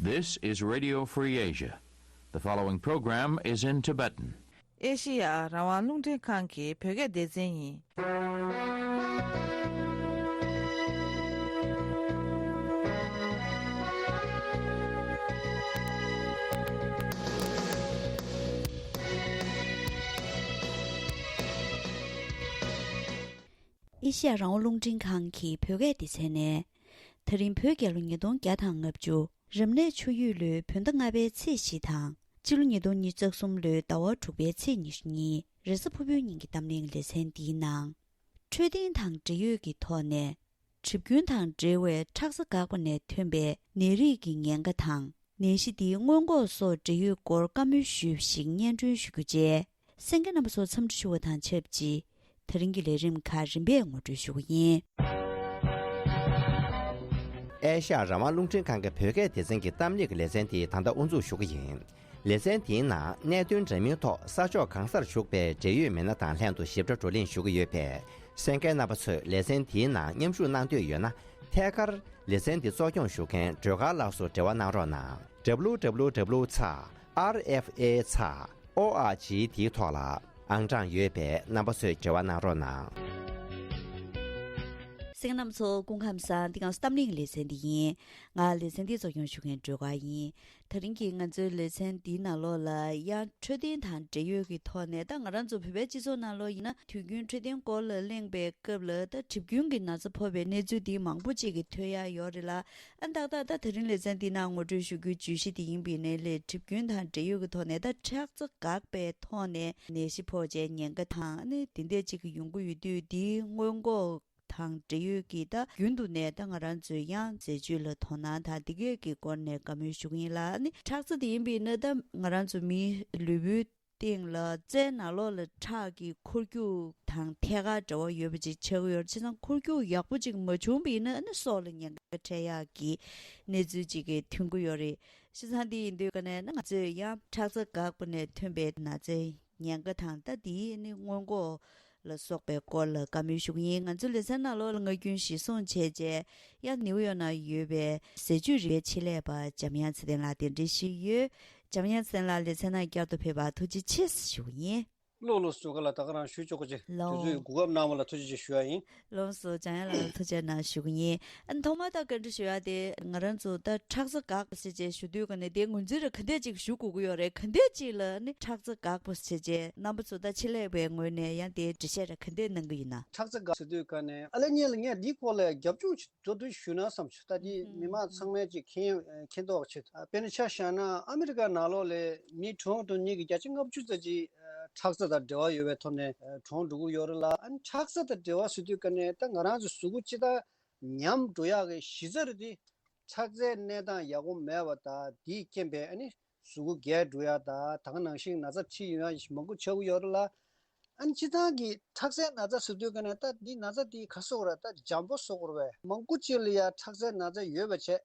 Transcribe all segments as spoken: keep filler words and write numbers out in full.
This is Radio Free Asia. The following program is in Tibetan. ཨེ་ཤི་ཡ་རང་དབང་རླུང་འཕྲིན་ཁང་གི་བོད་སྐད་སྡེ་ཚན་ཡིན། ཨེ་ཤི་ཡ་རང་དབང་རླུང་འཕྲིན་ཁང་གི་བོད་སྐད་སྡེ་ཚན་ནས། ད་རིང་བོད་རྒྱལ་ལོ་ཉིས་སྟོང་བརྒྱ་དང་ལྔ་བཅུ། རབ་གནས་ཆུ་ཡོས་ལོའི་བོད་ཟླ་ལྔ་པའི་ཚེས་བཞི་དང་། སྤྱི་ལོ་ཉིས་སྟོང་ཉི་ཤུ་རྩ་གསུམ་ལོའི་ཟླ་བ་དྲུག་པའི་ཚེས་ཉི་ཤུ་གཉིས། རེས་གཟའ་ཕུར་བུའི་ཉིན་གྱི་གཏམ་གླེང་ལེ་ཚན་འདིའི་ནང་། འཕྲོད་བསྟེན་དང་འབྲེལ་ཡོད་ཀྱི་ཐོག་ནས། གྲིབ་སྐྱོན་དང་འབྲེལ་བའི་ཁྲག་རྩ་འགགས་པ་ནས་ཐོན་པའི་ནད་རིགས་ཀྱི་ཉེན་ཁ་དང་། ནད་གཞི་འདིའི་སྔོན་འགོག་སོགས་འབྲེལ་ཡོད་སྐོར་བཀའ་མོལ་ཞུས་པ་ཞིག་སྙན་སྒྲོན་ཞུ་རྒྱུ་བཅས། གསན་མཁན་རྣམ་པ་ཚོ་འཚམས་འདྲི་ཞུ་བ་དང་ཆབས་ཅིག་ད་རིང་གི་ལས་རིམ་ཁག་རིམ་པས་ངོ་སྤྲོད་ཞུ་གི་ཡིན། ཨེ་ཤ་ཡ་རང་དབང་རླུང་འཕྲིན་ཁང་གི་བོད་སྐད་སྡེ་ཚན་གྱི་གཏམ་གླེང་གི་ལེ་ཚན་དེ་ད་ལྟ་དབུ་འཛུགས་ཞུ་གི་ཡིན། ལེ་ཚན་དེའི་ནང་གནད་དོན་འདྲ་མིན་ཐོག་ས་ཕྱོགས་གང་སར་བཞུགས་པའི་འབྲེལ་ཡོད་མི་སྣ་དང་ལྷན་དུ་ཞིབ་ཕྲ་བགྲོ་གླེང་ཞུ་གི་ཡོད་པས། གསན་མཁན་རྣམ་པ་ཚོས་ལེ་ཚན་དེའི་ནང་མཉམ་ཞུགས་གནང་འདོད་ཡོད་ན། ཐད་ཀར་ལེ་ཚན་འདི་གཙོ་སྐྱོང་ཞུ་མཁན་སྒྲོལ་དཀར་ལགས་སུ་འབྲེལ་བ་གནང་རོགས་གནང་། W W W ཚེག་R F A ཚེག O R G དེའི་ཐོག་ལ་ཨང་གྲངས་ཡོད་པས་རྣམ་པ་ཚོས་འབྲེལ་བ་གནང་རོགས་གནང་། གསན་མཁན་རྣམ་པ་ཚོ་སྐུ་ཁམས་བཟང་། འདི་སྒང་གཏམ་གླེང་ལེ་ཚན་འདི་ཡིན། ང་ལེ་ཚན་འདི་གཙོ་སྐྱོང་ཞུ་མཁན་སྒྲོལ་དཀར་ཡིན། ད་རིང་གི་ང་ཚོའི་ལེ་ཚན་འདིའི་ནང་ལོགས་ལ་ཡང་འཕྲོད་བསྟེན་དང་འབྲེལ་ཡོད་ཀྱི་ཐོག་ནས། ད་ང་རང་ཚོ་བོད་པའི་སྤྱི་ཚོགས་ནང་ལོགས་ཡིན་ན། དུས་རྒྱུན་འཕྲོད་བསྟེན་སྐོར་ལ་གླེང་པའི་སྐབས་ལ། ད་གྲིབ་སྐྱོན་གྱི་ན་ཚ་ཕོག་པའི་གནས་ཚུལ་འདི་མང་པོ་ཅིག་གི་ཐོས་ཡ་ཡོད་རེད་ལ། ཨ་ཏག་ཏག་ད་དེ་རིང་ལེ་ཚན་འདི་ནང་ངོ་སྤྲོད་ཞུ་རྒྱུའི་བརྗོད་གཞི་དེ་ཡིན་པ་ཡིན་ནའི་ལས། གྲིབ་སྐྱོན་དང་འབྲེལ་ཡོད་ཀྱི་ཐོག་ནས། ད་ཁྲག་རྩ་འགགས་པའི་ཐོག་ནས་ནད་གཞི་ཕོག་བྱས་ཉེན་ཁ་དང་། ཨ་ནི་དེ་འདྲ་ཅིག་གི་ཡོང་གི་ཡོད་དུས། འདིའི་སྔོན་འགོག་དང་འབྲེལ་ཡོད་ཀྱི། ད་རྒྱུན་དུ་ནས་ད་ང་རང་ཚོས་ཡང་རྫས་སྤྱོད་ལ་དོ་སྣང་དང་། འདི་གས་ཀྱི་སྐོར་ནས་བཀའ་མོལ་ཞུ་གི་ཡིན་ལ། ཨ་ནི་ཁྲག་རྩ་དེ་ཡིན་པ་ཡིན་ན། ད་ང་རང་ཚོ་མིའི་ལུས་པོའི་སྟེང་ལ་རྩའི་ནང་ལོགས་ལ་ཁྲག་གི་འཁོར་རྒྱུག་དང་ཐད་ཀར་འབྲེལ་བ་ཡོད་པ་ཅིག་ཆགས་ཀྱི་ཡོད་རེད། བྱས་ཙང་འཁོར་རྒྱུག་ཡག་པོ་ཅིག་མ་བྱུང་བ་ཡིན་ན། ཨ་ནི་སྲོག་ལ་ཉེན་ཁ་འཕྲད་ཡག་གི་གནས་ཚུལ་ཅིག་གི་ཐོན་གྱི་ཡོད་རེད། བྱས་ཙང་དེ་ཡིན་དུས་ཀ་ནས་ན། ང་ཚོས་ཡང་ཁྲག་རྩ་འགགས་པ་ནས་ཐོན་པའི་ན་ཚའི་ཉེན་ཁ་དང་། ད་དེའི་ནི་སྔོན་འགོག་ལ་སོགས་པའི་སྐོར་ལ་བཀའ་མོལ་ཞུ་གི་ཡིན། ང་ཚོའི་ལེ་ཚན་ནང་ལོགས་ལ་སྔ་རྒྱུན་གཞིར་བཟུང་བྱས་རྗེས། ཡང་ནིའུ་ཡོག་ནང་ཡོད་པའི་ཟས་བཅུད་རིག་པའི་ཆེད་ལས་པ་འཇམ་དབྱངས་ཚེ་བརྟན་ལགས་གདན་འདྲེན་ཞུས་ཡོད། འཇམ་དབྱངས་ཚེ་བརྟན་ལགས་ལེ་ཚན་ནང་བསྐྱར་དུ་ཕེབས་པར་ཐུགས་རྗེ་ཆེ་ཞུ་གི་ཡིན། ལགས་ལགས་སོ། ག་ལ་ད་ག་རང་ཞུ་ཆོག་གོ་ཅེ། ལགས། དུས་ཚོད་གོ་སྐབས་གནང་བ་ལ་ཐུགས་རྗེ་ཆེ་ཞུ་ཡ་ཡིན། ལགས་སོ། འཇམ་དབྱངས་ལགས་ལ་ཐུགས་རྗེ་གནང་ཞུ་གི་ཡིན། ཨ་ནི་ཐོག་མར་ད་བཀའ་འདྲི་ཞུ་ཡ་དེ། ང་རང་ཚོ་ད་ཁྲག་རྩ་འགགས་པ་ཟེར་བྱས་ཞུ་དུས་ཀ་ནས། དེའི་ངོས་འཛིན་རེ་ག་འདྲས་ཅིག་ཞུ་དགོས་ཀྱི་ཡོད་རེད། ག་འདྲས་ཅིག་ལ་ནི་ཁྲག་རྩ་འགགས་པ་ཟེར་བྱས། རྣམ་པ་ཚོ་ད་ཆེད་ལས་པའི་ངོས་ནས་ཡང་དེའི་འགྲེལ་བཤད་རེ་ག་འདྲས་གནང་གི་ཡིན་ན། ཁྲག་རྩ་འགགས་ཟེར་དུས་ཀ་ནས། ཨ་ལས་ཉེ་ལ་ངས་འདིའི་སྐོར་ལ་རྒྱབ་ལྗོངས་ཅིག་མདོར་བསྡུས་ཞུས་ན་བསམ་བྱུང་། ད་འདི་མི་མང་ཚང་མས་ཅིག་མཁྱེན་མཁྱེན་རྟོགས་ཆེ། དཔེར་ན་ཆ་བཞག་ན། ཨ་མི་རི་ཀ་ནང་ལོགས་ལ་མི་གྲངས་དང་ཉིད་ཀྱི་བརྒྱ་ཆ་ལྔ་བཅུ་ཙམ་ཅིག་ཁྲག་རྩ་དང་འབྲེལ་བ་ཡོད་པའི་ཐོག་ནས་གྲོངས་འགྲོ་གི་ཡོད་རེད་ལ། ཨ་ནི་ཁྲག་རྩ་དང་འབྲེལ་བ་ཟེར་དུས་ཀ་ནས། ད་ང་རང་ཚོའི་གཟུགས་པོ་སྤྱིར་བཏང་ཉམས་འགྲོ་ཡག་གི་གཞི་རྩ་རེད་དེ། ཁྲག་རྩའི་གནས་སྟངས་ཡག་པོ་མེད་པ་དང་། དེའི་རྐྱེན་པས་ཨ་ནི་གཟུགས་པོ་རྒས་འགྲོ་ཡག་དང་། ད་ག་ནང་བཞིན་ན་ཚ་ཁྲིད་ཡོང་ཡག་མང་པོ་ཆགས་ཀྱི་ཡོད་རེད་ལ། ཨ་ནི་སྤྱིར་བཏང་གི་ཁྲག་རྩའི་ན་ཚ་ཟེར་དུས་ཀ་ནས། ད་འདི་ན་ཚ་འདི་ག་ཟེར་དགོས་རེད། ད་འཇམ་པོ་ཟེར་དགོས་རེད་པས། མང་པོ་ཅིག་ལ་ཡ་ཁྲག་རྩའི་ན་ཚ་ཡོད་པ་བྱས།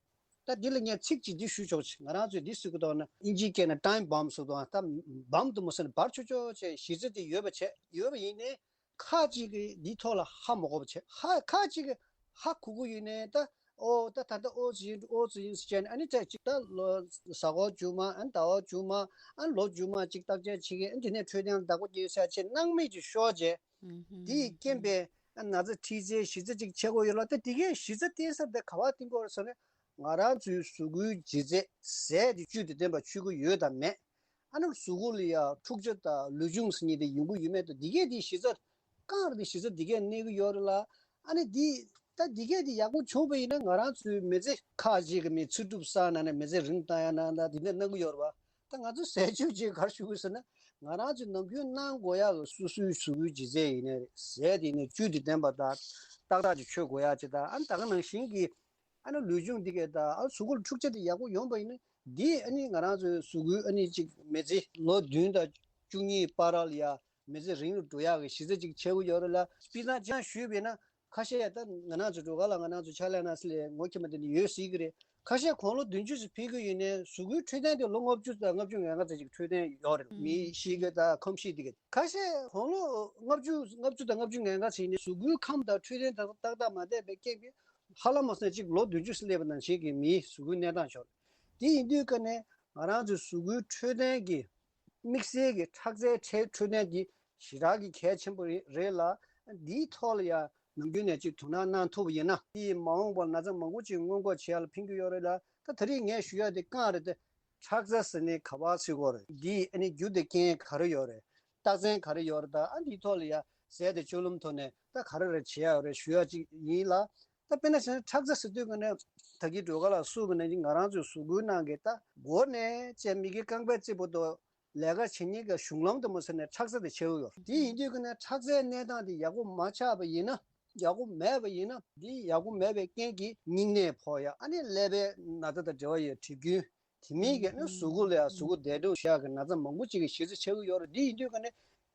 ད་འདི་ལ་ངས་ཚིག་གཅིག་འདི་ཞུ་ཆོག་ཅིག་ང་རང་ཚོས་འདི་ཟེར་གི་འདུག་ན། ཨིན་ཇིའི་སྐད་ནས་time bomb ཟེར་འདུག་ད་བམ་དུ་མ་ཟེར་ན་འབར་ཆོག་ཆོག་བྱས་གཞི་རྩ་དེ་ཡོད་པ་བྱས། ཡོད་པ་ཡིན་ནའི་ཁ་ཅིག་གིས་འདིའི་ཐོག་ལ་ཧ་མ་གོ་བ་བྱས། ཧ་ཁ་ཅིག་གིས་ཧ་གོ་གི་ཡོད་ནའི། ད་ཨོ་ད་ད་ལྟ་ཨོ་ཙི་ཡིན། ཨོ་ཙི་ཡིན་ཟེར་བྱས་ནས། ཨ་ནི་ད་ཅིག་ད་ལོ་གཟའ་འཁོར་མཇུག་མ། ཨ་ནི་ཟླ་བ་མཇུག་མ། ཨ་ནི་ལོ་མཇུག་མ་ཅིག་བརྟག་དཔྱད་བྱེད་ཀྱི། ཨ་ནི་དེ་ནས་འཕྲོད་བསྟེན་ལ་བདག་པོ་རྒྱག་ས་བྱས། སྣང་མེད་ཅིག་ཤོར་བྱས། དེའི་རྐྱེན་པས་ན་ཚ་ཁྲིད་ཚད་གཞི་རྩ་ཅིག་ཆགས་ཀྱི་ཡོད་ལ། ད་དེ་གའི་གཞི་རྩ་བརྟེན་ས་དེ་ག་པར་བརྟེན་གྱི་ཡོད་རེད་ཟེར་ན། ང་རང་ཚོའི་གཟུགས་པོའི་ལྗིད་ཚད་ཟས་དེ་བཅུད་དང་ལྡན་པ་མཆོད་ཀྱི་ཡོད་དམ་མེད། ཨ་ནི་གཟུགས་པོ་ལ་ཡ་འཁྲུག་ཆ་དང་ལུས་སྦྱོང་ཟེར་མཁན་དེ་ཡོང་གི་ཡོད་མེད་དང་། དེ་གའི་དེ་གཞི་རྩ་རྐང་རེད། དེ་གཞི་རྩ་དེ་གའི་གནས་ཀྱི་ཡོད་རེད་ལ། ཨ་ནི་དེ་ད་དེ་གའི་དེ་ཡག་པོ་བྱུང་བ་ཡིན་ན། ང་རང་ཚོའི་མི་ཚེ་ཁག་ཅིག་གི་མི་ཚེ་སྒྲུབ་ས་ནང་ནས་མི་ཚེ་རིང་བཏང་ཡ་ནང་ད་དེ་འདྲ་གནང་གི་ཡོད་རེད་པ། ད་ང་ཚོ་ཟས་སྤྱོད་ཅིག་ག་རེ་ཞུ་དགོས་ཟེར་ན། ང་རང་ཚོས་ནམ་རྒྱུན་གནང་དགོས་ཡག་གི་སོ་སོའི་གཟུགས་པོའི་ལྗིད་ཚད་ཡིན་ནའི་རེད། ཟས་དེ་ཡིན་ནའི་བཅུད་དེ་ལྡན་པ་དང་ཏག་ཏག་ཅིག་མཆོད་དགོས་ཡག་ཅིག་དང་། ཨ་ནི་ད་ག་ནང་བཞིན་གྱི་ཨ་ནི་ལུས་སྦྱོང་འདི་གས་དང་། ཨ་གཟུགས་པོ་ལ་འཁྲུག་ཆ་དེ་ཡག་པོ་ཡོང་བ་ཡིན་ན། འདི་ཨ་ནི་ང་རང་ཚོའི་གཟུགས་པོའི་ཨ་ནི་ཅིག་མི་ཚེ་ལོ་བདུན་དང་བཅུ་གཉིས་བར་ལ་ཡ་མི་ཚེ་རིང་རུ་འགྲོ་ཡག་གི་གཞི་རྩ་ཅིག་ཆགས་ཀྱི་ཡོད་རེད་ལ། དཔེར་ན་ཆ་བཞག་ཞུས་པ་ཡིན་ན། ཁ་ཤས་ད་ང་རང་ཚོ་འགྲོ་ག་ལ། ང་རང་ཚོ་ཕྱག་ལས་གནང་ས་ལ་ངོ་མཁྱེན་པ་དེ་འདྲ་ཡོད་སྲིད་ཀྱི་རེད། ཁ་ཤས་དགུང་ལོ་བདུན་ཅུ་ཙམ་ཕེབས་ཀྱི་ཡོད་ནའི་གཟུགས་པོའི་འཕྲོད་བསྟེན་དེ་ལོ་ལྔ་བཅུ་དང་ལྔ་བཅུ་ང་ལྔ་ཙམ་ཅིག་འཕྲོད་བསྟེན་ཡོད་རེད། མི་གཤིས་ཀ་དང་ཁམས་གཤིས་དེ་ག་ཁ་ཤས་དགུང་ལོ་ལྔ་བཅུ་ལྔ་བཅུ་དང་ལྔ་བཅུ་ང་ལྔ་ཙམ་ཡིན་ནའི་གཟུགས་པོའི་ཁམས་དང་འཕྲོད་བསྟེན་ཏག་ཏག་མ་བསྡད་པའི་རྐྱེན་གྱིས། ཧ་ལམ་མ་ཟད་ཅིག་ལོ་བདུན་ཅུ་སླེབས་པ་ནང་བཞིན་གྱི་མིའི་གཟུགས་པོའི་གནས་སྟངས་ཤོར། དེ་ཡིན་དུས་ཀ་ནས་ང་རང་ཚོའི་གཟུགས་པོའི་འཕྲོད་བསྟེན་གྱི་དམིགས་བསལ་གྱི་ཁྲག་རྩའི་འཕྲོད་འཕྲོད་བསྟེན་དེ་ཞེ་དྲག་གི་གལ་ཆེན་པོ་རེད་རེད་ལ། འདིའི་ཐོག་ལ་ཡང་ནམ་རྒྱུན་ནས་ཅིག་དོ་སྣང་གནང་ཐུབ་པ་ཡིན་ན། དེ་མ་འོངས་པར་ན་ཚ་མང་པོ་ཅིག་སྔོན་འགོག་བྱེད་ཡ་ལ་ཕན་གྱི་ཡོད་རེད་ལ། ད་ད་རེས་ངས་ཞུ་ཡ་དེ་རྐང་རེད་དེ། ཁྲག་རྩ་ཟེར་ནས་ག་པར་ཟེར་དགོས་རེད། འདི་ཨ་ནི་རྒྱུ་དེ་རྐྱེན་ག་རེ་ཡོད་རེད། རྟགས་མཚན་ག་རེ་ཡོད་རེད། ད་ཨ་འདིའི་ཐོག་ལ་ཡ་ཟས་དང་སྤྱོད་ལམ་ཐོག་ནས་ད་ག་རེ་རེ་བྱེད་ཡ་ཡོད་རེད་ཞུ་ཡ་ཅིག་ཡིན་ལ། ད་དཔེར་ན་བྱས་ན་ཁྲག་རྩ་ཟེར་དུས་ཀ་ནས་ད་གིན་སྒྲོལ་དཀར་ལགས་གསུངས་པ་ནང་བཞིན་ང་རང་ཚོའི་གཟུགས་པོའི་ནང་གི་ད་མགོ་ནས་བྱས་མི་གི་རྐང་པའི་རྩེ་བར་དུ་ལས་ཀ་བྱེད་མཁན་གྱི་གཞུང་ལམ་དུ་མ་ཟེར་ནས་ཁྲག་རྩ་དེ་ཕྱེ་གི་ཡོད། དེ་ཡིན་དུས་ཀ་ནས་ཁྲག་རྩའི་གནས་སྟངས་དེ་ཡག་པོ་མ་ཆགས་པ་ཡིན་ན། ཡག་པོ་མེད་པ་ཡིན་ན། འདི་ཡག་པོ་མེད་པའི་རྐྱེན་གྱིས་སྙིང་ནད་ཕོག་ཡ། ཨ་ནི་ཀླད་པའི་ན་ཚ་དང་འབྲེལ་བ་ཡོད་གྲིབ་སྐྱོན། དེ་མིན་གྱི་ཨ་ནི་གཟུགས་པོ་ལ་ཡང་གཟུགས་པོ་འདས་གྲོངས་བྱེད་ཡག་གི་ན་ཚ་མང་པོ་ཅིག་གི་གཞི་རྩ་ཆགས་ཀྱི་ཡོད་རེད། འདི་ཡིན་དུས་ཀ་ནས་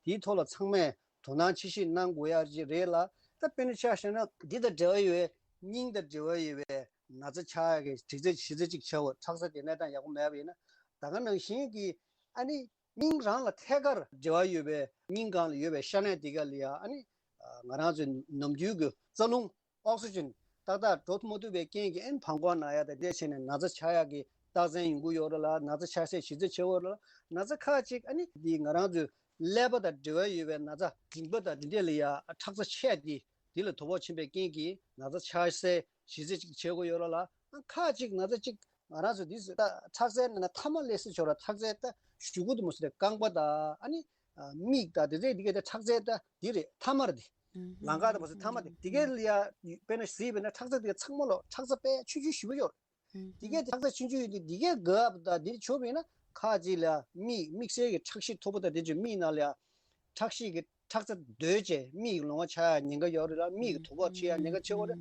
དེའི་ཐོག་ལ་ཚང་མས་དོ་སྣང་ཆེ་བཞེས་གནང་དགོས་ཡ་ཅིག་རེད་ལ། ད་དཔེར་ན་ཆ་བཞག་ན་འདི་དང་འབྲེལ་བ་ཡོད་པའི་སྙིང་དང་འབྲེལ་བ་ཡོད་པའི་ན་ཚ་ཆགས་ཡག་གི་གཞི་རྩ་གཞི་རྩ་ཅིག་ཆགས་ཡོད། ཁྲག་རྩ་དེ་གནས་སྟངས་ཡག་པོ་མེད་པ་ཡིན་ན། ད་ག་ནང་བཞིན་གྱི་ཨ་ནི། སྙིང་རང་ལ་ཐད་ཀར་འབྲེལ་བ་ཡོད་པའི་སྙིང་སྒང་ལ་ཡོད་པའི་ཤ་གནད་དེ་ག་ལ་ཡ་ཨ་ནི་ང་རང་ཚོའི་ནམ་རྒྱུན་གྱི་རྩ་རླུང་ཨོག་སི་ཇན་ཏག་ཏག་འགྲོ་མ་ཐུབ་པའི་རྐྱེན་གྱིས་ཨ་ནི་བང་ཁོག་ན་ཡ་དང་དེ་བྱས་ནས་ན་ཚ་ཆགས་ཡག་གི་རྟགས་མཚན་ཡོང་གི་ཡོད་རེད་ལ། ན་ཚ་ཆགས་སའི་གཞི་རྩ་ཆེ་བོ་རེད་ལ། ན་ཚ་ཁག་ཅིག་ཨ་ནི་འདི་ང་རང་ཚོའི་ཀླད་པ་དང་འབྲེལ་བ་ཡོད་པའི་ན་ཚ་མགྲིན་པ་དང་འདི་འདྲས་ལ་ཡ་ཁྲག་རྩ་ཆད་དེ་འདི་ལ་དོ་ཕོག་ཕྱིན་པའི་རྐྱེན་གྱིས་ན་ཚ་ཆགས་སའི་གཞི་རྩ་ཅིག་ཆགས་ཀྱི་ཡོད་རེད་ལ། ཁག་ཅིག་ན་ཚ་ཅིག་ང་རང་ཚོ་འདི་ཚོ་ད་ཁྲག་རྩའི་ནང་ན་ཐ་མ་ལས་སུ་ཆོག་ར། ཁྲག་རྩའི་ད་གཞུག་གུ་དུ་མ་སུ་རེ་རྐང་པ་ད་ཨ་ནི་མིག་ད་དེ་ཚོ་འདི་གའི་ད་ཁྲག་རྩའི་ད་འདི་རེད། ཐ་མ་རེད་དེ། ལམ་ཁ་ད་མ་སུ་ཐ་མ་དེ་འདི་གའི་ལ་ཡ་དཔེར་ན་གཟིགས་པས་ན་ཁྲག་རྩ་འདི་གའི་ཚང་མ་ལོ་ཁྲག་རྩ་དཔེ་ཆུང་ཆུང་ཞེ་པོ་ཡོད་རེད། འདི་གའི་ཁྲག་རྩ་ཆུང་ཆུང་ཡོད་དུས་འདི་གའི་དགའ་བ་ད་འདིར་ཆོག་པས་ན་ཁ་ཅིག་ལ་མིག་དམིགས་བསལ་གྱི་ཁྲག་ཤེད་མཐོ་པོ་ད་དེ་ཚོ་མིག་ནང་ལ་ཡ་ཁྲག་ཤེད་ཀྱི་ཁྲག་རྩ་རྡོལ་བྱས་མིག་ལོང་བ་ཆགས་ཡ་ཉེན་ཁ་ཡོད་རེད་ལ། མིག་གི་དོ་ཕོག་ཆེ་ཡ་ཉེན་ཁ་ཆེ་བོ་རེད།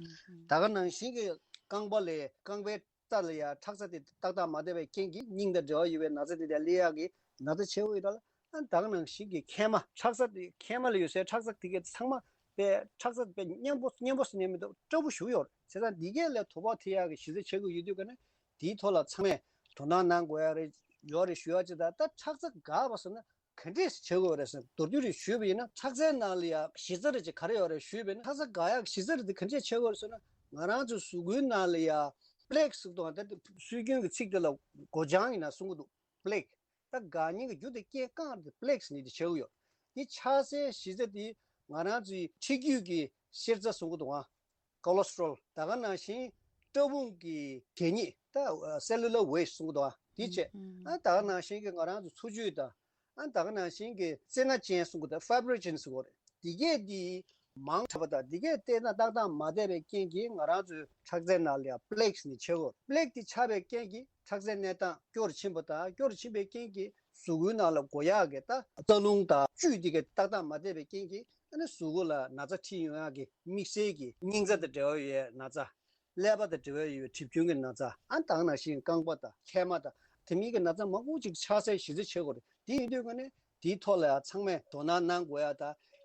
ད་ག་ནང་བཞིན་གྱི་རྐང་པ་ལ་རྐང་པའི་རྩ་ལ་ཡ་ཁྲག་རྩ་དེ་ཏག་ཏག་མ་བསྡད་པའི་རྐྱེན་གྱིས་སྙིང་དང་འབྲེལ་བ་ཡོད་པའི་ན་ཚ་དེ་དེ་སླེབས་ཡག་གི་ན་ཚ་ཆེ་བོ་ཡོད་ད་ལ། ཨ་ད་ག་ནང་བཞིན་གྱི་མཁལ་མ་ཁྲག་རྩ་དེ་མཁལ་མ་ལ་ཡོད་སའི་ཁྲག་རྩ་དེ་གའི་ཚང་མ་པའི་ཁྲག་རྩ་པའི་མཉེན་པོ་མཉེན་པོ་ཟེར་ནས་མི་འདུག་སྐྲ་བོ་ཞུ་ཡོད་རེད། བྱས་ཙང་འདི་གས་ལ་དོ་ཕོག་ཐེབས་ཡག་གི་གཞི་རྩ་ཆགས་ཀྱི་ཡོད་དུས་ཀ་ནས་དེའི་ཐོག་ལ་ཚང་མས་དོ་སྣང་གནང་དགོས་ཡ་རེད། ཡོད་རེད་ཞུ་ཡ་ཅིག་ད་ད་ཁྲག་རྩ་འགག་པ་ཟེར་ན། ག་འདྲས་བྱེད་དགོས་རེད་ཟེར་མདོར་བསྡུས་རེ་ཞུས་པ་ཡིན་ན། ཁྲག་རྩའི་ནང་ལ་ཡ་གཞི་རྩ་རེ་ཅིག་ག་རེ་ཡོད་རེད་ཞུས་པ་ཡིན་ན། ཁྲག་རྩ་འགག་ཡག་གཞི་རྩ་རེ་དེ་ག་འདྲས་བྱེད་དགོས་རེད་ཟེར་ན། ང་རང་ཚོའི་གཟུགས་པོའི་ནང་ལ་ཡ་པི་ལེག་ཟེར་དང་ད་སྲོལ་རྒྱུན་གྱི་ཚིག་དེ་ལ་སྒོ་བྱང་ཡིན་ན་གསུང་གི་འདུག་པི་ལེག་ད་འགག་ཉེན་གྱི་རྒྱུ་དེ་རྐྱེན་རྐང་དེ་པི་ལེག་ཟེར་ནས་དེ་བྱེད་ཀྱི་ཡོད། དེ་ཆགས་སའི་གཞི་རྩ་དེ་ང་རང་ཚོའི་མཁྲིས་རྒྱུད་ཀྱི་གཤེར་རྩ་གསུང་གི་འདུག་ཨ། ཀོ་ལེ་སི་ཊོ་རོལ། ད་ག་ནང་བཞིན་སྐྲ་བུང་གི་གད་སྙིགས་ད་སེ་ལུ་ལར་ཝེ་སི་ཊི་གསུང་གི་འདུག་ཨ། དེ་བྱས། ཨ་ད་ག་ནང་བཞིན་གྱི་ང་རང་ཚོ་འཚོ་བཅུད་དང་། ཨ་ད་ག་ནང་བཞིན་གྱི་རྩེ་སྣ་ཅན་གསུང་གི་འདུག་ཕའི་བྷི་རི་ཇིན་ཟེར་གྱི་ཡོད་རེད། དེ་གས་དེ་མང་དྲགས་པ་དང་དེ་གས་བལྟས་ན་ཏག་ཏག་མ་བསྡད་པའི་རྐྱེན་གྱིས་ང་རང་ཚོའི་ཁྲག་རྩའི་ནང་ལ་ཡ་པི་ལེག་ཟེར་ནས་ཆགས་ཀྱི་ཡོད། པི་ལེག་དེ་ཆགས་པའི་རྐྱེན་གྱིས་ཁྲག་རྩའི་གནས་སྟངས་སྐྱོ་རུ་ཕྱིན་པ་དང་། སྐྱོ་རུ་ཕྱིན་པའི་རྐྱེན་གྱིས་གཟུགས་པོའི་ནང་ལ་འགོ་ཡག་གི་ད་རྩ་རླུང་དང་བཅུད་དེ་གས་ཏག་ཏག་མ་བསྡད་པའི་རྐྱེན་གྱིས་ཨ་ནི་གཟུགས་པོ་ལ་ན་ཚ་འཁྲིད་ཡོང་ཡག་གི་དམིགས་བསལ་གྱི་སྙིང་རྩ་དང་འབྲེལ་བ་ཡོད་པའི་ན་ཚ། ཀླད་པ་དང་འབྲེལ་བ་ཡོད་པའི་གྲིབ་སྐྱོན་གྱི་ན་ཚ། ཨ་ད་ག་ནང་བཞིན་རྐང་པ་དང་མཁལ་མ་དང་དེ་མིན་གྱི་ན་ཚ་མང་པོ་ཅིག་ཆགས་སའི་གཞི་རྩ་ཆགས་ཀྱི་ཡོད་རེད། དེ་ཡིན་དུས་ཀ་ནས་དེའི་ཐོག་ལ་ཡང་ཚང་མས་དོ་སྣང་གནང་དགོས་ཡ་ད་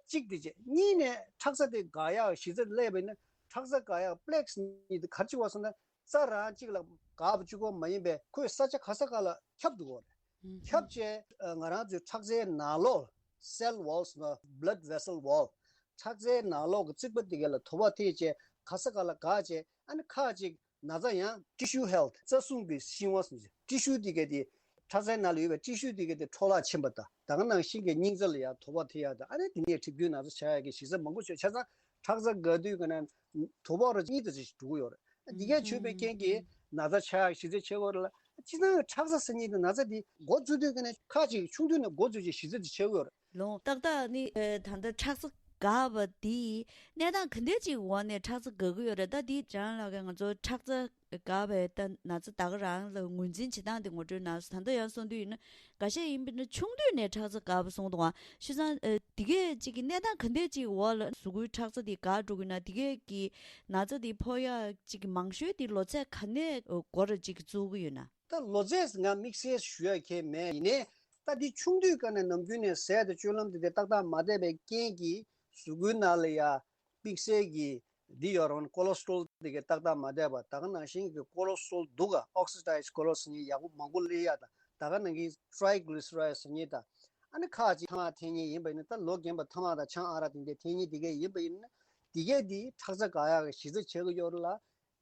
གཅིག་དེ་བྱས། གཉིས་ནས་ཁྲག་རྩ་དེ་འགག་ཡག་གཞི་རྩ་སླེབས་པ་ཡིན་ན། ཁྲག་རྩ་འགག་ཡག་པི་ལེག་ཟེར་ནས་དེ་ག་རེ་བྱེད་དགོས་ཟེར་ན། རྩ་རང་གཅིག་ལ་འགག་པ་གཅིག་པོ་མ་ཡིན་པའི་ཁོས་ས་ཆ་ག་ས་ག་ལ་ཁྱབ་འདུག་གོ། ཁྱབ་བྱས་ང་རང་ཚོའི་ཁྲག་རྩའི་ནང་ལོགས་cell walls ནི་blood vessel wall ཁྲག་རྩའི་ནང་ལོགས་ཀྱི་རྩིག་པ་དེ་ག་ལ་དོ་ཕོག་ཐེབས་བྱས་ག་ས་ག་ལ་འགག་བྱས། ཨ་ནི་ཁག་ཅིག་ན་ཚ་ཡང་tissue health རྩ་གསུམ་གྱི་གཤིན་པ་ཟེར། ཊི་ཤུ་དེ་ག་དེ་ཁྲག་རྩའི་ནང་ལ་ཡོད་པའི་ཊི་ཤུ་དེ་ག་དེ་འཕྲོ་བརླག་ཕྱིན་པ་དང་། ད་ག་ནང་བཞིན་གྱི་སྙིང་རྩ་ལ་ཡང་དོ་ཕོག་ཐེབས་ཡག་དང་། ཨ་ནི་དེ་ནས་གྲིབ་སྐྱོན་ན་ཚ་ཆགས་ཡག་གི་གཞི་རྩ་མང་པོ་ཡོད། བྱས་ཙང་ཁྲག་རྩ་འགག་དུས་ཀ་ནས་དོ་ཕོག་ར་གཉིས་དང་ཅིག་འགྲོ་གི་ཡོད་རེད། འདི་གས་ཆོད་པའི་རྐྱེན་གྱིས་ན་ཚ་ཆགས་ཡག་གཞི་རྩ་ཆགས་ཀྱི་ཡོད་རེད་ལ། སྤྱིར་བཏང་ཁྲག་རྩ་ཟེར་མཁན་དེ་ན་ཚ་དེ་འགོ་བཙུགས་དུས་ཀ་ནས་ཁག་ཅིག་ཆུང་དུས་ནས་འགོ་བཙུགས་བྱས་གཞི་རྩ་དེ་ཆགས་ཀྱི་ཡོད་རེད། ལོ་ཏག་ཏག་ནི་ཨེ་ད་ལྟ་ཁྲག་རྩ་འགག་པ་དེ་གནས་སྟངས་ག་འདྲ་ཅིག་འོག་ནས་ཁྲག་རྩ་འགག་གི་ཡོད་རེད། ད་དེ་ལྕམ་ལགས་ཀྱིས་ང་ཚོ་ཁྲག་རྩ་འགག་པའི་ད་ན་ཚ་ད་ག་རང་ལ་ངོས་འཛིན་བྱེད་སྟངས་དེ་ངོ་སྤྲོད་གནང་སོང་། ད་ལྟ་ཡང་གསུངས་དུས་ཡིན་ན། འགའ་ཤས་ཡིན་པ་ན་ཆུང་དུས་ནས་ཁྲག་རྩ་འགག་པ་གསུངས་འདུག་ཨང་། བྱས་ཙང་ཨ་འདི་གས་ཅིག་གི་གནས་སྟངས་ག་འདྲས་ཅིག་འོག་ལ་གཟུགས་པོའི་ཁྲག་རྩ་དེ་འགག་འགྲོ་གི་ན། འདི་གས་ཀྱི་ན་ཚ་དེ་ཕོག་ཡག་ཅིག་གི་མང་ཤོས་དེ་ལོ་ཚད་ག་ནས་ཨ་འགོ་ར་ཅིག་བཙུགས་ཀྱི་ཡོད་ན། ད་ལོ་ཚད་ང་དམིགས་བསལ་ཞུ་ཡག་གང་ཡང་མེད། ཡིན་ནའི་ད་འདི་ཆུང་དུས་ཀ་ནས་ནམ་རྒྱུན་ནས་ཟས་དང་སྤྱོད་ལམ་དེ་དེ་ཏག་ཏག་མ་བསྡད་པའི་རྐྱེན་གྱིས་གཟུགས་པོའི་ནང་ལ་ཡ་དམིགས་བསལ་གྱི་འདི་ཡོད་རེད། ཀོ་ལེ་སི་ཊོ་རོལ་དེ་ག་ཏག་ཏག་མ་བསྡད་པ། ད་ག་ནང་བཞིན་གྱི་ཀོ་ལེ་སི་ཊོ་རོལ་སྡུག་ག oxidized cholesterol ཡག་པོ་མང་པོ་སླེབས་ཡག་དང་། ད་ག་ནང་བཞིན་triglycerides ཟེར་མཁན་དང་། ཨ་ནི་ཁག་ཅིག་ཐ་མག་འཐེན་མཁན་ཡིན་པ་ཡིན་ན། ད་ལོ་རྒན་པ་ཐ་མག་དང་ཆང་ཨ་རག་དེ་འདྲ་འཐེན་མཁན་དེ་ག་ཡིན་པ་ཡིན་ན། དེ་གས་དེ་ཁྲག་རྩ་འགག་ཡག་གི་གཞི་རྩ་ཆགས་ཀྱི་ཡོད་རེད་ལ།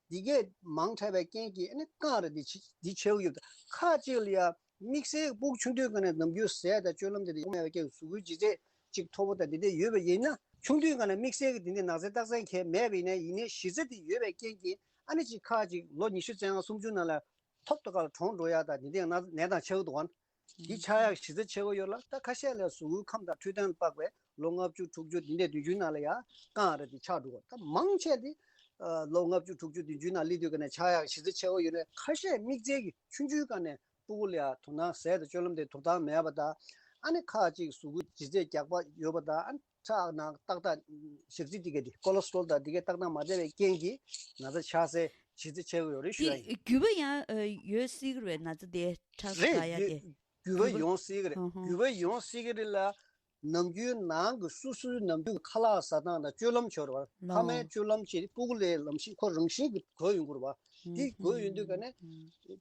འདི་གས་མང་དྲགས་པའི་རྐྱེན་གྱིས་ཨ་ནི་རྐང་ར་འདི་འདི་ཆེ་བོ་ཡོད། ཁ་ཅིག་ལ་ཡ་དམིགས་བསལ་སྤུ་གུ་ཆུང་དུས་ཀ་ནས་ནམ་རྒྱུན་ཟས་དང་སྤྱོད་ལམ་དེ་དེ་ཡོང་མེད་པའི་རྐྱེན་གཟུགས་པོའི་ལྗིད་ཚད་ཅིག་མཐོ་པོ་དང་འདི་འདྲ་ཡོད་པ་ཡིན་ན། ཆུང་དུས་ཀ་ནས་དམིགས་བསལ་གྱི་འདི་འདྲའི་ན་ཚ་རྟགས་མཚན་གང་མེད་པ་ཡིན་ན། ཡིན་ནའི་གཞི་རྩ་དེ་ཡོད་པའི་རྐྱེན་གྱིས་ཨ་ནི་ཅིག་ཁ་ཅིག་ལོ་ཉི་ཤུ་རྩ་ལྔ་སུམ་ཅུ་ནང་ལ་ཐོབ་ཐོབ་ཁ་ལ་གྲོངས་འགྲོ་ཡ་དང་འདི་འདྲའི་ན་ནད་དང་ཆགས་འདུག་ཨང་། འདི་ཆགས་ཡག་གཞི་རྩ་ཆེ་བོ་ཡོད་ལ། ད་ཁ་ཤས་ལ་གཟུགས་པོའི་ཁམས་དང་འཕྲོད་བསྟེན་ལ་དཔག་པའི་ལོ་ལྔ་བཅུ་དྲུག་ཅུ་འདི་འདྲའི་བདུན་ཅུའི་ནང་ལ་ཡ་རྐང་ར་དེ་ཆགས་འགྲོ་གི། ད་མང་ཆེ་དེ་ཨ་ལོ་ལྔ་བཅུ་དྲུག་ཅུ་བདུན་ཅུའི་ནང་སླེབས་དུས་ཀ་ནས་ཆགས་ཡག་གཞི་རྩ་ཆེ་བོ་ཡོད་ནས། ཁ་ཤས་དམིགས་བསལ་གྱི་ཆུང་ཆུང་སྒང་ནས་སྤུ་གུ་ལ་ཡ་དོ་སྣང་ཟས་དང་སྤྱོད་ལམ་དེ་ཐོབ་ཐང་མེད་པ་དང་། ཨ་ནི་ཁ་ཅིག་གཟུགས་པོའི་ལྗིད་ཚད་རྒྱགས་པ་ཡོད་པ་དང་། ཨ་ནི་ཁྲག་ནང་ཏག་ཏག་ཞག་ཚི་དེ་ག་དེ་ཀོ་ལེ་སི་ཊོ་རོལ་དང་དེ་ག་ཏག་ཏག་མ་བསྡད་པའི་རྐྱེན་གྱིས་ན་ཚ་ཆགས་སའི་གཞི་རྩ་ཆེ་བོ་ཡོད་རེད་ཞུ་ཡ་ཡིན། རྒྱུས་པ་ཡང་ཡོད་སྲིད་ཀྱི་རེད། ན་ཚ་དེ་ཁྲག་རྒྱག་ཡ་དེ། རྒྱུས་པ་ཡོང་སྲིད་ཀྱི་རེད། ཧོ་ཧོ། རྒྱུས་པ་ཡོང་སྲིད་ཀྱི་རེད་ལ། ནམ་རྒྱུན་ནང་གི་སོ་སོའི་ནམ་རྒྱུན་གྱི་ཁ་ལག་ཟ་སྟངས་དང་སྤྱོད་ལམ་ཆོག་རེད་བ། ལོ། ཕ་མའི་སྤྱོད་ལམ་བྱེད་དུས་སྤུ་གུ་ལ་ལམ་ཤེས་ཁོ་རང་བཞིན་གྱིས་གོ་ཡོང་གི་རེད་བ། དེ་གོ་ཡོང་དུས་ཀ་ནས་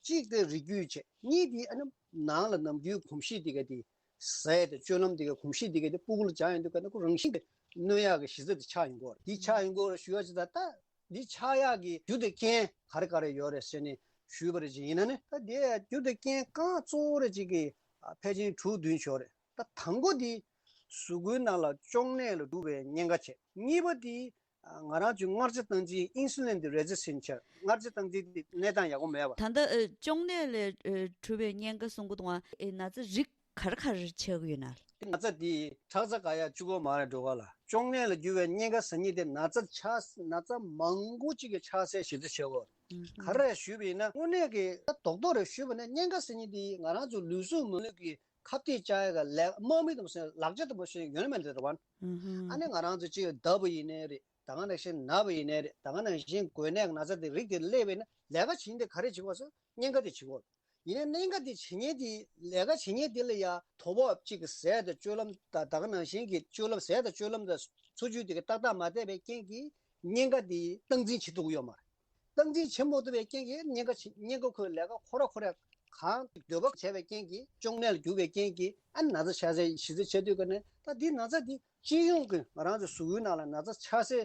གཅིག་དེ་རིགས་རྒྱུད་བྱས། གཉིས་དེ་ཨ་ནི་ནང་ལ་ནམ་རྒྱུན་གོམས་གཤིས་དེ་ག་དེ། ཟས་དང་སྤྱོད་ལམ་དེ་ག་གོམས་གཤིས་དེ་ག་དེ་སྤུ་གུ་ལ་སྦྱངས་ཡོང་དུས་ཀ་ནས་ཁོ་རང་བཞིན་གྱིས་གནོད་ཡག་གི་གཞི་རྩ་དེ་ཆགས་ཡོང་གི་རེད། དེ་ཆགས་ཡོང་གི་རེད་ཞུ་ཡ་ཅིག་ད་ལྟ། འདི་ཆགས་ཡག་གི་རྒྱུ་དང་རྐྱེན་ག་རེ་ག་རེ་ཡོད་རེད་ཟེར་ནས་ཞུས་པ་རེད་ཅིག་ཡིན་ན་ནི། ད་དེ་རྒྱུ་དང་རྐྱེན་རྐང་གཙོ་བོ་རེ་ཅིག་གི་ཕལ་ཆེར་དྲུག་བདུན་ཡོད་རེད། ད་དང་པོ་དེ་གཟུགས་པོའི་ནང་ལ་གཅོང་ནད་ལ་འགྲོ་བའི་ཉེན་ཁ་བྱས། གཉིས་པ་དེ་ང་རང་ཚོའི་མངར་ཆ་བཏང་ཅིང་ཨིན་སུ་ལིན་དེ་རེ་ཛི་སི་ཊེན་ཊི་ཆགས། མངར་ཆ་བཏང་ཅིང་དེ་གནས་སྟངས་ཡག་པོ་མེད་པ། ད་ལྟ་ཨ་གཅོང་ནད་ལས་ཨ་གྲུབ་པའི་ཉེན་ཁ་གསུང་གི་འདུག་ཨ། ཨེ་ན་ཚ་རིགས་ག་རེ་ག་རེ་ཆགས་ཀྱི་ཡོད་ན། ན་ཚ་འདི་ཁྲག་རྩ་བཀག་ཡ་གཅིག་པོ་མ་རེད་འགྲོ་ག་ལ། གཅོང་ནད་ལ་འགྱུར་བའི་ཉེན་ཁ་ཟེར་མཁན་དེ་ན་ཚ་ཆགས་ན་ཚ་མང་པོ་གཅིག་གི་ཆགས་སའི་གཞི་རྩ་ཆེ་བོ་རེད། ཨུམ། ག་རེ་ཞུས་པ་ཡིན་ན། དངོས་གནས་ཀྱི་ད་རྡོག་རྡོག་རེ་ཞུས་པ་ན་ཉེན་ཁ་ཟེར་མཁན་དེ་ང་རང་ཚོ་ལུས་ཟུངས་མ་ལུས་ཀྱི་ཁ་གཏད་བཅག་ཡ་ག་ལས་དམག་མི་དང་ཟེར་ལག་ཆ་དང་པོ་ཞིག་ཡོད་ན་མེད་ན་རེད་བ། ཨུམ། ཨ་ནི་ང་རང་ཚོ་གཅིག་བརྡབས་པ་ཡིན་ནའི་རེད། ད་ག་ནང་བཞིན་ན་བ་ཡིན་ནའི་རེད། ད་ག་ནང་བཞིན་འགོས་ནད་ན་ཚ་དེ་རིགས་དེ་སླེབས་པ་ཡིན་ན་ལས་ཀ་བྱེད་མཁན་དེ་ག་རེ་བྱེད་དགོས་ཟེར་ན་ཉེན་ཁ་དེ་བྱེད་དགོས། ཡིན་ནའི་ཉེན་ཁ་དེ་བྱེད་མཁན་དེ་ལས་ཀ་བྱེད་མཁན་དེ་ལ་ཡ་དོ་ཕོག་གཅིག་གི་ཟས་དང་སྤྱོད་ལམ་དང་ད་ག་ནང་བཞིན་གྱི་སྤྱོད་ལམ་ཟས་དང་སྤྱོད་ལམ་དང་འཚོ་བཅུད་དེ་ག་ཏག་ཏག་མ་བསྡད་པའི་རྐྱེན་གྱིས་ཉེན་ཁ་དེ་སྟངས་འཛིན་བྱེད་ཐུབ་ཀྱི་ཡོད་མ་རེད། སྟངས་འཛིན་བྱེད་མ་ཐུབ་པའི་རྐྱེན་གྱིས་ཉེན་ཁ་ཆེ་ཉེན་ཁ་ཁོའི་ལས་ཀ་ཁོ་ར་ཁོ་ར་གང་འདོད་པ་བྱས་པའི་རྐྱེན་གྱིས་གཅོང་ནད་ལ་གྱུར་པའི་རྐྱེན་གྱིས་ཨ་ནི་ན་ཚ་ཆགས་སའི་གཞི་རྩ་ཆེ་དུས་ཀ་ནས། ད་འདི་ན་ཚ་འདི་སྤྱི་ཡོངས་ཀྱི་ང་རང་ཚོའི་གཟུགས་པོའི་ནང་ལ་ན་ཚ་ཆགས་སའི་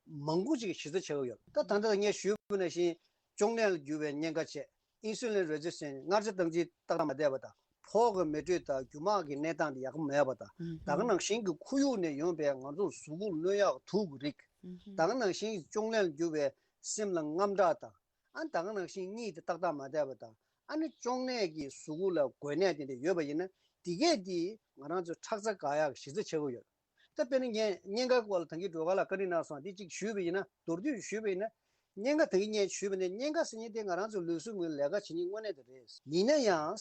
མང་པོ་ཅིག་གི་གཞི་རྩ་ཆགས་ཀྱི་ཡོད། ད་ད་ལྟ་ངས་ཞུས་པ་ནང་བཞིན་གཅོང་ནད་ལ་འགྱུར་བའི་ཉེན་ཁ་ཆེ། ཨིན་སུ་ལིན་རེ་ཛི་སི་ཊེན་ཊི། མངར་ཆ་བཏང་ཅིང་ཏག་ཏག་མ་བསྡད་པ་དང་། ཕོགས་ཀྱི་མེ་དྲོད་དང་རྒྱུ་མ་གི་གནས་སྟངས་དེ་ཡག་པོ་མེད་པ་དང་། ཨུམ། ད་ག་ནང་བཞིན་གྱི་ཁོར་ཡུག་ནས་ཡོང་པའི་ང་ཚོ་གཟུགས་པོ་གནོད་ཡག་དུག་གི་རིགས། ཨུམ། ད་ག་ནང་བཞིན་གྱི་གཅོང་ནད་ལ་འགྱུར་བའི་སེམས་ལ་དངངས་སྐྲག་དང་། ཨ་ནི་ད་ག་ནང་བཞིན་གཉིད་དེ་ཏག་ཏག་མ་བསྡད་པ་དང་། ཨ་ནི་གཅོང་ནད་ཀྱིས་གཟུགས་པོ་ལ་འགོས་ནད་དེ་འདྲ་ཡོད་པ་ཡིན་ན། དེ་གས་དེ་ང་རང་ཚོའི་ཁྲག་རྩ་འགག་ཡག་གི་གཞི་རྩ་ཆེ་བོ་ཡོད། ད་དཔེར་ན་ངས་ཉེན་ཁའི་སྐོར་ལ་ད་གིན་སྒྲོལ་དཀར་ལགས་བཀའ་འདྲི་གནང་སོང་། འདི་གཅིག་ཞུས་པ་ཡིན་ན། མདོར་བསྡུས་ཞུས་པ་ཡིན་ན། ཉེན་ཁ་ད་གིན་ངས་ཞུས་པ་ནི་ཉེན་ཁ་ཟེར་མཁན་དེ་ང་རང་ཚོ་ལུས་ཟུངས་ཀྱི་ལས་ཀ་བྱེད་མཁན་དངོས་གནས་དེ་རེད། ཡིན་ན་ཡང་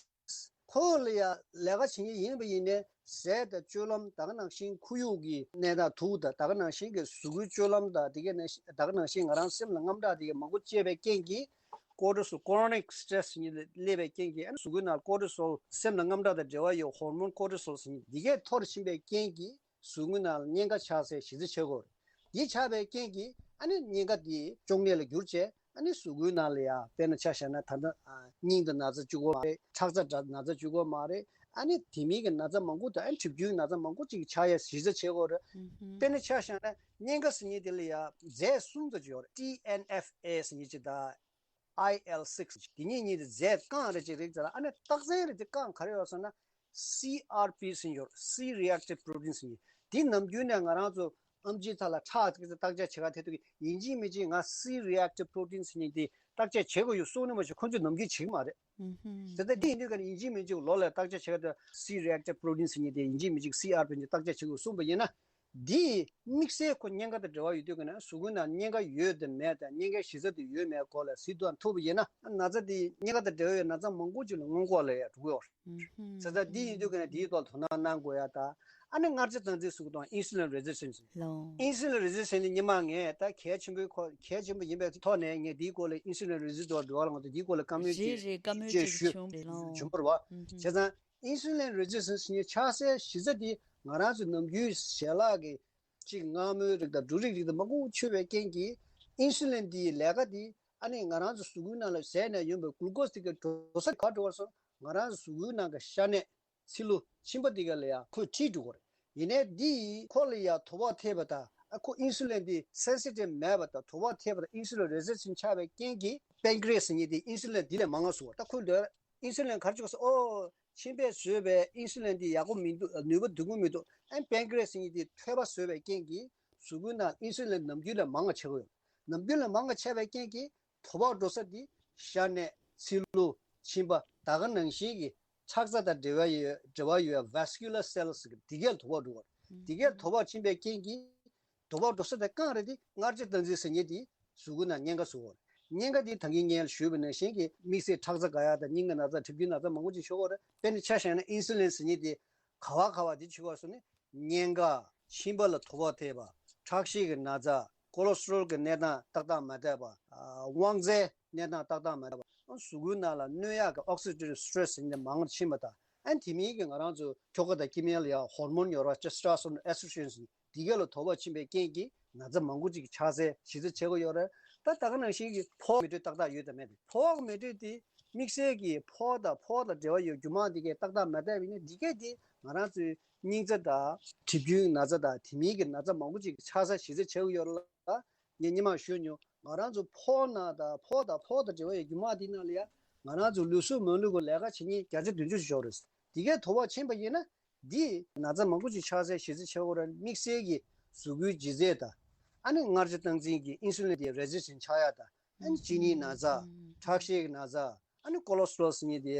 ཁོ་ལ་ཡ་ལས་ཀ་བྱེད་མཁན་ཡིན་པ་ཡིན་ནའི་ཟས་དང་སྤྱོད་ལམ་ད་ག་ནང་བཞིན་ཁོར་ཡུག་གི་གནས་སྟངས་དུག་དང་། ད་ག་ནང་བཞིན་གྱི་གཟུགས་པོའི་སྤྱོད་ལམ་དང་། དེ་ག་ནང་བཞིན་ད་ག་ནང་བཞིན་ང་རང་སེམས་ལ་དངངས་སྐྲག་དེ་ག་མང་པོ་སྐྱེས་པའི་རྐྱེན་གྱིས་ཀོར་ཊི་སོལ། ཀོ་རོ་ནིག་སི་ཊེ་རེ་སི་ཟེར་མཁན་དེ་སླེབས་པའི་རྐྱེན་གྱིས་ཨ་ནི་གཟུགས་པོའི་ནང་ཀོར་ཊི་སོལ། སེམས་ལ་དངངས་སྐྲག་དང་འབྲེལ་བ་ཡོད་ཧོར་མོན་ཀོར་ཊི་སོལ་ཟེར་མཁན་འདི་གས་མཐོ་རུ་ཕྱིན་པའི་རྐྱེན་གྱིས་གཟུགས་པོའི་ནང་ལ་ཉེན་ཁ་ཆགས་སའི་གཞི་རྩ་ཆེ་བོ་རེད། འདི་ཆགས་པའི་རྐྱེན་གྱིས་ཨ་ནི་ཉེན་ཁ་འདི་གཅོང་ནད་ལ་འགྱུར་བྱས། ཨ་ནི་གཟུགས་པོའི་ནང་ལ་ཡ་དཔེར་ན་ཆ་བཞག་ན་ད་ལྟ་ཨ་སྙིང་དང་ན་ཚ་བཅུག་གི་མ་རེད། ཁྲག་རྩ་འདྲ་ན་ཚ་བཅུག་གི་མ་རེད། ཨ་ནི་དེ་མིན་གྱི་ན་ཚ་མང་པོ་དང་། ཨ་ནི་གྲིབ་སྐྱོན་ན་ཚ་མང་པོ་ཅིག་ཆགས་ཡའི་གཞི་རྩ་ཆེ་བོ་རེད། ཨུམ་ཧུམ། དཔེར་ན་ཆ་བཞག་ན་ཉེན་ཁ་ཟེར་མཁན་དེ་ལ་ཡ་རྫས་གསུམ་ཙམ་ཅིག་ཡོད་རེད། ཊི་ཨེན་ཨེཕ་ཨེ་ཟེར་མཁན་ཅིག་དང་། ཨའི་ཨེལ་སིགས། དེ་གཉིས་གཉིས་དེ་རྫས་རྐང་རེད་ཅིག་རེད་ཟེར་ལ། ཨ་ནི་རྟགས་མཚན་རེད་དེ་རྐང་ག་རེ་ཡོད་ཟེར་ན། སི་ཨར་པི་ཟེར་ཡོད། སི་རི་ཨེག་ཊིབ་པྲོ་ཊིན་ཟེར་ཡོད། དེ་ནམ་རྒྱུན་ནས་ང་རང་ཚོ་ཨེམ་ཆིའི་ཐད་ལ་ཁྲག་དེ་བརྟག་དཔྱད་བྱེད་ག་ཐད་དུ་ཡིན་གཅིག་མིན་གཅིག་ང་སི་རི་ཨེག་ཊིབ་པྲོ་ཊིན་ཟེར་མཁན་དེ་བརྟག་དཔྱད་བྱེད་དགོས་ཡོད་གསུངས་ནི་མ་གཞི་ཁོ་ཚོས་ནམ་རྒྱུན་བྱེད་ཀྱི་མ་རེད། ཨུམ་ཧུམ། དེ་ལྟ་དེ་ཡིན་དུས་ཀ་ནས་ཡིན་གཅིག་མིན་གཅིག་ལོ་ལ་བརྟག་དཔྱད་བྱེད་ག་དུས་སི་རི་ཨེག་ཊིབ་པྲོ་ཊིན་ཟེར་མཁན་དེ་ཡིན་གཅིག་མིན་གཅིག་སི་ཨར་པི་ནས་བརྟག་དཔྱད་བྱེད་དགོས་གསུངས་པ་ཡིན་ན། འདི་དམིགས་བསལ་ཁོ་ཉེན་ཁ་དང་འབྲེལ་བ་ཡོད་དུས་ཀ་ནས་གཟུགས་པོའི་ནང་ཉེན་ཁ་ཡོད་དམ་མེད་དང་། ཉེན་ཁའི་གཞི་རྩ་དེ་ཡོད་མེད་སྐོར་ལ་གཟིགས་མཐོང་ཐུབ་པ་ཡིན་ན། ན་ཚ་དེ་ཉེན་ཁ་དང་འབྲེལ་བ་ཡོད་ན་ཚ་མང་པོ་ཅིག་ལ་སྔོན་འགོག་ལ་ཡ་འགྲོ་གི་ཡོད་རེད། ཨུམ་ཧུམ། བྱས་ཙང་འདི་ཡིན་དུས་ཀ་ནས་འདིའི་ཐོག་དོ་སྣང་གནང་དགོས་ཡ་དང་། ཨ་ནི་མངར་ཆ་བཏང་འཛིན་ཟེར་དང་ཨིན་སུ་ལིན་རེ་ཛི་སི་ཊེན་ཊི། ལོ། ཨིན་སུ་ལིན་རེ་ཛི་སི་ཊེན་ཊི་ནི་སྔོན་མ་ངས་ད་གལ་ཆེན་པོའི་ཁོ་གལ་ཆེན་པོ་ཡིན་པའི་ཐོག་ནས་ངས་འདིའི་སྐོར་ལ་ཨིན་སུ་ལིན་རེ་ཛི་སི་ཊེན་ཊི་འགྲོ་བ་ལ་ང་ཚོ་འདིའི་སྐོར་ལ་བཀའ་མོལ་རེད་ཅིག་རེད། བཀའ་མོལ་ཅིག་ཞུ་བྱུང་རེད་ལོ། བྱུང་བ་རེད་བ། ཨུམ་ཧུམ། བྱས་ཙང་ཨིན་སུ་ལིན་རེ་ཛི་སི་ཊེན་ཊི་ནི་ཆགས་སའི་གཞི་རྩ་དེ་ང་རང་ཚོ་ནམ་རྒྱུན་ཞལ་ལག་གི་ཅིག་མངར་མོའི་རིགས་དང་འབྲུ་རིགས་རིགས་དང་མང་པོ་མཆོད་པའི་རྐྱེན་གྱིས་ཨིན་སུ་ལིན་དེའི་ལས་ཀ་དེ་ཨ་ནི་ང་རང་ཚོ་གཟུགས་པོའི་ནང་ལ་ཟས་ནས་ཡོང་པའི་གུ་ལུ་ཀོ་སི་དེ་ག་འགྲོ་ས་ག་འགྲོ་བར་སོང་། ང་རང་ཚོ་གཟུགས་པོའི་ནང་གི་ཤ་གནད། ཚིལ་ལུ། མཆིན་པ་དེ་ག་ལ་ཡ་ཁོས་ཁྲིད་འགྲོ་གི་རེད། ཡིན་ནའི་འདི་ཁོ་ལ་ཡ་དོ་ཕོག་ཐེབས་པ་དང་ ཨ་ཁོ་ཨིན་སུ་ལིན་དེ་སེན་སི་ཊིབ་མེད་པ་དང་དོགས་པ་ཐེབས་པ་དང་ཨིན་སུ་ལིན་རེ་ཟི་སི་ཊེན་ཊི་ཆགས་པའི་རྐྱེན་གྱིས་པན་ཀི་རེ་ཨས་ཟེར་མཁན་དེ་ཨིན་སུ་ལིན་དེ་ལས་མང་ང་བཟོ་བ། ད་ཁོས་འདོད་ཨིན་སུ་ལིན་ག་རེ་བྱེད་དགོས་ཟེར། ཨོ། མཆིན་པས་བཟོས་པའི་ཨིན་སུ་ལིན་དེ་ཡག་པོ་མི་འདུག་ནུས་པ་འདུག་གི་མི་འདུག་ཨ་པན་ཀི་རེ་ཨས་ཟེར་མཁན་དེ་ཐོས་པ་བཟོས་པའི་རྐྱེན་གྱིས་གཟུགས་པོའི་ནང་ཨིན་སུ་ལིན་ནམ་རྒྱུན་ལས་མང་ང་ཆགས་ཀྱི་ཡོད། ནམ་རྒྱུན་ལས་མང་ང་ཆགས་པའི་རྐྱེན་གྱིས་དོགས་པ་འགྲོ་ས་དེ་ཤ་གནད། ཚིལ་ལུ། མཆིན་པ། ད་ག་ནང་བཞིན་གྱི་ཁྲག་རྩ་དང་འབྲེལ་བ་ཡོད། འབྲེལ་བ་ཡོད་བྷ་སི་ཀུ་ལར་སེལ་ཟེར་གི་དེ་གས་ལ་དོགས་པ་འགྲོ་བ་རེད། དེ་གས་ལ་དོགས་པ་ཕྱིན་པའི་རྐྱེན་གྱིས་དོགས་པ་འགྲོ་ས་དེ་གང་རེད་དེ། མངར་ཆ་སྟངས་འཛིན་ཟེར་མཁན་དེ་གཟུགས་པོའི་ནང་གཉན་ཁ་བཟོ་བ་རེད། གཉན་ཁ་དེ་ད་གིན་ངས་ཞུས་པ་ནང་བཞིན་གྱི་དམིགས་བསལ་ཁྲག་རྩ་འགག་ཡག་དང་སྙིང་གི་ན་ཚ། གྲིབ་སྐྱོན་ན་ཚ་མང་པོ་ཅིག་ཤོར་གྱི་ཡོད་རེད། དཔེར་ན་ཆ་བཞག་ན་ཨིན་སུ་ལིན་ཟེར་མཁན་དེ་ག་བ་ག་བ་དེ་བྱེད་པ་སོང་ནས། གཉན་ཁ། མཆིན་པ་ལ་དོགས་པ་ཐེབས་པ། ཁྲག་ཤེད་ཀྱི་ན་ཚ། ཀོ་ལེ་སི་ཊོ་རོལ་གྱི་གནས་སྟངས་ཏག་ཏག་མ་བསྡད་པ། ཨ། དབང་རྩའི་གནས་སྟངས་ཏག་ཏག་མ་བསྡད་པ། ཨ། གཟུགས་པོའི་ནང་ལ་གནོད་ཡག་གི་ཨོག་སི་ཌེ་ཊིབ་སི་ཊེ་སི་ཟེར་མཁན་དེ་མང་རུ་ཕྱིན་པ་དང་། ཨ། དེ་མིན་གྱི་ང་རང་ཚོ་ཁྱོ་ག་དང་སྐྱེ་དམན་ལ་ཡང་ཧོར་མོན་ཡོད་རེད་པ། ཊེ་སི་ཊོ་སི་ཊོན། ཨེ་སི་ཊྲོ་ཇེན་ཟེར་མཁན་དེ་གས་ལ་དོགས་པ་ཕྱིན་པའི་རྐྱེན་གྱིས་ན་ཚ་མང་པོ་ཅིག་ཆགས་སའི་གཞི་རྩ་ཆགས་ཀྱི་ཡོད་རེད། ད་ད་ག་ནང་བཞིན་གྱི་ཕོ་བ་མེ་དྲོད་ཏག་ཏག་ཡོད་དམ་མེད་དེ། ཕོ་བ་མེ་དྲོད་དེ་དམིགས་བསལ་གྱི་ཕོ་བ་དང་ཕོ་བ་དང་འབྲེལ་བ་ཡོད་རྒྱུ་མ་དེ་གས་ཏག་ཏག་མ་བསྡད་པ་ཡིན་ན། དེ་གས་དེ་ང་རང་ཚོའི་སྙིང་རྩ་དང་གྲིབ་སྐྱོན་ན་ཚ་དང་དེ་མིན་གྱི་ན་ཚ་མང་པོ་ཅིག་ཆགས་ས་གཞི་རྩ་ཆགས་ཀྱི་ཡོད་རེད་ལ། ངས་སྔོན་མ་ཞུས་མྱོང་། ང་རང་ཚོ་ཕོ་བ་ནང་དང་ཕོ་བ་དང་ཕོ་བ་དང་འབྲེལ་བ་ཡོད་རྒྱུ་མ་དེ་ནང་ལ་ཡང་ང་རང་ཚོ་ལུས་གསོ་མ་ལུས་ཀྱི་ལས་ཀ་བྱེད་མཁན་བརྒྱ་ཆ་བདུན་ཅུ་ཞིག་ཡོད་རེད། དེ་གས་དོགས་པ་ཕྱིན་པ་ཡིན་ན། འདིས་ན་ཚ་མང་པོ་ཅིག་ཆགས་སའི་གཞི་རྩ་ཆགས་ཀྱི་ཡོད་རེད། དམིགས་བསལ་གྱི་གཟུགས་པོའི་ལྗིད་ཚད་དང་། ཨ་ནི་མངར་ཆ་སྟངས་འཛིན་གྱི་ཨིན་སུ་ལིན་དེ་རེ་ཟི་སི་ཊེན་ཊི་ཆགས་ཡག་དང་། ཨ་ནི་གཅིན་སྙི་ན་ཚ། ཁྲག་ཤེད་ཀྱི་ན་ཚ། ཨ་ནི་ཀོ་ལེ་སི་ཊོ་རོལ་ཟེར་མཁན་དེ་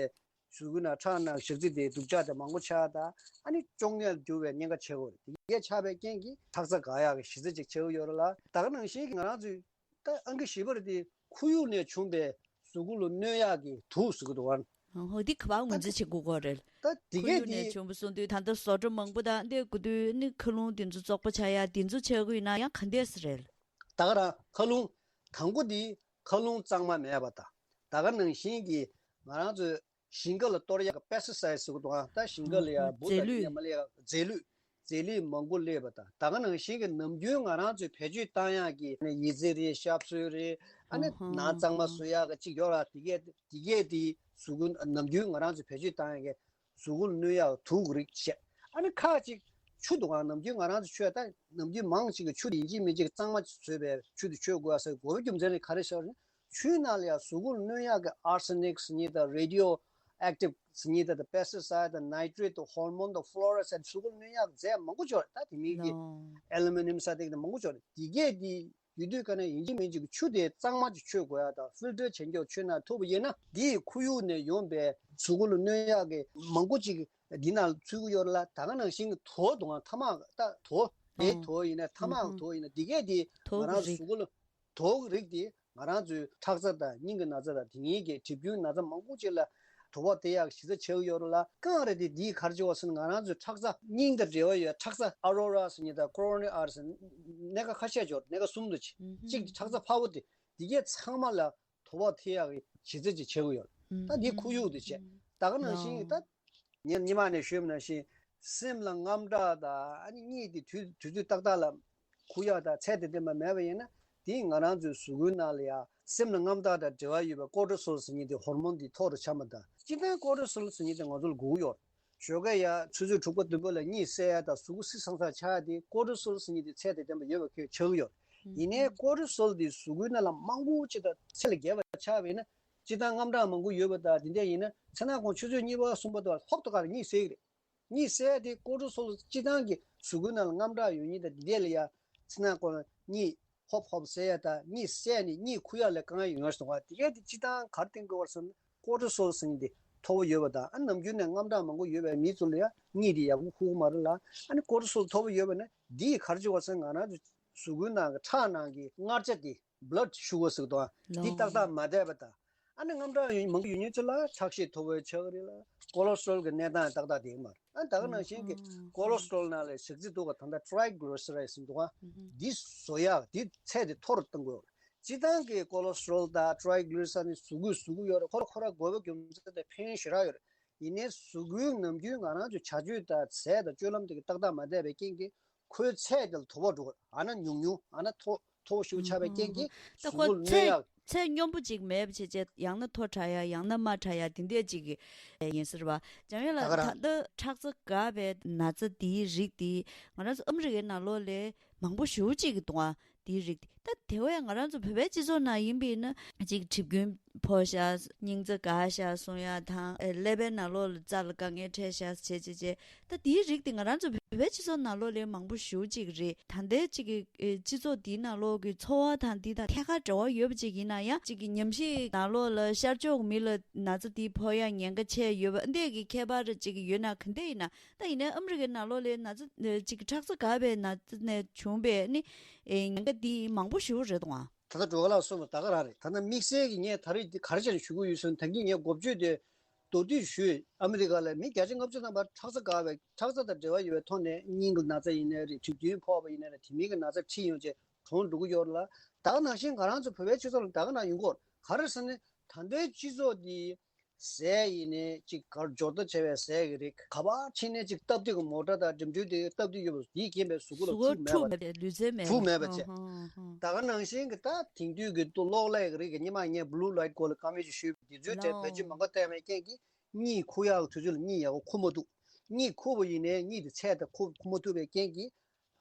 གཟུགས་པོའི་ནང་ཁྲག་ནང་ཞག་ཚི་དེ་སྡུག་ཅག་དེ་མང་པོ་ཆགས་དང་། ཨ་ནི་གཅོང་ནད་འགྱུར་བའི་གཉན་ཁ་ཆགས་ཀྱི་ཡོད་རེད། དེ་གས་ཆགས་པའི་རྐྱེན་གྱིས་ཁྲག་རྩ་འགག་ཡག་གི་གཞི་རྩ་ཅིག་ཆགས་ཀྱི་ཡོད་རེད་ལ། ད་ག་ནང་བཞིན་གྱི་ང་རང་ཚོའི་ད་ཨང་ཀི་བཞི་པ་རེད་དེ། ཁོར་ཡུག་ནས་བྱུང་བའི་གཟུགས་པོ་ལ་གནོད་ཡག་གི་དུག་ཟེར་གྱི་འདུག་ག་ཧོ། འདི་ག་པར་ངོས་འཛིན་བྱེད་དགོས་ཀྱི་རེད། ད་འདི་ཁོར་གས་ཡུག་ནས་འདི་བྱུང་བ་སོང་དུས་ད་ལྟ་བཟོ་གྲྭ་མང་པོ་དང་འདི་དགོས་དུས་ནི་མཁའ་རླུང་འདི་ཚོ་བཙོག་པ་ཆགས་ཡག་འདི་ཚོ་ཆགས་ཀྱི་ཡོད་ན་ཡང་ག་འདྲས་རེད། ད་ག་རང་མཁའ་རླུང་དང་པོ་འདི་མཁའ་རླུང་གཙང་མ་མེད་པ་དང་། ད་ག་ནང་བཞིན་གྱི་ང་རང་ཚོས་ཞིང་ཁ་ལ་གཏོར་ཡག་གི་པེ་སི་ཊི་སའི་ཌི་ཟེར་གྱི་འདུག་ཨ། ད་ཞིང་ཁ་ལ་ཡ་འབུ་དང་རྫས་ལུད། དེ་མ་སླེབས་ཡག་རྫས་ལུད། རྫས་ལུད་མང་པོ་སླེབས་པ་དང་། ད་ག་ནང་བཞིན་གྱི་ནམ་རྒྱུན་ང་རང་ཚོས་བེད་སྤྱོད་བཏང་ཡག་གི་ཡི་ཙི་རེད། ཤབ་སོལ་རེད། ཨ་ནི་ནང་གཙང་མ་བཟོ་ཡག་གི་ཅིག་ཡོད་ར། དེ་གས་དེ་གས་དེ་གཟུགས་པོ་ནམ་རྒྱུན་ང་རང་ཚོས་བེད་སྤྱོད་བཏང་ཡག་གི་གཟུགས་པོ་ལ་གནོད་ཡག་དུག་རིགས་བྱས། ཨ་ནི་ཁག་ཅིག་ཆུ་འདུག་ག་ནམ་རྒྱུན་ང་རང་ཚོ་ཆུ་ད་ནམ་རྒྱུན་མང་ཅིག་གི་ཆུ་དེ་ཡིན་གཅིག་མིན་གཅིག་གཙང་མ་བཟོས་པའི་ཆུ་དེ་མཆོད་དགོས་ཡ་ཟེར་དགོས་པའི་རྒྱུ་མཚན་ནི་ག་རེ་ཟེར་ན། ཆུའི་ནང་ལ་ཡང་གཟུགས་པོ་ལ་གནོད་ཡག་གི་ཨར་སེ་ནིག་ཟེར་མཁན་དང་རེ་ཌི་ཡོ་ཨེག་ཊིབ་ཟེར་མཁན་དང་པེ་སི་ཊི་སའི་ཌི་དང་ནའི་ཊྲེ་ཊི་དང་ཧོར་མོན་དང་ཕློ་རའི་ཌི་ཟེར་གཟུགས་པོ་ལ་གནོད་ཡག་རྫས་མང་པོ་ཅིག་ཡོད་རེད། ད་དེ་མིན་གྱི་ཨེ་ལུ་མི་ནི་ཡམ་ཟེར་དེ་གི་མང་པོ་ཅིག་ཡོད་རེད། དེ་གས་དེ་ཡོད་དུས་ག་ནས་ཡིན་གཅིག་མིན་གཅིག་གི་ཆུ་དེ་གཙང་མ་ཅིག་མཆོད་དགོས་ཡ་དང་ཕིལ་ཊར་བྱས་མཆོད་ན་ཐུབ་པ་ཡིན་ན། དེ་ཡིས་ཁོར་ཡུག་ནས་ཡོང་པའི་གཟུགས་པོ་ལ་གནོད་ཡག་གི་མང་པོ་ཅིག་འདི་ནང་ཚུད་ཀྱི་ཡོད་རེད་ལ། ད་ག་ནང་བཞིན་གྱི་དུག་འདུག་ག་ཐ་མག་ད་དུག་ལའི་དུག་ཡིན་ན་ཐ་མག་དུག་ཡིན་ན་དེ་གས་དེ་ང་རང་གཟུགས་པོ་ལ་དུག་རིགས་དེ་ང་རང་ཚོའི་ཁྲག་རྩ་དང་སྙིང་གི་ན་ཚ་དང་དེ་གཉིས་ཀྱི་གྲིབ་སྐྱོན་ན་ཚ་མང་པོ་ཅིག་ལ་དུག་པ་དེ་ཡག་གཞི་རྩ་ཆགས་ཀྱི་ཡོད་རེད་ལ། རྐང་རེད་དེ་འདིའི་གར་བྱེད་པ་ཟེར་ན་ང་རང་ཚོའི་ཁྲག་རྩ་སྙིང་དང་འབྲེལ་བ་ཡོད་ཁྲག་རྩ་ཨ་རོ་ར་ཟེར་མཁན་དང་ཀོ་རོ་ནི་ཨར་ཟེར་སྣ་ཁ་ཁ་ཤས་ཅིག་ཡོད་རེད། སྣ་ཁ་གསུམ་དུ་ཅིག་གཅིག་དེ་ཁྲག་རྩ་ཕར་བུ་དེ་དེ་གས་ཚང་མ་ལ་དུག་པ་ཐེབས་ཡག་གི་གཞི་རྩ་ཅིག་བྱེད་ཀྱི་ཡོད། ད་འདི་ཁོར་ཡུག་དེ་བྱས། ད་ག་ནང་བཞིན་ད་ངས་སྔོན་མ་ནས་ཞུས་པ་ནང་བཞིན་སེམས་ལ་དངངས་སྐྲག་དང་ཨ་ནི་གཉིད་དེ་དུས་དུས་ཚོད་ཏག་ཏག་ལ་ཁུག་ཡག་དང་ཚད་དང་ལྡན་པ་མེད་པ་ཡིན་ན། དེས་ང་རང་ཚོའི་གཟུགས་པོའི་ནང་ལ་ཡང་སེམས་ལ་དངངས་སྐྲག་དང་འབྲེལ་བ་ཡོད་པའི་ཀོར་ཊི་སོལ་ཟེར་མཁན་དེ་ཧོར་མོན་དེ་མཐོ་རུ་ཆགས་པ་དང་། སྤྱིར་བཏང་ཀོར་ཊི་སོལ་ཟེར་མཁན་དེ་ང་ཚོ་ལ་དགོས་ཀྱི་ཡོད། ཞོགས་ཀས་ཡར་ཆུ་ཚོད་དྲུག་པ་བདུན་པ་ལ་གཉིད་སད་ཡ་དང་གཟུགས་པོ་བསིལ་སང་སང་ཆགས་ཡ་དེ་ཀོར་ཊི་སོལ་ཟེར་མཁན་དེ་ཚད་དང་ལྡན་པ་ཡོད་པ་ཁོས་ཆགས་ཀྱི་ཡོད། ཡིན་ནའི་ཀོར་ཊི་སོལ་དེ་གཟུགས་པོའི་ནང་ལ་མང་པོ་ཅིག་དང་ཚད་ལས་བརྒལ་བ་ཆགས་པ་ཡིན་ན། སྤྱིར་བཏང་དངངས་སྐྲག་མང་པོ་ཡོད་པ་དང་དེ་འདྲ་ཡིན་ན་མཚན་ནག་ཁོང་ཆུ་ཚོད་གཉིས་པ་གསུམ་པ་དུ་ཧོབ་ཏེ་ག་རེ་གཉིད་སད་ཀྱི་རེད། གཉིད་སད་དེ་ཀོར་ཊི་སོལ་སྤྱིར་བཏང་གི་གཟུགས་པོའི་ནང་ལ་དངངས་སྐྲག་ཡོད་མཁན་དང་དེ་འདྲ་ལ་ཡ་མཚན་ནག་ཁོང་གཉིད་ཧོབ་ཧོབ་སད་ཡ་དང་གཉིད་སད་ནས་གཉིད་ཁུག་ཡ་ལ་དཀའ་ངལ་ཡོང་ཡ་སོང་བ། དེ་གས་དེ་སྤྱིར་བཏང་ག་རེ་བསྟན་དགོས་པ་ཟེར་ན། ཀོར་ཊི་སོལ་ཟེར་མཁན་དེ་མཐོ་པོ་ཡོད་པ་དང་། ཨ་ནམ་རྒྱུན་ནས་དངངས་སྐྲག་མང་པོ་ཡོད་པའི་མི་ཚོ་ལ་ཡང་གཉིད་དེ་ཡག་པོ་ཁུག་གི་མ་རེད་ལ། ཨ་ནི་ཀོར་ཊི་སོལ་མཐོ་པོ་ཡོད་པ་ནི་འདིས་ག་རེ་བྱེད་པ་ཟེར་ན། ང་རང་ཚོ་གཟུགས་པོའི་ནང་གི་ཁྲག་ནང་གི་མངར་ཆ་དེ་བྷི་ལཌ་ཤུ་གར་ཟེར་གི་འདུག་ཨ། འདི་ཏག་ཏག་མ་བསྡད་པ་དང་། ཨ་ནི་དངངས་སྐྲག་ཡོད་མང་པོ་ཡོད་མཁན་ཚོ་ལ་ཁྲག་ཤེད་མཐོ་པོ་ཆགས་ཀྱི་རེད་ལ། ཀོ་ལེ་སི་ཊོལ་གྱི་གནས་སྟངས་ཏག་ཏག་དེ་མ་རེད། ཨ་ད་ག་ནང་བཞིན་གྱི་ཀོ་ལེ་སི་ཊོལ་ནང་ལ་ཞག་ཚི་འདུག་ག་ད་ལྟ་ཊྲའི་གི་ལི་སི་རའི་ཌི་ཟེར་འདུག་ག་འདི་བཟོ་ཡག་འདི་ཚད་དེ་མཐོ་རུ་གཏོང་དགོས། སྤྱིར་བཏང་གི་ཀོ་ལེ་སི་ཊོལ་དང་ཊྲའི་གི་ལི་སི་རའི་ཌི་ནི་བཟོ་གི་བཟོ་གི་ཡོད་རེད། ཁོ་ར་ཁོ་ར་དགོས་པ་རྒྱུ་མཚན་དེ་ཕན་ཡོན་ཞེ་དྲག་ཡོད་རེད། ཡིན་ནའི་གཟུགས་པོའི་ནམ་རྒྱུན་ང་རང་ཚོའི་བྱ་སྤྱོད་དང་ཟས་དང་སྤྱོད་ལམ་དེ་གི་ཏག་ཏག་མ་བསྡད་པའི་རྐྱེན་གྱིས་ཁོའི་ཚད་དེ་ལ་དོ་ཕོག་འགྲོ་གི། ཨ་ན་ཉུང་ཉུང་། ཨ་ན་མཐོ་མཐོ་ཤུགས་ཆགས་པའི་རྐྱེན་གྱིས་ད་གཟུགས་ཁོ་པོ་ལ་གནོད་ཚད་ཡག་ཚད་སྙོམས་པོ་ཅིག་མེད་པ་བྱས་བྱས། ཡང་ན་མཐོ་དྲགས་ཡ་ཡང་ན་དམའ་དྲགས་ཡ་དེ་འདྲས་ཅིག་གི་ཡིན་ཟེར་བ། འཇམ་དབྱངས་ལགས། ད་ག་རང་། ད་ལྟ་ཁྲག་རྩ་འགག་པའི་ན་ཚ་འདིའི་རིགས་འདི་ང་རང་ཚོ་ཨ་མི་རི་ཀའི་ནང་ལོགས་ལ་ མང་པོ་ཞེ་པོ་ཅིག་གི་འདུག་ཨ། དེའི་རིགས་དེ་ད་དེ་བས་ང་རང་ཚོ་བོད་པའི་སྤྱི་ཚོགས་ནང་ཡིན་པས་ན་ཅིག་གྲིབ་སྐྱོན་ཕོག་ཤག་སྙིང་རྩ་འགག་ཤག་གསུང་ཡག་དང་། ཨེ་ཀླད་པའི་ནང་ལོགས་ལ་རྩ་ལ་དཀའ་ངལ་འཕྲད་ཤག་བྱས་བྱས་བྱས། ད་དེའི་རིགས་དེ་ང་རང་ཚོ་བོད་པའི་སྤྱི་ཚོགས་ནང་ལོགས་ལས་མང་པོ་ཞེ་པོ་ཅིག་རེད། ད་ལྟའི་ཅིག་གི་ཨེ་སྤྱི་ཚོགས་འདིའི་ནང་ལོགས་ཀྱི་འཚོ་བ་དང་འདི་དང་ཐད་ཀར་འབྲེལ་བ་ཡོད་པ་ཅིག་ཡིན་ན་ཡང་། ཅིག་གི་ཉམས་ཞིབ་ནང་ལོགས་ལ་ཤར་ཕྱོགས་མི་ལ་ན་ཚ་འདི་ཕོག་ཡག་ཉེན་ཁ་ཆེ་ཡོད་པ་འདི་གི་ཁྱད་པར་ཅིག་ཡོད་ན་ག་འདྲ་ཡིན་ན། ད་ཡིན་ནའི་ཨ་མི་རི་ཀའི་ནང་ལོགས་ལ་ན་ཚ་ཅིག་ཁྲག་རྩ་འགག་པའི་ན་ཚ་ནས་བྱུང་བའི་ནི་ཨེ་ཉེན་ཁ་འདི་མང་པོ་ཞེ་པོ་རེད་འདུག་ཨ། ད་ལྟ་འགྲོ་ག་ལ་སོང་བ་ད་ག་རང་རེད། ད་ལྟ་དམིགས་བསལ་གྱི་ངས་ད་རེས་འདི་ག་རེ་བྱས་ནས་ཞུ་གི་ཡོད་ཟེར་ན། ད་གིན་ངས་འགོ་བརྗོད་དེ་མདོར་བསྡུས་ཞུས། ཨ་མི་རི་ཀ་ལ་མི་བརྒྱ་ཆ་ལྔ་བཅུ་ཐམ་པ་ཁྲག་རྩ་འགག་པའི་ཁྲག་རྩ་དང་འབྲེལ་བ་ཡོད་པའི་ཐོག་ནས་སྙིང་གི་ན་ཚ་ཡིན་ནའི་རེད། གྲིབ་སྐྱོན་ཕོག་པ་ཡིན་ནའི་རེད། དེ་མིན་གྱི་ན་ཚ་ཁྲིད་ཡོང་བྱས་གྲོངས་འགྲོ་གི་ཡོད་རེད་ལ། ད་ག་ནང་བཞིན་ང་རང་ཚོ་བོད་པའི་སྤྱི་ཚོགས་ལ་ད་ག་ནང་ཡོང་གི་ཡོད་རེད། ག་རེ་ཟེར་ན་ད་ལྟའི་སྤྱི་ཚོགས་འདི་ཟས་ཡིན་ནའི་ཅིག་གར་འབྱོར་ཐོ་ཆེ་བའི་ཟས་ཀྱི་རིགས། ག་པར་ཕྱིན་ནའི་ཅིག་སྟབས་བདེ་གི་མོ་ཊ་དང་འགྲིམ་འགྲུལ་དེ་སྟབས་བདེ་ཡོད་པ་དེའི་རྐྱེན་པས་གཟུགས་པོ་ལ་གཟུགས་པོ་ཚུགས་མེད་འཁྲུ་པ་མེད་པ། ལུས་རྩལ་མེད་ཧྥུ་པ། མེད་པ་བྱས། ཧང་ཧང་ཧང་། ད་ག་ནང་བཞིན་གྱི་ད་དེང་དུས་ཀྱི་ཏུ་གློག་ཀླད་ཀྱི་རིགས་ཀྱི་སྔོན་མ་ངས་བྷུ་ལུ་ལའིཊ་སྐོར་ལ་རྐང་མེད་ཅིག་ཞུས་པ་དེ་ཚོའི་གྲས་ལའོ། བེད་སྤྱོད་མང་པོ་བཏང་བའི་རྐྱེན་གྱིས་གཉིད་ཁུག་ཡག་དུས་ཚོད་ལ་གཉིད་ཡག་པོ་ཁུག་མ་ཐུབ། གཉིད་ཁུག་པ་ཡིན་ནའི་གཉིད་དེ་ཚད་དང་ཁུག་ཁུག་མ་ཐུབ་པའི་རྐྱེན་གྱིས།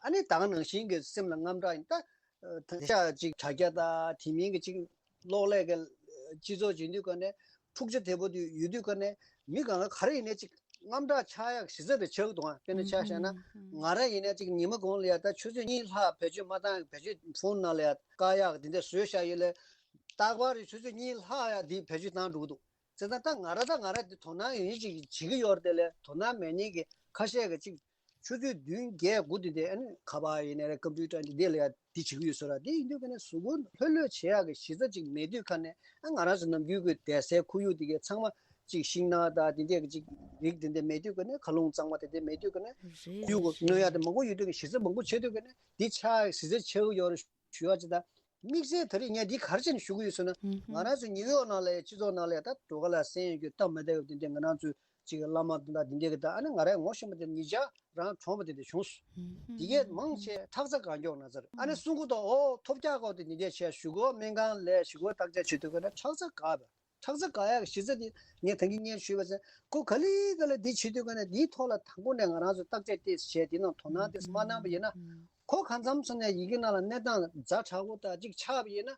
ཨ་ནི་ད་ག་ནང་བཞིན་གྱི་སེམས་ལ་དངངས་སྐྲག་ཡིན། ད་ད་ཆ་ཅིག་དྲ་རྒྱ་དང་དེ་མིན་གྱི་ཅིག་གློག་ཀླད་ཀྱི་སྤྱི་ཚོགས་ཡིན་དུས་ཀ་ནས་འཁྲུག་ཆ་དོད་པོ་དེ་ཡོད་དུས་ཀ་ནས་མི་གང་ག་ག་རེ་ཡིན་ནའི་ཅིག་དངངས་སྐྲག་ཆགས་ཡག་གཞི་རྩ་དེ་ཆགས་ཀྱི་འདུག་ཨ། དཔེར་ན་ཆ་བཞག་ན་ང་རང་ཡིན་ནའི་ཅིག་ཉི་མ་གུང་ལ་ཡ་ད་ཆུ་ཚོད་གཉིས་ལྷག་བེད་སྤྱོད་མ་བཏང་། བེད་སྤྱོད་ཕོན་ནང་ལ་ཡ་བཀག་ཡག་དེ་འདྲ་བཟོས་བཞག་ཡོད་ལ། རྟག་པར་རེ་ཆུ་ཚོད་གཉིས་ལྷག་ཡ་དེ་བེད་སྤྱོད་བཏང་འགྲོ་གི་འདུག། བྱས་ཙང་ད་ང་རང་ད་ང་རང་དེ་དོ་སྣང་ཡོད་ཡིན་ཅིག་བྱེད་ཀྱི་ཡོད་རེད་དེ་ལས། དོ་སྣང་མེད་མཁན་གྱི་ཁ་ཤས་ཀྱིས་ཅིག་ཆུ་ཚོད་བདུན་བརྒྱད་དགུ་དེ་དེ་ཨ་ནི་ཁ་པར་ཡིན་ནའི་རེད། ཀམ་པུ་ཊར་འདི་དེ་ལ་ཡ་འདི་བྱེད་ཀྱི་ཡོད་ས་རེད། དེ་ཡིན་དུས་ཀ་ནས་གཟུགས་པོ་ལྷོད་ལྷོད་བྱེད་ཡག་གི་གཞི་རྩ་ཅིག་མེད་དུས་ཀ་ནས། ཨ་ང་རང་ཚོ་ནམ་རྒྱུན་གྱི་བསྡད་སའི་ཁོར་ཡུག་དེ་གའི་ཚང་མ་ཅིག་ཤིང་ནགས་དང་དེ་འདྲས་ཀྱི་ཅིག་རིགས་དེ་འདྲས་མེད་དུས་ཀ་ནས། མཁའ་རླུང་གཙང་མ་དེ་འདྲས་མེད་དུས་ཀ་ནས། རེད། ཁོར་ཡུག་གི་རེད། གནོད་ཡག་དེ་མང་པོ་ཡོད་དུས་ཀ། གཞི་རྩ་མང་པོ་བྱེད་དུས་ཀ་ནས་འདི་ཆགས་ཡག་གཞི་རྩ་ཆགས་ཀྱི་ཡོད་རེད། ཞུ་བ་ཅིག་ད། དམིགས་བསལ་ད་རེས་ངས་འདི་ག་རེ་བྱས་ནས་ཞུ་གི་ཡོད་ཟེར་ན། ཧུམ་ཧུམ། ང་རང་ཚོ་ཉིའུ་ཡོག་ནང་ལ་ཡ་སྤྱི་ཚོགས་ནང་ལ་ཡ་ད་འགྲོ་ག་ལ་སེམས་ཡོད་རྒྱུ་སྟབས་མ་བདེ་བ་དེ་འདྲ། ང་རང་ཚོའི་ཅིག་བླ་མ་དང་འདི་འདྲ་གི་ད། ཨ་ནི་ང་རའི་ངོ་ཤེས་པ་དེ་ཉེ་ཆར་རང་གྲོངས་པ་དེ་འདྲ་བྱུང་སོང་། ཧུམ་ཧུམ། དེ་གས་མང་ཆེ་ཁྲག་རྩ་གང་མགྱོགས་ན་ཚར། ཨ་ནི་གསུང་གི་འདུག། ཨོ་ཐོལ་རྒྱག་གོ་དེ་འདི་འདྲ་བྱས་ཞུ་གོ། སྨན་ཁང་ལ་ཞུ་གོ། བརྟག་དཔྱད་བྱེད་དུས་ཀ་ནས་ཁྲག་རྩ་འགག་པ། ཁྲག་རྩ་འགག་ཡག་གི་གཞི་རྩ་དེ་ངས་ད་གིན་སྔོན་ཞུས་པ་ཚེ། ཁོ་ག་ལེ་ག་ལེ་འདི་བྱེད་དུས་ཀ་ནས་འདིའི་ཐོག་ལ་དང་པོ་ནས་ང་རང་ཚོ་བརྟག་དཔྱད་ཏོག་ཙམ་བྱས། དེ་ནང་དོ་སྣང་ཏོག་ཙམ་མ་གནང་བ་ཡིན་ན། ཁོ་གང་འཚམ་ཚོ་ནས་ཡི་གེ་ནང་ལ་གནས་སྟངས་ཛ་དྲག་པོ་དང་ཅིག་ཆགས་པ་ཡིན་ན།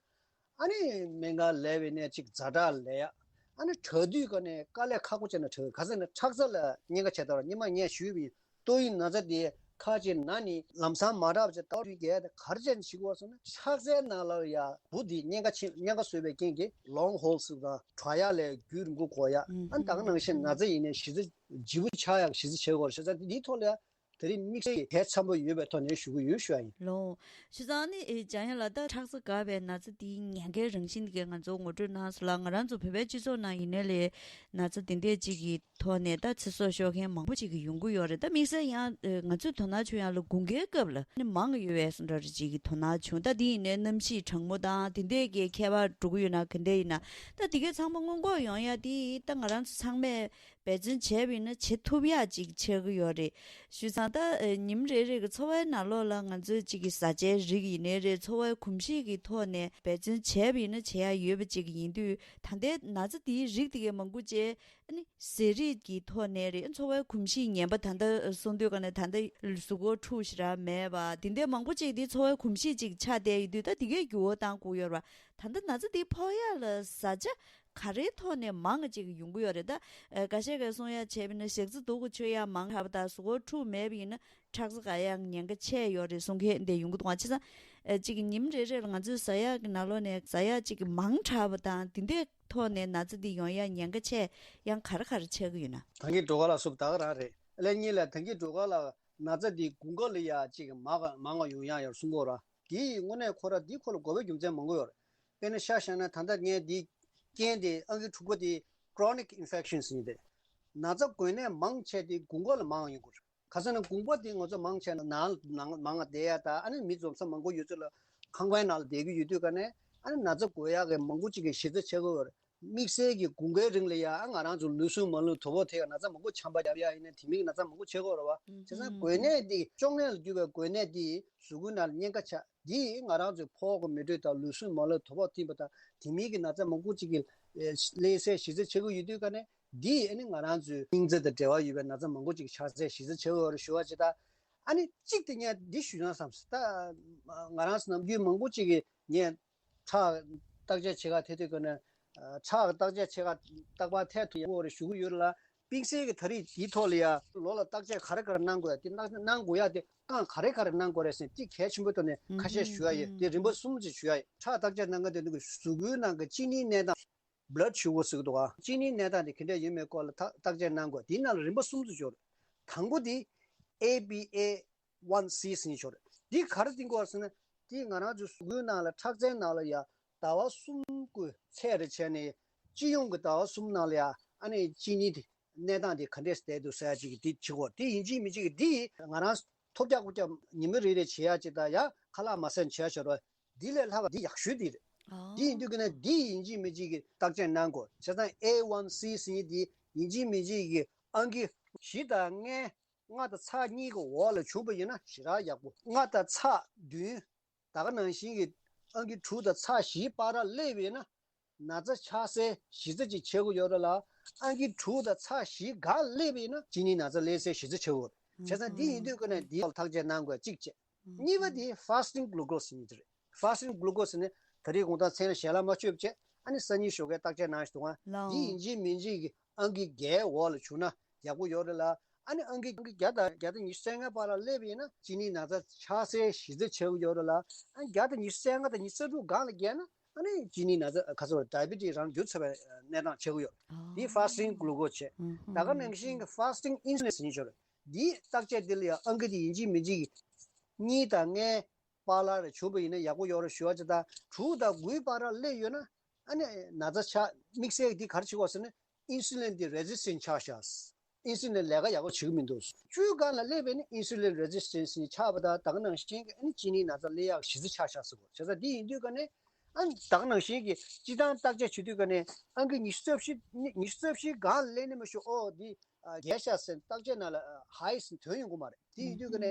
ཨ་ནི་སྨན་ཁང་སླེབས་པའི་ནས་ཅིག་ཛ་དྲག་སླེབས་ཡ། ཨ་ནི་དྲག་དུས་ཀ་ནས་དཀའ་ལས་ཁག་པོ་བྱས་ནས་དྲག། ག་ཟེར་ན་ཁྲག་རྩ་ལ་གཉན་ཁ་ཆེ་དྲགས་རེད། སྔོན་མ་ངས་ཞུས་པ་ཡིན། ཏོག་དབྱིབས་ན་ཚ་དེ་ཁ་ཅིག་ན་ནི་ལམ་སང་མ་དྲག་པ་བྱས། ཏོག་དབྱིབས་རྒྱས་ཏེ་ག་རེ་བྱས་ནས་བྱེད་ཀྱི་ཡོད་ཟེར་ན། ཁྲག་རྩའི་ནང་ལ་ཡ་འབུ་དེ་གཉན་ཁ་ཆེ། གཉན་ཁ་བཟོས་པའི་རྐྱེན་གྱིས་ལོང་ཧོལ་ཟེར་བ་དང་། དྲག་ཡ་ལས་རྒྱུན་རིང་པོ་འགོར་ཡ། ཨ་ནི་ད་ག་ནང་བཞིན་ན་ཚ་ཡིན་ནའི་གཞི་རྩ་ལྗིད་པོ་ཆགས་ཡག་གཞི་རྩ་ཆགས་ཀྱི་ཡོད་རེད། བྱས་ཙང་འདིའི་ཐོག་ལ་ཡ་ད་རེས་དམིགས་བསལ་གྱི་གལ་ཆེན་པོ་ཡོད་པའི་ཐོག་ནས་ཞུ་གི་ཡོད་ཞུ་ཡ་ཡིན། ལོ། བྱས་ཙང་ནི་ཨེ་འཇམ་དབྱངས་ལགས། ད་ཁྲག་རྩ་འགག་པའི་ན་ཚ་འདིའི་ཉེན་ཁའི་རང་བཞིན་དེ་གའི་ང་ཚོ་ངོ་སྤྲོད་གནང་སོང་ལ། ང་རང་ཚོ་བོད་པའི་སྤྱི་ཚོགས་ནང་ཡིན་ནའི་ལས་ན་ཚ་དེ་འདྲས་ཅིག་གི་ཐོག་ནས་ད་ཚེ་སྲོག་ཤོར་མཁན་མང་པོ་ཅིག་གི་ཡོང་གི་ཡོད་རེད། ད་དམིགས་བསལ་ཡང་ཨེ་ང་ཚོས་དོ་སྣང་བྱུང་ཡག་ལ་དགུན་ཁའི་སྐབས་ལ་ནི་མང་ཡོད་པའི་བཟོ་འདྲ་རེ་ཅིག་གི་དོ་སྣང་བྱུང་། ད་འདི་ཡིན་ནའི་གནམ་གཤིས་གྲང་མོ་དང་དེ་འདྲས་ཀྱི་ཁྱད་པར་འགྲོ་གི་ཡོད་ན་ག་འདྲས་ཡིན་ན། ད་དེ་གའི་ཚང་མ་སྔོན་འགོག་ཡོང་ཡག་དེ་ད་ང་རང་ཚོ་ཚང་མས་འབད་བརྩོན་བྱས་པ་ཡིན་ན་བྱེད་ཐུབ་ཡག་ཅིག་ཆགས་ཀྱི་ཡོད་རེད། བྱས་ཙང་ད་ཨེ་ཉིན་རེ་རེ་གི་འཚོ་བའི་ནང་ལོགས་ལ་ང་ཚོས་ཅིག་གི་བཟའ་བཅའི་རིགས་ཡིན་ནའི་རེད། འཚོ་བའི་གོམས་གཤིས་ཀྱི་ཐོག་ནས་འབད་བརྩོན་བྱས་པ་ཡིན་ན་བྱེད་ཡག་ཡོད་པ་ཅིག་ཡིན་དུས། ད་ལྟའི་ན་ཚ་དེའི་རིགས་དེ་གའི་མང་པོ་ཅིག་ཨ་ནི་ཟས་རིགས་ཀྱི་ཐོག་ནས་རེད། འཚོ་བའི་གོམས་གཤིས་ངན་པ། ད་ལྟ་གསུང་དུས་ཀ་ནས་ད་ལྟ་གཟུགས་པོ་འཁྲུ་ཞེ་དྲག་མེད་པ་དེ་འདྲའི་མང་པོ་ཅིག་དེ་འཚོ་བའི་གོམས་གཤིས་ཅིག་ཆགས་བསྡད་ཡོད་དུས། ད་དེ་གའི་འགྱུར་བ་བཏང་དགོས་ཡོད་རེད་པ། ད་ལྟ་ན་ཚ་འདི་ཕོག་ཡག་ལ་བཟའ་བཅའ་ག་རེའི་ཐོག་ནས་མང་ང་ཅིག་ཡོང་གི་ཡོད་རེད། ད་ཨ་འགའ་ཤས་ཀྱིས་གསུང་ཡག་བྱས་པ་ཡིན་ན་ཞག་རྩི་སྡུག་གུ་ཆོད་ཡག་མང་དྲགས་པ་དང་། གཟུགས་པོ་འཁྲུ་མེད་པ་ཡིན་ན་ཁྲག་རྩ་འགག་ཡག་ཉེན་ཁ་ཆེ་ཡོད་རེད་གསུང་མཁན་དེ་ཡོང་གི་འདུག་ཨ། བྱས་ཙང་ཨ་ཅིག་ཉིན་རེ་རེ་ལ་ང་ཚོས་བཟའ་ཡག་གི་ནང་ལོགས་ནས་བཟའ་ཡག་ཅིག་མང་དྲགས་པ་དང་དེ་འདྲའི་ཐོག་ནས་ན་ཚ་འདི་ཡོང་ཡག་ཉེན་ཁ་ཆེ་ཡང་ག་རེ་ག་རེ་ཆགས་ཀྱི་ཡོད་ན། ད་གིན་འགྲོ་ག་ལ་སུབ་ད་ག་རང་རེད། ཨ་ལས་གཉིས་ལ་ད་གིན་འགྲོ་ག་ལ་ན་ཚ་འདི་དགུན་ཁ་ལ་ཡ་ཅིག་མང་མང་ང་ཡོང་ཡག་ཡོད་གསུང་གི་ཡོད་ར། དེའི་དངོས་གནས་ཁོ་ར་འདི་ཁོ་ལ་དགོས་པའི་རྒྱུ་མཚན་མང་པོ་ཡོད་རེད། དཔེར་ན་ཆ་བཞག་ན་ད་ལྟ་ངས་འདི་རྐྱེན་དེ་ཨང་ཀི་དྲུག་པ་དེ་chronic infections ཡིན་ཏེ། ན་ཚ་འགོས་ནད་མང་ཆེ་དེ་དགུན་ཁ་ལ་མང་ཡོང་གི་རེད། ག་ཟེར་ན་དགུན་ཁ་དེ་ང་ཚོ་མང་ཆེ་ན་ནང་ནང་མང་ང་བསྡད་ཡ་དང་། ཨ་ནི་མི་འཛོམས་ས་མང་པོ་ཡོད་ཚད་ལ་ཁང་པའི་ནང་ལ་བསྡད་ཀྱི་ཡོད་དུས་ཀ་ནས། ཨ་ནི་ན་ཚ་འགོས་ཡག་གི་མང་པོ་ཅིག་གི་གཞི་རྩ་ཆགས་ཀྱི་ཡོད་རེད། དམིགས་བསལ་གྱི་དགུན་ཁའི་རིང་ལ་ཡ་ང་རང་ཚོ་ལུས་ཟུངས་མ་ལུས་དོ་ཕོག་ཐེབས་ཡ། ན་ཚ་མང་པོ་ཆམ་པ་བརྒྱབ་ཡ་ཡིན་ན་དེ་མིན་གྱི་ན་ཚ་མང་པོ་ཆགས་ཀྱི་ཡོད་རེད་བ། བྱས་ཙང་འགོས་ནད་འདི་གཅོང་ནད་ལ་གྱུར་པའི་འགོས་ནད་འདི་གཟུགས་པོའི་ནང་ལ་གཉན་ཁ་ཆགས། འདིས་ང་རང་ཚོའི་ཕོགས་གི་མེ་དྲོད་དང་ལུས་ཟུངས་མ་ལུས་དོ་ཕོག་ཐེབས་པ་དང་། དེ་མིན་གྱི་ན་ཚ་མང་པོ་ཅིག་གི་ཨེ་སླེབས་སའི་གཞི་རྩ་ཆགས་ཀྱི་ཡོད་དུས་ཀ་ནས། འདིས་ཨ་ནི་ང་རང་ཚོའི་སྙིང་རྩ་དང་འབྲེལ་བ་ཡོད་པའི་ན་ཚ་མང་པོ་ཅིག་ཆགས་སའི་གཞི་རྩ་ཆགས་ཀྱི་ཡོད་རེད་ཞུ་བ་ཅིག་དང་། ཨ་ནི་གཅིག་དེ་ངས་འདི་ཞུས་ན་བསམ། ད་ང་རང་ཚོ་ནམ་རྒྱུན་མང་པོ་ཅིག་གིས་ངས་ཁྲག་བརྟག་དཔྱད་བྱེད་ག་ཐད་དུས་ཀ་ནས་ཁྲག་བརྟག་དཔྱད་བྱེད་ག་རྟག་པར་ཐད་ཐུབ་ཡག་པོ་རེད་ཞུ་གི་ཡོད་ལ། དམིགས་བསལ་གྱི་ད་རེས་དེའི་ཐོག་ལ་ཡ་ལོ་ལ་བརྟག་དཔྱད་ག་རེ་ག་རེ་གནང་དགོས་ཡ་དེ་གནང་གནང་དགོས་ཡ་དེ་རྐང་ག་རེ་ག་རེ་གནང་དགོས་རེད་ཟེར་དེ་གལ་ཆེན་པོའི་ཐོག་ནས་ཁ་ཤས་ཞུ་ཡ་ཡོད། དེ་རིམ་པ་གསུམ་ཅིག་ཞུ་ཡ་ཡོད། ཁྲག་བརྟག་དཔྱད་གནང་མཁན་དེ་ཚོ་གི་གཟུགས་པོའི་ནང་གི་གཅིན་སྙིའི་གནས་སྟངས། blood sugar ཟེར་གི་འདུག་ག་གཅིན་སྙིའི་གནས་སྟངས་དེ་ག་འདྲ་ཡིན་མིན་སྐོར་ལ་ཐག་བརྟག་དཔྱད་གནང་དགོས། དེའི་ནང་ལ་རིམ་པ་གསུམ་དུ་འབྱོར། དང་པོ་དེ་A B A one C ཟེར་མཁན་ཅིག་ཡོད་རེད། འདི་ག་རེ་བསྟན་གྱི་ཡོད་ཟེར་ན། འདི་ང་རང་ཚོའི་གཟུགས་པོའི་ནང་ལ་ཁྲག་རྩའི་ནང་ལ་ཡ་ཟླ་བ་གསུམ་གྱི་ཚད་རེ་བྱས་ནས་སྤྱི་ཡོངས་ཀྱི་ཟླ་བ་གསུམ་ནང་ལ་ཡ་ཨ་ནི་གཅིན་སྙི་དེ་གནས་སྟངས་དེ་ག་འདྲས་བསྡད་འདུག་ཟེར་ཡ་ཅིག་གི་འདི་བྱེད་དགོས། དེ་ཡིན་གཅིག་མིན་གཅིག་གི་འདི་ང་རང་ཐོལ་རྒྱག་ཁོལ་རྒྱག་ཉི་མ་རེ་རེ་བྱེད་ཡ་ཅིག་དང་ཡ་ཁ་ལག་མ་ཟ་ནས་བྱེད་ཡ་ཅིག་ཡོད་རེད། འདི་ལས་ལྷག་པ་འདི་ཡག་ཤོས་འདི་རེད། ཨ། འདི་ཡིན་དུས་ཀྱི་ན་འདི་ཡིན་གཅིག་མིན་གཅིག་གི་བརྟག་དཔྱད་གནང་དགོས། བྱས་ཙང་A one C ཟེར་མཁན་འདི་ཡིན་གཅིག་མིན་གཅིག་གི་ཨང་ཀི་བཞི་དང་ལྔའི་ལྔ་དང་ཚེག་གཉིས་ཀྱི་འོག་ལ་བྱུང་བ་ཡིན་ན་ཞེ་དྲག་ཡག་པོ། ལྔ་དང་ཚེག་བདུན། ད་ག་ནང་བཞིན་གྱི་ཨང་ཀི་དྲུག་དང་ཚེག་བཞིའི་བར་ལ་སླེབས་པ་ཡིན་ན་ན་ཚ་ཆགས་སའི་གཞི་རྩ་ཅིག་ཆགས་ཀྱི་ཡོད་རེད་ལ། ཨང་ཀི་དྲུག་དང་ཚེག་བཞིའི་སྒང་སླེབས་པ་ཡིན་ན་གཅིན་སྙིའི་ན་ཚ་སླེབས་སའི་གཞི་རྩ་ཆགས་ཀྱི་ཡོད་རེད། བྱས་ཙང་འདི་ཡིན་དུས་ཀྱི་ན་འདིའི་ཐག་བཅད་གནང་དགོས་གཅིག་བྱས། གཉིས་པ་དེ་fasting glucose ཟེར་མཁན་དེ་རེད། Fasting glucose ནི་ད་རེས་དགོང་དག་མཚན་ལ་ཞལ་ལག་མ་མཆོད་བྱས་ཨ་ནི་སང་ཉིན་ཞོགས་ཀའི་བརྟག་དཔྱད་གནང་ཞིག་འདུག་ཨ། ལའོ། འདི་ཡིན་གཅིག་མིན་གཅིག་གི་ཨང་ཀི་བརྒྱད་འོག་ལ་བྱུང་ན་ཡག་པོ་ཡོད་རེད་ལ། ཨ་ནི་ཨང་ཀི་ཨང་ཀི་བརྒྱ་དང་བརྒྱ་དང་ཉི་ཤུ་རྩ་ལྔའི་བར་ལ་སླེབས་པ་ཡིན་ན་གཅིན་སྙིའི་ན་ཚ་ཆགས་སའི་གཞི་རྩ་ཆགས་ཀྱི་ཡོད་རེད་ལ། ཨ་ནི་བརྒྱ་དང་ཉི་ཤུ་རྩ་ལྔ་དང་ཉི་ཤུ་རྩ་དྲུག་སྒང་ལ་བརྒལ་ན་ཨ་ནི་གཅིན་སྙིའི་ན་ཚ་ཁ་སོ་diabetes རང་འགྱུར་ཚར་བའི་གནས་སྟངས་ཆགས་ཀྱི་ཡོད་རེད། འདི་fasting glucose བྱས། ད་ག་ནང་བཞིན་གྱི་fasting insulin ཟེར་མཁན་ཅིག་ཡོད་རེད། འདིའི་བརྟག་དཔྱད་འདི་ལ་ཡང་ཨང་ཀི་དེ་ཡིན་གཅིག་མིན་གཅིག་གི་གཉིས་དང་ལྔའི་བར་ལ་རེ་བྱུང་བ་ཡིན་ན་ཡག་པོ་ཡོད་རེད་ཞུ་བ་ཅིག་དང་། དྲུག་དང་དགུའི་བར་ལ་སླེབས་ཡོད་ན་ཨ་ནི་ན་ཚ་ཆགས། དམིགས་བསལ་འདི་ག་རེ་བྱེད་དགོས་ཟེར་ན་insulin འདི་resistant ཆགས་ཤག insulin ལས་ཀ་ཡག་པོ་བྱེད་ཀྱི་མི་འདུག་བཅུའི་སྒང་ལ་སླེབས་པ་ཡིན་ན་insulin resistance ཆགས་པ་དང་ད་ག་ནང་བཞིན་གྱི་ཨ་ནི་གཅིན་སྙིའི་ན་ཚ་སླེབས་ཡག་གཞི་རྩ་ཆགས་ཤག་ཟེར་དགོས། བྱས་ཙང་འདི་ཡིན་དུས་ཀ་ནས་ཨ་ནི་ད་ག་ནང་བཞིན་གྱི་སྤྱིར་བཏང་བརྟག་དཔྱད་བྱེད་དུས་ཀ་ནས་ཨང་ཀི་ཉི་ཤུ་རྩ་བཞི་ཉི་ཤུ་རྩ་བཞིའི་སྒང་ལ་སླེབས་ནས་མ་ཤོག་ཨོ་འདི་བརྒལ་ཤག་ཟེར་བརྟག་དཔྱད་ནང་ལ་high ཟེར་ཐོན་ཡོང་གི་མ་རེད། དེ་ཡིན་དུས་ཀ་ནས་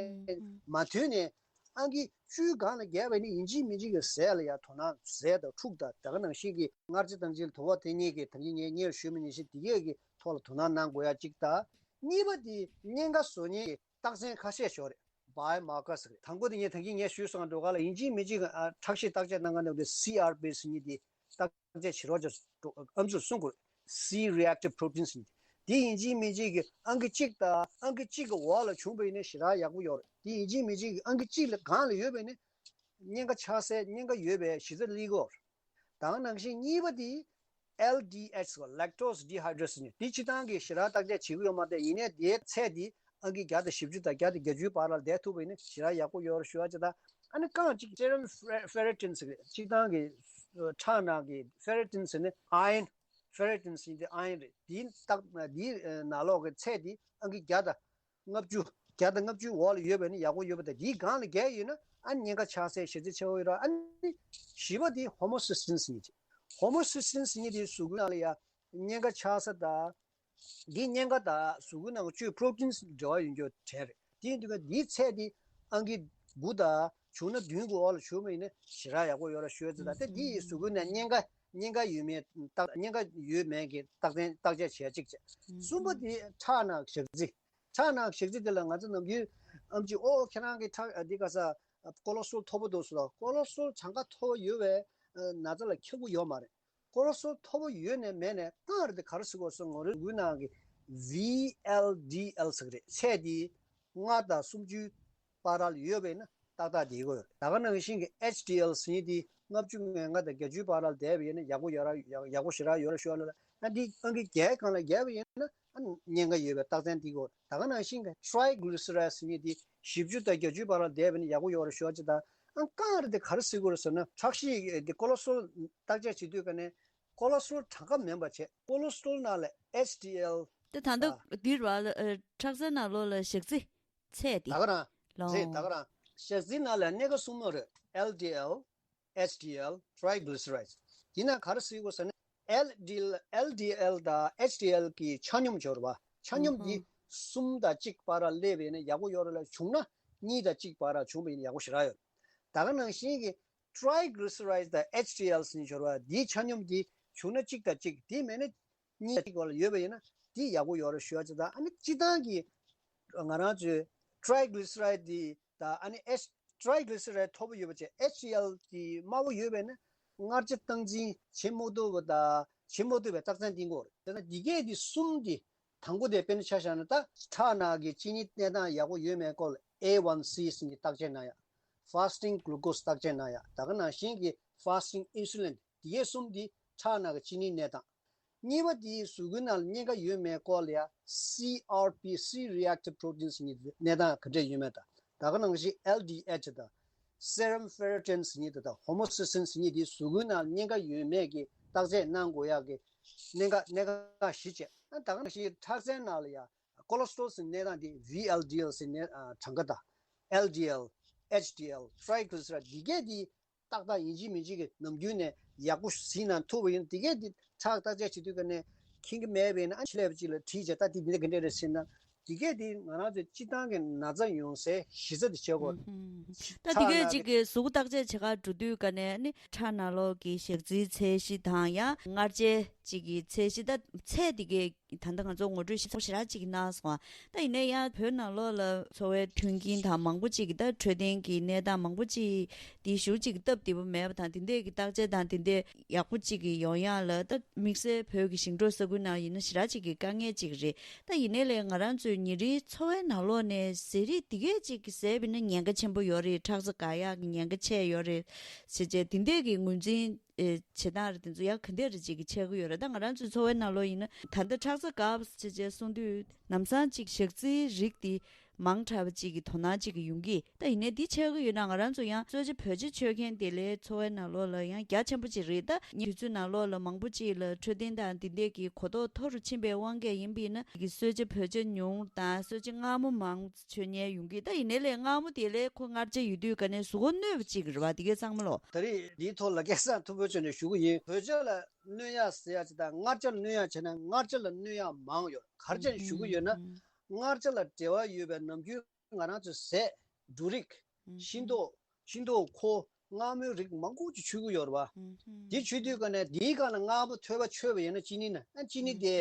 མ་ཐོན་ནས་ཨང་ཀི་བཅུའི་སྒང་ལ་བརྒལ་བ་ནི་ཡིན་གཅིག་མིན་གཅིག་གི་ཟས་ལ་ཡང་དོ་སྣང་། ཟས་དང་ཕྲུག་དང་ད་ག་ནང་བཞིན་གྱི་སྔར་རྗེས་དང་རྗེས་དུ་བ་དེ་གཉིས་ཀྱི་ད་གིན་ངས་སྔོན་ཞུས་མ་ཉན་ཞིག་དེ་གས་ཀྱི་ཐོག་ལ་དོ་སྣང་གནང་དགོས་ཡ་གཅིག་དང་། གཉིས་པ་དེ་གཉན་ཁ་བཟོ་མཁན་གྱི་རྟགས་མཚན་ཁ་ཤས་ཤོག་རེད། biomarker ཟེར་རེད། དང་པོ་དེ་ངས་ད་གིན་ངས་ཞུས་སོང་འགྲོ་ག་ལ་ཡིན་གཅིག་མིན་གཅིག་གི་ཨ་ཁྲག་ཤེད་བརྟག་དཔྱད་གནང་མཁན་དེ་C R P ཟེར་མཁན་དེ་བརྟག་དཔྱད་བྱེད་རོགས་ཀྱི་ཨམ་ཚུགས་གསུང་དགོས། C reactive protein ཟེར་མཁན་དེ་ཡིན་གཅིག་མིན་གཅིག་གི་ཨང་ཀི་གཅིག་དང་ཨང་ཀི་གཅིག་གི་འོག་ལ་བྱུང་བ་ཡིན་ན་ཞེ་དྲག་ཡག་པོ་ཡོད་རེད། དེ་ཡིན་གཅིག་མིན་གཅིག་གི་ཨང་ཀི་གཅིག་ལ་སྒང་ལ་ཡོད་པ་ཡིན་ན་གཉན་ཁ་ཆགས་སའི་གཉན་ཁ་ཡོད་པའི་གཞི་རྩ་སླེབས་ཀྱི་ཡོད་རེད། དང་ནང་བཞིན་གཉིས་པ་དེ་L D H ཟེར་བ་lactose dehydrogenase ཟེར་ནས་དེ་སྤྱིར་བཏང་གི་ཞེ་དྲག་བརྟག་དཔྱད་བྱེད་ཀྱི་ཡོད་མ་རེད། ཡིན་ནའི་དེའི་ཚད་དེ་ཨང་ཀི་བརྒྱ་དང་བཞི་བཅུ་དང་བརྒྱ་དང་བརྒྱད་ཅུའི་བར་ལ་བསྡད་ཐུབ་པ་ཡིན་ན་ཞེ་དྲག་ཡག་པོ་ཡོད་རེད་ཞུ་བ་ཅིག་དང་། ཨ་ནི་རྐང་གཅིག་serum fe- ferritin ཟེར་བའི་སྤྱིར་བཏང་གི་ཁྲག་ནང་གི་ferritin ཟེར་ནས་iron ferritin ཟེར་དེ་iron རེད། དེའི་རྟགས་དེའི་ནང་ལོགས་ཀྱི་ཚད་དེ་ཨང་ཀི་བརྒྱ་དང་ལྔ་བཅུ། བརྒྱ་དང་ལྔ་བཅུའི་འོག་ལ་ཡོད་པ་ཡིན་ན་ཡག་པོ་ཡོད་པ་དང་། དེའི་སྒང་ལ་བརྒལ་ཡོད་ན་ཨ་ནི་གཉན་ཁ་ཆགས་སའི་གཞི་རྩ་ཆགས་ཀྱི་ཡོད་རེད། ཨ་ནི་བཞི་པ་དེ་homocysteine ཟེར་མཁན་ཅིག homocysteine ཟེར་མཁན་དེ་གཟུགས་པོའི་ནང་ལ་ཡ་གཉན་ཁ་ཆགས་ས་དང་། འདི་གཉན་ཁ་དང་གཟུགས་པོའི་ནང་གི་བཅུད་protein འབྲེལ་བ་ཡོད་རྒྱུ་གྲས་རེད། དེ་ཡིན་དུས་ཀ་འདིའི་ཚད་དེ་ཨང་ཀི་དགུ་དང་བྱུང་ན་བདུན་གྱི་འོག་ལ་བྱུང་བ་ཡིན་ན་ཞེ་དྲག་ཡག་པོ་ཡོད་རེད་ཞུ་ཡ་ཅིག་དང་། དེ་འདི་ཡི་གཟུགས་པོའི་ནང་གཉན་ཁ་གཉན་ཁ་ཡོད་མེད་བརྟག་གཉན་ཁ་ཡོད་མེད་ཀྱི་རྟགས་མཚན་བརྟག་དཔྱད་བྱེད་ཡ་གཅིག་བྱས། གསུམ་པ་དེ་ཁྲག་ནང་གི་ཞག་རྩི། ཁྲག་ནང་གི་ཞག་རྩི་དེ་ལ་ང་ཚོ་ནམ་རྒྱུན་ཨམ་ཆི་ཨོ་ཁྱེད་རང་གི་ཁྲག་འདི་ག་ས་cholesterol མཐོ་པོ་འདུག་ཟེར་ལ། cholesterol གྲངས་ཀ་མཐོ་པོ་ཡོད་པའི་ན་ཚ་ལ་ཁྱབ་ཀྱི་ཡོད་མ་རེད། cholesterol མཐོ་པོ་ཡོད་ནས་མེད་ནས་རྐང་རེ་དེ་ག་རེ་ཟེར་དགོས་སོ་ངོ་རེ་ལུས་ནང་གི་V L D L ཟེར་གི་རེད། ཚད་དེ་ལྔ་དང་སུམ་ཅུའི་བར་ལ་ཡོད་པ་ཡིན་ན་ཏག་ཏག་བསྡད་ཀྱི་ཡོད་རེད། ད་ག་ནང་བཞིན་གྱི་H D L ཟེར་མཁན་དེ་ལྔ་བཅུ་ང་ལྔ་དང་བརྒྱད་ཅུའི་བར་ལ་བསྡད་པ་ཡིན་ན་ཡག་པོ་ཡོད་ར་ཡག་པོ་ཞེ་དྲག་ཡོད་ར་ཞུ་བ་ལ། ཨ་འདི་ཨང་ཀི་བརྒྱད་སྒང་ལ་བརྒལ་བ་ཡིན་ན་ཨ་གཉན་ཁ་ཡོད་པའི་རྟགས་མཚན་དེ་གོ། ད་ག་ནང་བཞིན་གྱི་triglycerides ཟེར་མཁན་དེ་བཞི་བཅུ་དང་བརྒྱད་ཅུའི་བར་ལ་བསྡད་པ་ཡིན་ན་ཡག་པོ་ཡོད་ར་ཞུ་བ་ཅིག་དང་། ཨ་རྐང་རེ་དེ་ག་རེ་ཟེར་དགོས་རེད་ཟེར་ན་ཁྲག་ཤེད་དེ་cholesterol བརྟག་དཔྱད་བྱེད་དུས་ཀ་ནས་cholesterol གྲངས་ཀ་མིན་པ་བྱས། cholesterol ནང་ལ་H D L དེ་ད་ལྟ་འདིར་བ་ཁྲག་རྩའི་ནང་ལོགས་ལ་ཞག་རྩི་ཚད་དེ། ད་ག་རང་ལོ། རེད། ད་ག་རང་ཞག་རྩི་ནང་ལ་སྣེ་ཁ་གསུམ་ལ་རེད། L D L H D L triglycerides དེ་ན་ག་རེ་ཟེར་དགོས་ཟེར་ན། L D L L D L དང་H D L གི་ཆ་སྙོམས་འབྱོར་བ་ཆ་སྙོམས་འདི་གསུམ་དང་གཅིག་བར་ལ་སླེབས་པ་ཡིན་ན་ཡག་པོ་ཡོད་རེད་ལ། བྱུང་ན་གཉིས་དང་གཅིག་བར་ལ་བྱུང་བ་ཡིན་ན་ཡག་པོ་ཞེ་དྲག་ཡོད། ད་ག་ནང་བཞིན་གྱི་triglycerides དང་H D L ཟེར་ནས་འབྱོར་བ་འདིའི་ཆ་སྙོམས་འདི་བྱུང་ན་གཅིག་དང་གཅིག་དེ་མེད་ན་གཉིས་དང་གཅིག་བར་ལ་ཡོད་པ་ཡིན་ན་འདི་ཡག་པོ་ཡོད་རེད་ཞུ་ཡ་ཅིག་དང་། ཨ་ནི་སྤྱིར་བཏང་གི་ང་རང་ཚོའི་ ཊི་རའི་གི་ལི་སི་རའི་ཌི་དང་ཨ་ནི་ཨེཆ་ཊི་རའི་གི་ལི་སི་རའི་ཌི་མཐོ་པོ་ཡོད་པ་བྱས། ཨེཆ་ཌི་ཨེལ་གྱི་དམའ་པོ་ཡོད་པས་ན་མངར་ཆ་སྟངས་འཛིན་བྱེད་མ་ཐུབ་པ་དང་བྱེད་མ་ཐུབ་པའི་རྟགས་མཚན་བསྟན་གྱི་ཡོད་རེད། དེ་ན་འདི་གས་འདི་གསུམ་འདི། དང་པོ་དེ་དཔེར་ན་ཆ་བཞག་ན། ད་ཁྲག་ནང་གི་ཅི་ནི་གནས་སྟངས་ཡག་པོ་ཡོད་མེད་སྐོར་ལ་ཨེ་ཝན་སི་ཟེར་མཁན་བརྟག་དཔྱད་གནང་ཡ། ཕ་སི་ཊིང་གླུ་ཀོ་སི་བརྟག་དཔྱད་གནང་ཡ། ད་ག་ནང་བཞིན་གྱི་ཕ་སི་ཊིང་ཨིན་སུ་ལིན། འདི་གས་གསུམ་འདི་ཁྲག་ནང་གི་ཅི་ནི་གནས་སྟངས། གཉིས་པ་དེ་གཟུགས་པོའི་ནང་ལ་གཉན་ཁ་ཡོད་མེད་སྐོར་ལ་ཡ་སི་ཨར་པི། སི་རི་ཨེག་ཊིབ་པྲོ་ཊིན་ཟེར་མཁན་གནས་སྟངས་ག་འདྲས་ཡོད་མེད་དང་། ད་ག་ནང་བཞིན་ཨེལ་ཌི་ཨེཆ་དང་སེ་རམ་ཕེ་རི་ཊིན་ཟེར་མཁན་དེ་དང་ཧོ་མོ་སི་སི་ཊིན་ཟེར་མཁན་དེ་གཟུགས་པོའི་ནང་ལ་གཉན་ཁ་ཡོད་མེད་ཀྱི་བརྟག་དཔྱད་གནང་དགོས་ཡག་གི་གནད་འགག་གནད་འགག་བཞི་བྱས། ད་ག་ནང་བཞིན་ཁྲག་རྩའི་ནང་ལ་ཡ་ཀོ་ལེ་སི་ཊོ་རོལ་ཟེར་གནས་སྟངས་དེ་ཝི་ཨེལ་ཌི་ཨེལ་ཟེར་གནས་གྲངས་ཀ་དང་། ཨེལ་ཌི་ཨེལ། ཨེཆ་ཌི་ཨེལ། ཊི་རའི་གི་ལི་སི་རའི་ཌི། འདི་གས་དེ་ཏག་ཏག་ཡིན་གཅིག་མིན་གཅིག་གི་ནམ་རྒྱུན་ནས་ཡག་པོ་གཟིགས་ན་ཐུབ་པ་ཡིན། འདི་གས་འདི་ཁྲག་བརྟག་དཔྱད་བྱེད་དུས་ཀ་ནས་མཁྱེན་གྱི་མེད་པ་ཡིན་ན། ཨ་ཆེད་ལས་པ་གཅིག་ལ་དྲིས་བྱས། ད་འདི་འདི་འདྲ་ག་འདྲ་རེད་ཟེར་ན། འདི་གས་འདི་ང་རང་ཚོའི་སྤྱིར་བཏང་གི་ན་ཚ་ཡོང་སའི་གཞི་རྩ་དེ་བྱེད་དགོས། ད་འདི་གས་གཅིག་གི་གཟུགས་བརྟག་དཔྱད་བྱེད་གར་འགྲོ་དུས་ཀ་ནས་ནི་ཁྲག་ནང་ལོགས་ཀྱི་ཞག་རྩིའི་ཚད་གཞི་དང་ཡང་མངར་ཆའི་གཅིག་གི་ཚད་གཞི། ད་ཚད་འདི་གས་ད་ལྟ་ང་ཚོ་ངོ་སྤྲོད་ཞིབ་ཚགས་པོ་ཞེ་དྲག་ཅིག་གནང་སོང་བ། ད་ཡིན་ན་ཡང་བོད་ནང་ལོགས་ལ་འཚོ་བའི་མཐུན་རྐྱེན་དང་མང་པོ་ཅིག་གི་ད་འཕྲོད་བསྟེན་གྱི་གནས་སྟངས་མང་པོ་ཅིག་འདི་ཞུ་ཅིག་སྟབས་བདེ་པོ་མེད་པ་དང་། དེ་འདྲས་ཀྱི་བརྟག་དཔྱད་དང་དེ་འདྲས་ཡག་པོ་ཅིག་གི་ཡོང་ཡག་ལ་ད་དམིགས་བསལ་བོད་ཀྱི་ཞིང་འབྲོག་ས་ཁུལ་ནང་ཡིན་ན་ཞེ་དྲག་ཅིག་གི་དཀའ་ངལ་ཅིག་རེད། ད་ཡིན་ནའི་ལས་ང་རང་ཚོའི་ཉིན་རེའི་འཚོ་བའི་ནང་ལོགས་ནས་ཟས་རིགས་འདི་གས་ཅིག་གི་ཟས་པ་ཡིན་ན་ཉེན་ཁ་ཆེན་པོ་ཡོད་རེད། ཁྲག་རྩ་འགག་ཡག་གི་ཉེན་ཁ་ཆེ་ཡོད་རེད་ཟེར་བྱས་དེ་འདྲས་ཀྱི་ངོས་འཛིན་ཨེ་བྱེད་སྟངས་རེད། དེ་ཚོ་ཡང་ག་འདྲ་རེ་ཅིག་གི་ཆགས་ཀྱི་ཡོད་རེད། ད་ང་རང་ཚོའི་འཚོ་བའི་ནང་ལོགས་ཡིན་ན་ད་ལྟ་ཁྲག་རྩ་འགག་པ་ཟེར་བྱས་གསུང་དུས་ལམ་སང་ཅིག་ཞག་རྩིའི་རིགས་དེ་མང་དྲགས་པ་ཅིག་གི་དོ་སྣང་ཅིག་གི་ཡོང་གི། ད་ཡིན་ནའི་འདི་ཆགས་ཀྱི་ཡོད་ན་ང་རང་ཚོ་ཡང་གསོལ་ཇ་བོད་ཇ་མཆོད་མཁན་དེ་ལས་འཚོ་བའི་ནང་ལོགས་ལ་ཡང་རྒྱ་ཆེན་པོ་ཅིག་རེད། ད་ཉིན་དུས་ཚོད་ནང་ལོགས་ལ་མང་པོ་ཅིག་ལ་འཕྲོད་བསྟེན་དང་འདི་འདྲས་ཀྱི་གོ་རྟོགས་མཐོ་རུ་ཕྱིན་པའི་དབང་གིས་ཡིན་པ་ཡིན་ན་གི་གསོལ་ཇ་བོད་ཇ་ཉུང་དང་གསོལ་ཇ་མངར་མོ་མང་མཆོད་མཁན་ཡོང་གི། ད་ཡིན་ནའི་ལས་མངར་མོ་དེ་ལས་ཁོ་མངར་ཆ་ཡོད་དུས་ཀ་ནས་གཟུགས་པོ་གནོད་པ་ཅིག་རེད་བ། དེ་གས་ཚང་མ་ལོ། ད་རེས་འདིའི་ཐོག་ལ་སྐལ་བཟང་མཐོན་པོ་མཆོག་ནས་ཞུ་གི་ཡིན། བོད་ཇ་ལ་གནོད་ཡག་ཟེར་ཡག་ཅིག་དང་མངར་ཆ་ལ་གནོད་ཡག་བྱས་ན་མངར་ཆ་ལ་གནོད་ཡག་མང་ཡོད། ག་རེ་བྱས་ནས་ཞུ་གི་ཡོད་ན། མངར་ཆ་ལ་འབྲེལ་བ་ཡོད་པའི་ནམ་རྒྱུན་ང་རང་ཚོའི་ཟས། འབྲུ་རིགས། ཤིང་ཏོག་ཤིང་ཏོག་ཁོ། མངར་མོའི་རིགས་མང་པོ་ཅིག་མཆོད་ཀྱི་ཡོད་རེད་བ། འདི་མཆོད་དུས་ཀ་ནས་འདིའི་སྒང་ལ་མངར་མོ་ཐོད་པ་མཆོད་པ་ཡིན་ན་ཅི་ནི་ན། ཨ་ཅི་ནི་དེ་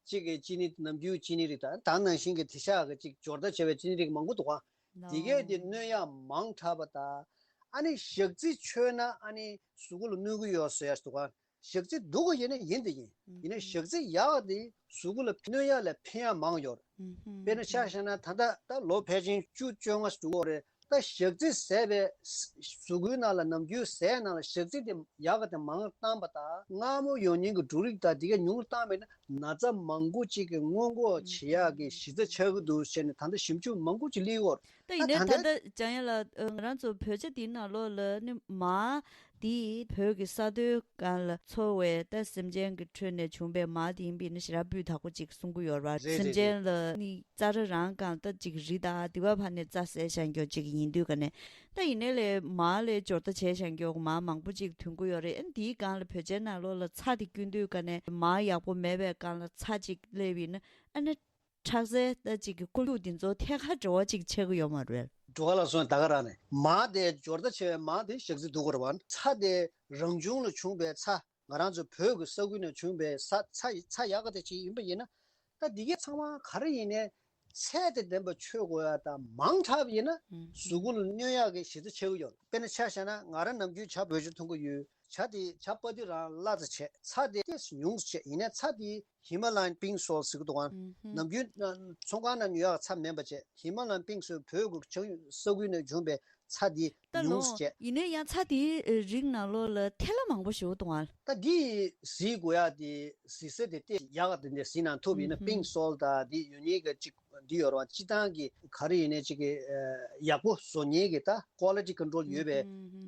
གཅིག་གི་ཅི་ནི་ནམ་རྒྱུན་ཅི་ནི་རིགས་དང་ད་ནང་བཞིན་གྱི་དེང་སང་གི་ཅིག་སྦྱོར་རྟ་བྱས་པའི་ཅི་ནི་རིགས་མང་པོ་འདུག་ག། དེ་གས་དེ་གནོད་ཡག་མང་དྲགས་པ་དང་། ཨ་ནི་ཞག་རྩི་མཆོད་ན་ཨ་ནི་གཟུགས་པོ་ལ་གནོད་ཀྱི་ཡོད་ཟེར་ཡག་འདུག་ག། ཞག་རྩི་སྡུག་ག་ཡིན་ན་ཡིན་དེ་ཡིན། ཡིན་ན་ཞག་རྩི་ཡག་དེ་གཟུགས་པོ་ལ་གནོད་ཡག་ལས་ཕན་ཡག་མང་ཡོད་རེད། དཔེར་ན་ཆ་བཞག་ན་ད་ལྟ་ད་ལོ་ཕལ་ཆེར་བཅུ་བཅོ་ལྔ་འགྲོ་གི་རེད། ད་ཞག་རྩི་ཟས་པའི་གཟུགས་པོའི་ནང་ལ་ནམ་རྒྱུན་ཟས་ནང་ལ་ཞག་རྩི་དེ་ཡག་ག་དེ་མང་བཏང་པ་དང་མངར་མོ་ཡོང་མཁན་གྱི་འབྲུ་རིགས་དང་དེ་ག་ཉུང་བཏང་བས་ན་ན་ཚ་མང་པོ་ཅིག་གི་སྔོན་འགོག་བྱེད་ཡག་གི་གཞི་རྩ་ཆགས་ཀྱི་འདུག་ཟེར་ནས་ད་ལྟ་ཞིབ་འཇུག་མང་པོ་ཅིག་སླེབས་ཡོད་རེད། ད་ཡིན་ནའི་ད་ད་ལྟ་ལྟ་བྱང་ཡ་ལ་ང་རང་ཚོ་བོད་ཇ་འདིའི་ནང་ལོགས་ལ་ནི་མར་འདི་བོད་ཀྱི་ས་རྡོའི་སྒང་ལ་འཚོ་བའི་ད་སེམས་ཅན་གྱི་ཁྲོད་ནས་བྱུང་བའི་མར་དེ་ཡིན་པས་ན་ཞེ་དྲག་སྤུས་དག་པོ་ཅིག་གསུང་གི་ཡོད་རེད་བ། རེད་རེད་སེམས་ཅན་ལ་ནི་རྩྭ་ར་རང་སྒང་ད་ཅིག་རི་དང་དེ་བ་ཕར་ནས་རྩྭ་ཟས་བཞག་མཁན་ཅིག་ཡིན་དུས་ཀ་ནས། ད་ཡིན་ནའི་ལས་མར་ལས་སྦྱོར་རྟ་བྱས་བཞག་མཁན་མར་མང་པོ་ཅིག་ཐོན་གྱི་ཡོད་རེད། ཨ་འདིའི་སྒང་ལ་བོད་ཇའི་ནང་ལོགས་ལ་ཚྭ་དེ་བསྐྱོན་དུས་ཀ་ནས་མར་ཡག་པོ་མེད་པའི་སྒང་ལ་ཚྭ་ཅིག་སླེབས་ཡིན་ན་ཨ་ནི། ཁྲག་རྩའི་ད་ཅིག་གི་ཀུན་སློང་འདི་ཚོ་ཐད་ཀར་འབྲེལ་བ་ཅིག་ཆགས་ཀྱི་ཡོད་མ་རེད། འགྲོ་ག་ལ་སོང་ད་ག་རང་ནས་མར་དེ་སྦྱོར་རྟ་བྱས་པའི་མར་དེ་ཞག་རྩི་སྡུག་གི་རེད་བ། ཚྭ་དེ་རང་བྱུང་ལ་བྱུང་བའི་ཚྭ། ང་རང་ཚོ་བོད་ཀྱི་ས་ཁུལ་ནས་བྱུང་བའི་ས་ཚྭ་ཚྭ་ཡག་ག་དེ་ཅིག་ཡིན་པ་ཡིན་ན། ད་འདི་གའི་ཚང་མ་ག་རེ་ཡིན་ནའི་ཚད་དང་ལྡན་པ་མཆོད་དགོས་ཡ་དང་མང་དྲགས་པ་ཡིན་ན་གཟུགས་པོ་ལ་གནོད་ཡག་གི་གཞི་རྩ་ཆགས་ཀྱི་ཡོད་རེད། དཔེར་ན་ཆ་བཞག་ན་ང་རང་ནམ་རྒྱུན་ཇ་བོད་ཇ་འཐུང་གི་ཡོད། ཇ་དེ་ཇ་པ་ཏི་རང་སླ་ཙམ་བྱས། ཚྭ་དེ་ཏོག་ཙམ་ཉུང་ཙམ་བྱས། ཡིན་ནའི་ཚྭ་དེ་ཧི་མ་ལ་ཡན་པིང་སོལ་ཟེར་གི་འདུག་ག། ནམ་རྒྱུན་ཚོང་ཁང་ནང་ཉོ་ཡག་ཚྭ་མིན་པ་བྱས། ཧི་མ་ལ་ཡན་པིང་སོལ་བོད་ཀྱི་ས་ཁུལ་ནས་བྱུང་བའི་ཚྭ་དེ་ད་ལོ་ཉུང་ཙམ་བྱས། ཡིན་ནའི་ཡང་ཚྭ་དེའི་རིགས་ནང་ལོགས་ལ་ཐལ་བ་མང་པོ་ཞིག་འདུག་ག། ད་འདི་གཟིགས་དགོས་ཡག་དེ་གཟིགས་ས་དེ་ཏོག་ཙམ་ཡག་ག་དེ་འདྲ་གཟིགས་ན་ཐུབ་ཡིན་ན། པིང་སོལ་དང་དེ་ཡོད་མཁན་གྱི་ཅིག་འདི་ཡོད་རེད་བ། སྤྱིར་བཏང་གི་ག་རེ་ཡིན་ནའི་ཅིག་གི་ཡག་པོ་བཟོ་མཁན་གྱི་ད་ཀོ་ལི་ཊི་ཀོན་ཊོལ་ཡོད་པའི་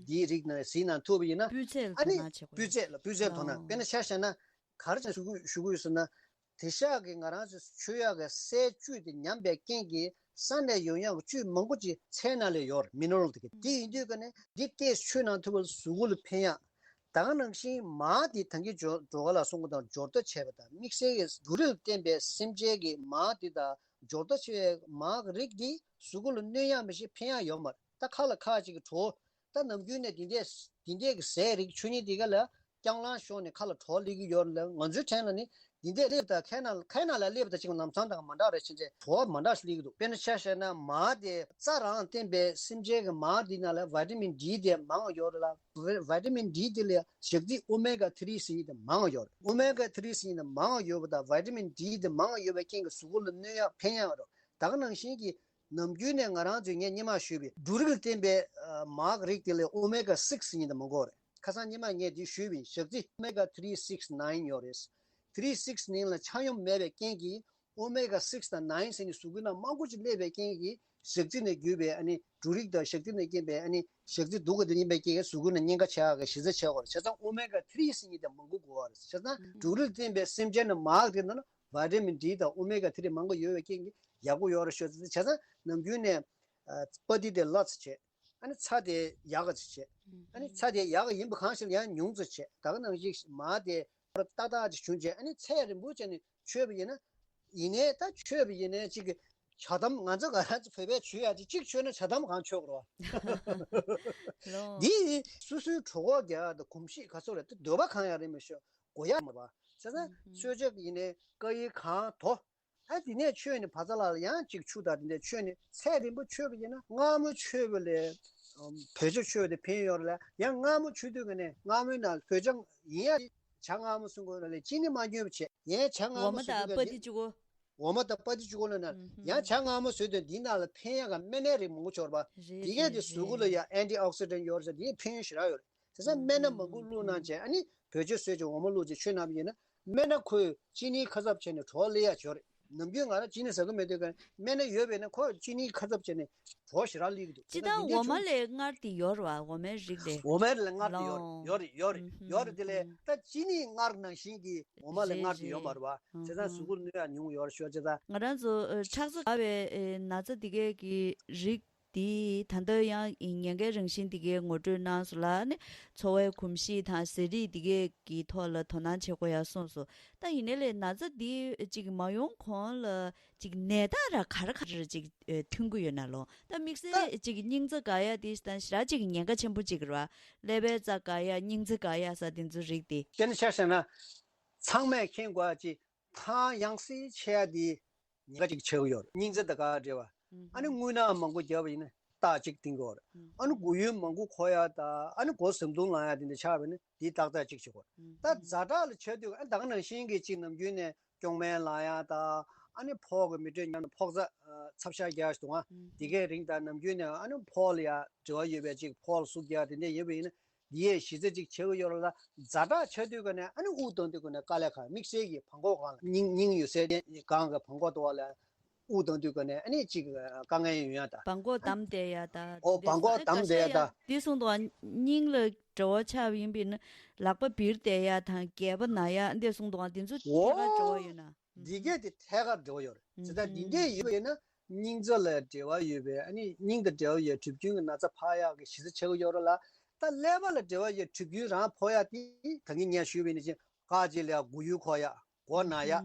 འདིའི་རིགས་ནང་གཟིགས་ན་ཐུབ་ཡིན་ན། སྤུས་ཚད་ལ་ཨ་ནི་དོ་སྣང་བྱེད་དགོས། སྤུས་ཚད་ལ་སྤུས་ཚད་དོ་སྣང་། དཔེར་ན་ཆ་བཞག་ན་ག་རེ་བྱས་ཞུ་གི་ཞུ་གི་ཡོད་ཟེར་ན། དེང་སང་གི་ང་རང་ཚོ་མཆོད་ཡག་གི་སའི་བཅུད་དེ་ཉམས་པའི་རྐྱེན་གྱིས་ས་ནས་ཡོང་ཡག་གི་བཅུད་མང་པོ་ཅིག་ཚྭའི་ནང་ལ་ཡོད་རེད། མི་ནེ་རལ་དེ་གི། དེ་ཡིན་དུས་ཀ་ནས་འདི་ཏོག་ཙམ་མཆོད་གནང་ཐུབ་པ་ལ་གཟུགས་པོ་ལ་ཕན་ཡག། ད་ག་ནང་བཞིན་མར་དེ་ད་གིན་ཇོ་ཇོ་ག་ལ་སོང་གི་དང་སྦྱོར་རྟ་བྱས་པ་དང་དམིགས་བསལ་གྱི་འབྲུ་རིགས་ལ་བརྟེན་པའི་སེམས་ཅན་གྱི་མར་དེ་དང་སྦྱོར་རྟ་བྱས་པའི་མར་གྱི་རིགས་འདི་གཟུགས་པོ་ལ་གནོད་ཡག་མི་ཤེས་ཕན་ཡག་ཡོད་མ་རེད། ད་ཁ་ལ་ཁ་ཅིག་གི་བྲོ། ད་ནམ་རྒྱུན་ནས་འདི་འདྲས་འདི་འདྲས་ཀྱི་ཟས་རིགས་མཆོད་མཁན་དེ་ག་ལ་རྐྱང་ལངས་ཤོར་ནས་ཁ་ལ་བྲོ་སླེབས་ཀྱི་ཡོད་རེད་ལ། ང་ཚོའི་ཕྲན་ལ་ནི་ འདི་འདྲས་སླེབས་དང་ཁའི་ནང་ཁའི་ནང་ལ་སླེབས་དང་ཅིག་ལམ་སང་དང་མ་འདྲ་རེད། ཕྱིན་ཆད་བྲོ་བ་མ་འདྲ་ཞིག་སླེབས་ཀྱི་འདུག་དཔེར་ན་ཆ་བཞག་ན་མར་དེ་རྩྭ་རང་བསྟེན་པའི་སེམས་ཅན་གྱི་མར་འདི་ནང་ལ་བི་ཊ་མིན་ཌི་དེ་མང་བ་ཡོད་རེད་ལ། བི་ཊ་མིན་ཌི་དེ་ལ་ཞག་རྩི་ཨོ་མེ་ག་ཐི་རི་ཟེར་མཁན་དེ་མང་བ་ཡོད་རེད། ཨོ་མེ་ག་ཐི་རི་ཟེར་མཁན་དེ་མང་བ་ཡོད་པ་དང་བི་ཊ་མིན་ཌི་དེ་མང་བ་ཡོད་པའི་རྐྱེན་གྱིས་གཟུགས་པོ་ལ་གནོད་ཡག་ཕན་ཡག་རེད། ད་ག་ནང་བཞིན་གྱི་ནམ་རྒྱུན་ནས་ང་རང་ཚོས་ངས་སྔོན་མ་ཞུས་པའི་འབྲུ་རིགས་ལ་བརྟེན་པའི་ཨ་མར་གྱི་རིགས་དེ་ལ་ཨོ་མེ་ག་སིག་ཟེར་མཁན་དེ་མང་པོ་རེད། ཁ་སང་སྔོན་མ་ངས་འདི་ཞུས་པ་ཡིན། ཞག་རྩི་ཨོ་མེ་ག་ཐི་རི་སིག་ནའིན་ཡོད་རེད། ཐི་རི་སིག་ནའིན་ལ་ཆ་སྙོམས་མེད་པའི་རྐྱེན་གྱིས་ཨོ་མེ་ག་སིག་དང་ནའིན་ཟེར་ནས་གཟུགས་པོའི་ནང་མང་པོ་ཅིག་སླེབས་པའི་རྐྱེན་གྱིས་ཞག་རྩི་ནས་བརྒྱུད་པའི་ཨ་ནི་འབྲུ་རིགས་དང་ཞག་རྩི་ནས་སྐྱེས་པའི་ཨ་ནི་ཞག་རྩི་དུག་གི་དེ་ཡིན་པའི་རྐྱེན་གྱིས་གཟུགས་པོའི་ནང་གཉན་ཁ་ཆགས་ཡག་གི་གཞི་རྩ་ཆགས་ཡོད་རེད། བྱས་ཙང་ཨོ་མེ་ག་ཐི་རི་ཟེར་མཁན་དེ་མང་པོ་དགོས་པ་རེད། བྱས་ཙང་འབྲུ་རིགས་ལ་བརྟེན་པའི་སེམས་ཅན་ནི་མར་གྱི་ནང་ན་བི་ཊ་མིན་ཌི་དང་ཨོ་མེ་ག་ཐི་རི་མང་པོ་ཡོད་པའི་རྐྱེན་གྱིས་ཡག་པོ་ཡོད་རེད་ཤོད་ཙང་། བྱས་ཙང་ནམ་རྒྱུན་ནས་ཨ་པ་ཏི་དེ་སླ་ཙམ་བྱས། ཨ་ནི་ཚྭ་དེ་ཡག་ག་ཙམ་བྱས། ཨ་ནི་ཚྭ་དེ་ཡག་ག་ཡིན་པ་གང་ཞིག་ལ་ཡང་ཉུང་ཙམ་བྱས། ད་ག་ནང་བཞིན་མར་དེ་ཏག་ཏག་ཅིག་བྱུང་རྗེས་ཨ་ནི་ཚད་རིང་པོ་བྱས་ནས་མཆོད་པ་ཡིན་ན། ཡིན་ནའི་ད་མཆོད་པ་ཡིན་ནའི་གཅིག་གི་ཇ་དམ། ང་ཚོ་ག་རང་ཚོ་བོད་པས་མཆོད་ཡག་ཅིག་གཅིག་མཆོད་ན་ཇ་དམ་གང་མཆོད་དགོས་རེད་བ། ལོ། འདི་སོ་སོའི་གྲོད་ཁོག་རྒྱག་ཡག་དང་གོམས་གཤིས་ག་ཚོད་རེད། དེ་འདོད་པ་གང་ཡང་རེད་མི་ཤོད། དགོས་ཡག་མ་རེད་བ། བྱས་ཙང་གསོལ་ཇ་ཡིན་ནའི་ཀ་ཡི་གང་དོ། ཨ་དེ་ནས་མཆོད་ནས་བ་ཚ་ལ་ལ་ཡང་གཅིག་ཆུ་དང་དེ་འདྲ་མཆོད་ནས་ཚད་རིང་པོ་མཆོད་པ་ཡིན་ན་མངར་མོ་མཆོད་པ་ལས་བོད་ཇ་མཆོད་པ་དེ་ཕན་ཡོད་རེད་ལ། ཡང་མངར་མོ་མཆོད་དུས་ཀ་ནས་མངར་མོའི་ནང་བོད་ཇ་ཡིན་ཡ་ཇ་མངར་མོ་གསུང་དགོས་རེད་ལ། ཅི་ནི་མ་ཉོས་པ་བྱས། ཡང་ཇ་མངར་འོ་མ་མོ་བཟོས་དུས་དང་ཀ་པ་ཏི་བཅུ་གོ། འོ་མ་དང་པ་ཏི་བཅུ་གོ་ལ་ན་ཡང་ཇ་མངར་མོ་བཟོས་དུས་འདིའི་ནང་ལ་ཕན་ཡག་ག་སྨན་སྣའི་རིགས་མང་པོ་ཡོད་རེད་པ། རེད་དེ་གས་དེ་རེད་གཟུགས་པོ་ལ་ཡང་ཨན་ཊི་ཨོག་སི་ཌེན་ཡོད་རེད་ཟེར། དེའི་ཕན་ཡོན་ཞེ་དྲག་ཡོད་རེད། དེ་ཚོ་སྨན་སྣ་མང་པོ་བླུགས་གནང་བྱས་ཨ་ནི་བོད་ཇ་བཟོས་ཀྱི་འོ་མ་བླུགས་ཀྱི་མཆོད་གནང་བ་ཡིན་ན། སྨན་སྣ་ཁོས་གཅིན་སྙི་ཁ་གསབ་བྱས་ནས་བྲོ་བ་སླེབས་ཡག་ཡོད་རེད། ནམ་རྒྱུན་ང་རང་གཅིན་སྙི་ཟ་གི་མེད་དུས་ཀ་སྨན་སྣ་ཡོད་པས་ན་ཁོས་གཅིན་སྙི་ཁ་གསབ་བྱས་ནས་བྲོ་བ་ཞེ་དྲག་སླེབས་ཀྱི་འདུག་སྤྱིར་བཏང་འོ་མ་ལས་མངར་དེ་ཡོད་རེད་བ། འོ་མའི་རིགས་དེ། འོ་མ་ལས་མངར་དེ་ཡོད་རེད། ཡོད་རེད། ཡོད་རེད། ཡོད་རེད། དེ་ལས་ད་གཅིན་སྙི་མངར་ནང་བཞིན་གྱི་འོ་མ་ལས་མངར་དེ་ཡོད་མ་རེད་བ། བྱས་ཙང་གཟུགས་པོར་གནོད་ཡག་ཉུང་ཡོད་རེད་ཤོད་ཅེས་དང་། ང་རང་ཚོ་ཨ་ཁྲག་མཚོ་འབར་བའི་ཨ་ན་ཚ་འདི་གས་ཀྱི་རིགས་འདི་ད་ལྟ་ཡང་ཉེན་ཁའི་རང་བཞིན་འདི་གའི་ངོ་སྤྲོད་གནང་སོང་ལ་ནི། འཚོ་བའི་གོམས་གཤིས་དང་ཟས་རིགས་འདི་གའི་གི་ཐོག་ལ་དོ་སྣང་བྱེད་དགོས་ཡ་གསུངས་སོང་། ད་ཡིན་ནའི་ལས་ན་ཚ་འདི་ཅིག་མ་ཡོང་གོང་ལ་ཅིག་ནད་རྟགས་ར་ག་རེ་ག་རེ་ཅིག་ཨེ་ཐོན་གི་ཡོད་ན་ལོ། ད་དམིགས་བསལ་ཅིག་སྙིང་རྩ་འགག་ཡ་དེ་ད་ཞེ་དྲག་ཅིག་ཉེན་ཁ་ཆེན་པོ་ཅིག་རེད་བ། ཀླད་པའི་རྩ་འགག་ཡ་སྙིང་རྩ་འགག་ཡ་ས་དེ་ཚོ་རིགས་དེ། དེ་ནི་ཆ་བཞག་ན་ཚང་མས་མཁྱེན་དགོས་ཡ་ཅིག་ཐང་ཡང་སེ་ཆེ་ཡ་དེ་ཉེན་ཁ་ཅིག་ཆགས་ཀྱི་ཡོད་རེད། སྙིང་རྩ་དང་འགག་འབྲེལ་བ། ཨ་ནི་རྔུལ་ནག་མང་པོ་བརྒྱབ་པ་ཡིན་ན་རྟགས་གཅིག་བསྟན་གྱི་ཡོད་རེད། ཨ་ནི་མགོ་ཡུ་མང་པོ་འཁོར་ཡ་དང་ཨ་ནི་མགོ་ཟམ་གདོང་ལངས་ཡ་དེ་འདྲ་ཆགས་པ་ཡིན་ན་དེའི་རྟགས་རྟགས་གཅིག་ཆགས་ཀྱི་ཡོད་རེད། ད་ཛ་དྲག་ལ་ཆགས་དུས་ཨ་ནི་ད་ག་ནང་བཞིན་གྱི་གཅིག་ནམ་རྒྱུན་ནས་སྐྱོག་སྨན་ལངས་ཡ་དང་ཨ་ནི་ཕོག་གི་མི་འཕྲོད་ཉམས་ཕོག་ཚ་ཚབ་ཤ་རྒྱག་ཡ་ཞིག་འདུག་ཨ། དེ་གའི་རིང་དང་ནམ་རྒྱུན་ནས་ཨ་ནི་ཕོག་ལ་ཡ་འབྲེལ་བ་ཡོད་པའི་གཅིག་ཕོག་ལ་ཟུག་རྒྱག་དེ་འདྲ་ཡོད་པ་ཡིན་ན། འདི་ཡས་གཞི་རྩ་གཅིག་ཆགས་ཀྱི་ཡོད་རེད་ལ། ཛ་དྲག་ཆགས་དུས་ཀ་ནས་ཨ་ནི་དབུགས་གཏོང་དུས་ཀ་ནས་དཀའ་ལས་ཁག་དམིགས་བསལ་གྱི་བྲང་ཁོག་སྒང་ལ་སྙིང་སྙིང་ཡོད་སའི་སྒང་གི་བྲང་ཁོག་ཏུ་བ་ལ་དབུགས་གཏོང་དུས་ཀ་ནས་ཨ་ནི་གཅིག་དཀའ་ངལ་ཡོང་ཡ་ད། བྲང་ཁོག་བསྡམས་བསྡད་ཡ་ད། ཨོ་བྲང་ཁོག་བསྡམས་བསྡད་ཡ་ད། འདི་གསུངས་འདུག་ཨ། སྙིང་ལ་འབྲེལ་བ་ཆགས་པ་ཡིན་པས་ན་ལག་པ་བིར་བསྡད་ཡ་དང་སྒལ་པ་ན་ཡ་འདི་གསུངས་འདུག་ཨ། འདི་ཚོ་ཐད་ཀར་འབྲེལ་བ་ཡོད་ན། འདི་གས་དེ་ཐད་ཀར་འབྲེལ་བ་ཡོད་རེད། ཇི་ལྟར་འདི་འདྲས་ཡོད་པ་ཡིན་ན་སྙིང་རྩ་ལ་འབྲེལ་བ་ཡོད་པའི་ཨ་ནི་སྙིང་དང་འབྲེལ་བ་ཡོད་གྲིབ་སྐྱོན་གྱི་ན་ཚ་ཕོག་ཡག་གི་གཞི་རྩ་ཆགས་ཀྱི་ཡོད་རེད་ལ། ད་ཀླད་པ་ལ་འབྲེལ་བ་ཡོད་གྲིབ་སྐྱོན་རང་ཕོག་ཡག་དེ་ད་གིན་ངས་ཞུས་པ་ནང་བཞིན་སྐབས་གཅིག་ལ་མགོ་ཡུ་འཁོར་ཡག་མགོ་ན་ཡག་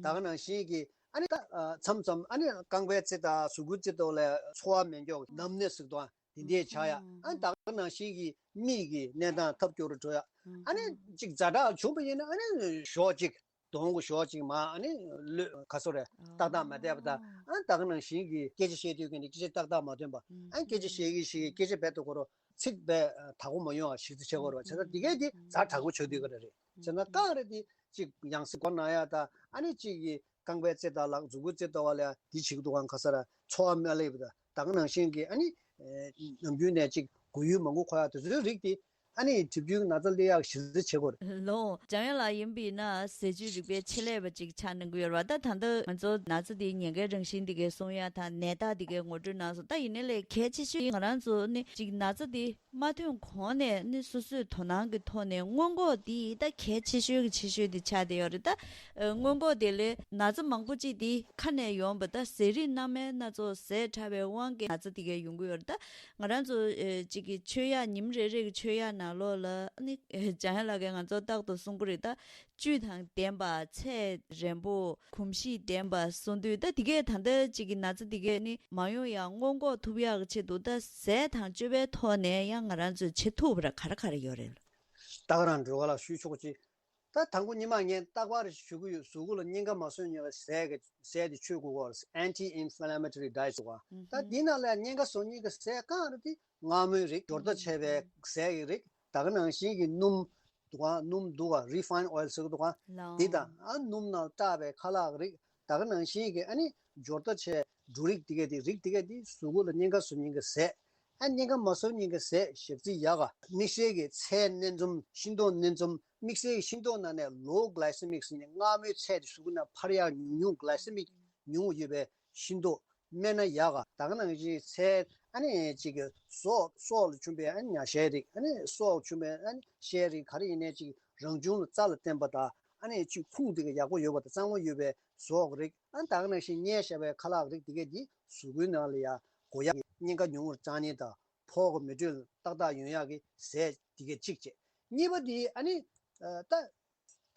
ད་ག་ནང་བཞིན་གྱི་ཨ་ནི་ད་མཚམས་མཚམས་ཨ་ནི་རྐང་པའི་རྩེ་དང་གཟུགས་པོའི་རྩེ་ཐོག་ལ་ཚོར་བ་མེད་མགྱོགས་ནམ་ནས་ཟུག་དང་དེ་འདྲས་ཆགས་ཡག་ཨ་ནི་ད་ག་ནང་བཞིན་གྱི་མིག་གི་གནས་སྟངས་ཐབས་སྐྱོ་རུ་འགྲོ་ཡག་ཨ་ནི་གཅིག་ཛ་དྲག་བྱུང་བ་ཡིན་ན་ཨ་ནི་ཞོགས་གཅིག་གདོང་གི་ཞོགས་གཅིག་མ་ཨ་ནི་ལོས་ག་སོ་རེ་ཏག་ཏག་མ་བསྡད་པ་དང་ཨ་ནི་ད་ག་ནང་བཞིན་གྱི་སྐད་ཆ་བཤད་དུས་ཀྱི་ནི་སྐད་ཆ་ཏག་ཏག་མ་ཐོན་པ་ཨ་ནི་སྐད་ཆ་བཤད་ཀྱི་ཞིག་སྐད་ཆ་བེད་དུ་གོ་རོ་ཚིག་བེད་དག་པོ་མ་ཡོང་བ་ཞིག་ཏུ་བྱེད་དགོས་རེད་བ། བྱས་ཙང་འདི་གས་འདི་ཛ་དྲག་པོ་ཆགས་དུས་ཀ་རེ་རེད། བྱས་ན་རྐང་རེ་འདི་གཅིག་ཡང་སྲིད་མགོ་ན་ཡག་དང་ཨ་ནི་གཅིག་གི་རྐང་པའི་རྩེ་དང་ལག་གཟུགས་པོའི་རྩེ་ལྟ་བ་ལ་འདི་བྱེད་ཀྱི་འདུག་གང་ག་ས་ར་ཚོར་བ་མ་སླེབས་པ་དང་ད་ག་ནང་བཞིན་གྱི་ཨ་ནི་ནམ་རྒྱུན་ནས་གཅིག་མགོ་ཡུ་མང་པོ་འཁོར་ཡག་དེ་ཚོའི་རིགས་དེ་ཨ་ནི་གྲིབ་སྐྱོན་ན་ཚ་སླེབས་ཡག་གཞི་རྩ་བྱེད་དགོས་རེད། ལོ། འཇམ་དབྱངས་ལགས་ཡིན་པས་ན་ཟས་བཅུད་རིག་པའི་ཆེད་ལས་པ་ཅིག་ཆགས་གནང་གི་ཡོད་རེད་བ། ད་ད་ལྟ་ང་ཚོ་ན་ཚ་དེའི་ཉེན་ཁའི་རང་བཞིན་དེ་གའི་གསུང་ཡག་དང་ནད་རྟགས་དེ་གའི་ངོ་སྤྲོད་གནང་སོང་། ད་ཡིན་ནའི་ལས་གལ་ཆེ་ཤོས་ང་རང་ཚོ་ནི་ཅིག་ན་ཚ་དེ་མ་ཐོན་གོང་ནས་ནི་སོ་སོས་དོ་སྣང་གི་ཐོག་ནས་སྔོན་འགོག་འདི་ད་གལ་ཆེ་ཤོས་ཀྱི་ཆེ་ཤོས་དེ་ཆགས་བསྡད་ཡོད་རེད། ད་ཨ་སྔོན་འགོག་དེ་ལས་ན་ཚ་མང་པོ་ཅིག་དེ་ཁ་ནས་ཡོང་བ་ད་ཟས་རིགས་སྣ་མིན་སྣ་ཚོགས་ཟས་ཕྲ་བའི་དབང་གིས་ན་ཚ་དེ་གའི་ཡོང་གི་ཡོད་རེད། ད་ང་རང་ཚོ་ཨ་ཅིག་གི་མཆོད་ཡག་ཉིན་རེ་རེ་གི་མཆོད་ཡག་ནང་ལོགས་ལ་ནི་འཇམ་དབྱངས་ལགས་ཀྱིས་ང་ཚོ་རྟག་ཏུ་གསུང་གི་རེད། ད་བཅུད་དང་ལྡན་པ་ཚད་རན་པོ་གོམས་གཤིས་ལྡན་པ་གསུང་དུས་ད་དེ་གས་ད་ལྟ་ཅིག་གི་ན་ཚ་དེ་གས་ནི་མ་ཡོང་ཡག་སྔོན་འགོག་ཐུབ་ཡག་གི་ཆེད་དུ་ད་ཟས་དང་སྤྱོད་པའི་ཐོག་ནས་ཡང་ང་རང་ཚོས་བྱེད་ཐུབ་པ་ར་ག་རེ་ག་རེ་ཡོད་རེད། ད་ག་རང་འགྲོ་ག་ལ་ཞུས་ཆོག་ཅིག་ད་དང་པོ་ཉི་མ་ངས་རྟག་པར་ཞུ་གི་ཡོད། གཟུགས་པོ་ལ་གཉན་ཁ་མ་བཟོ་མཁན་གྱི་ཟས་ཀྱི་ཟས་དེ་མཆོད་དགོས་པ་རེད། Anti inflammatory diet ཟེར་བ། ད་འདི་ནང་ལ་གཉན་ཁ་བཟོ་མཁན་གྱི་ཟས་གང་རེད་དེ། མངར་མོའི་རིགས། སྦྱོར་ཐ་ཆད་པའི་ཟས་ཀྱི་རིགས། ད་ག་ནང་བཞིན་གྱི་སྣུམ་འདུག་ག་སྣུམ་འདུག་ག refined oil ཟེར་གི་འདུག་ག་འདི་དང་ཨ་སྣུམ་ནང་བཏགས་པའི་ཁ་ལག་རིགས། ད་ག་ནང་བཞིན་གྱི་ཨ་ནི་སྦྱོར་ཐ་ཆད་འབྲུ་རིགས་དེ་གས་དེ། རིགས་དེ་གས་དེ་གཟུགས་པོ་ལ་གཉན་ཁ་བཟོ་མཁན་གྱི་ཟས། ཨ་གཉན་ཁ་མ་བཟོ་མཁན་གྱི་ཟས། ཞག་རྩི་ཡག་ག་དམིགས་བསལ་གྱི་ཚལ་སྣ་འཛོམས། ཤིང་ཏོག་སྣ་འཛོམས། དམིགས་བསལ་གྱི་ཤིང་ཏོག་ནང་ནས་low glycemic ཟེར་ནས་མངར་མོའི་ཚད་དེ་གཟུགས་པོ་ནང་འཕར་ཡག་ཉུང་ཉུང་glycemic ཉུང་ཡོད་པའི་ཤིང་ཏོག་སྨན་སྣ་ཡག་ག་ད་ག་ནང་བཞིན་ཚལ་ཨ་ནི་གཅིག་གི་སྲོག་སྲོག་ལ་བྱུང་བའི་ཨ་ནི་ཉ་ཤའི་རིགས། ཨ་ནི་སྲོག་བྱུང་བའི་ཨ་ནི་ཤའི་རིགས། ག་རེ་ཡིན་ནའི་གཅིག་རང་བྱུང་ལ་རྩ་ལ་བརྟེན་པ་དང་། ཨ་ནི་གཅིག་ཁུངས་དེ་ག་ཡག་པོ་ཡོད་པ་དང་། གཙང་མ་ཡོད་པའི་སྲོག་རིགས། ཨ་ནི་ད་ག་ནང་བཞིན་མངར་ཤ་བའི་ཁ་ལག་རིགས་དེ་གས་དེ་གཟུགས་པོའི་ནང་ལ་ཡ་འགོས་ཡག་གི་གཉན་ཁ་ཉུང་རུ་བཏང་ནི་དང་། ཕོག་གི་མེ་དྲོད་ཏག་ཏག་ཡོང་ཡག་གི་ཟས་དེ་གས་གཅིག་བྱས། གཉིས་པ་དེ་ཨ་ནི་ད།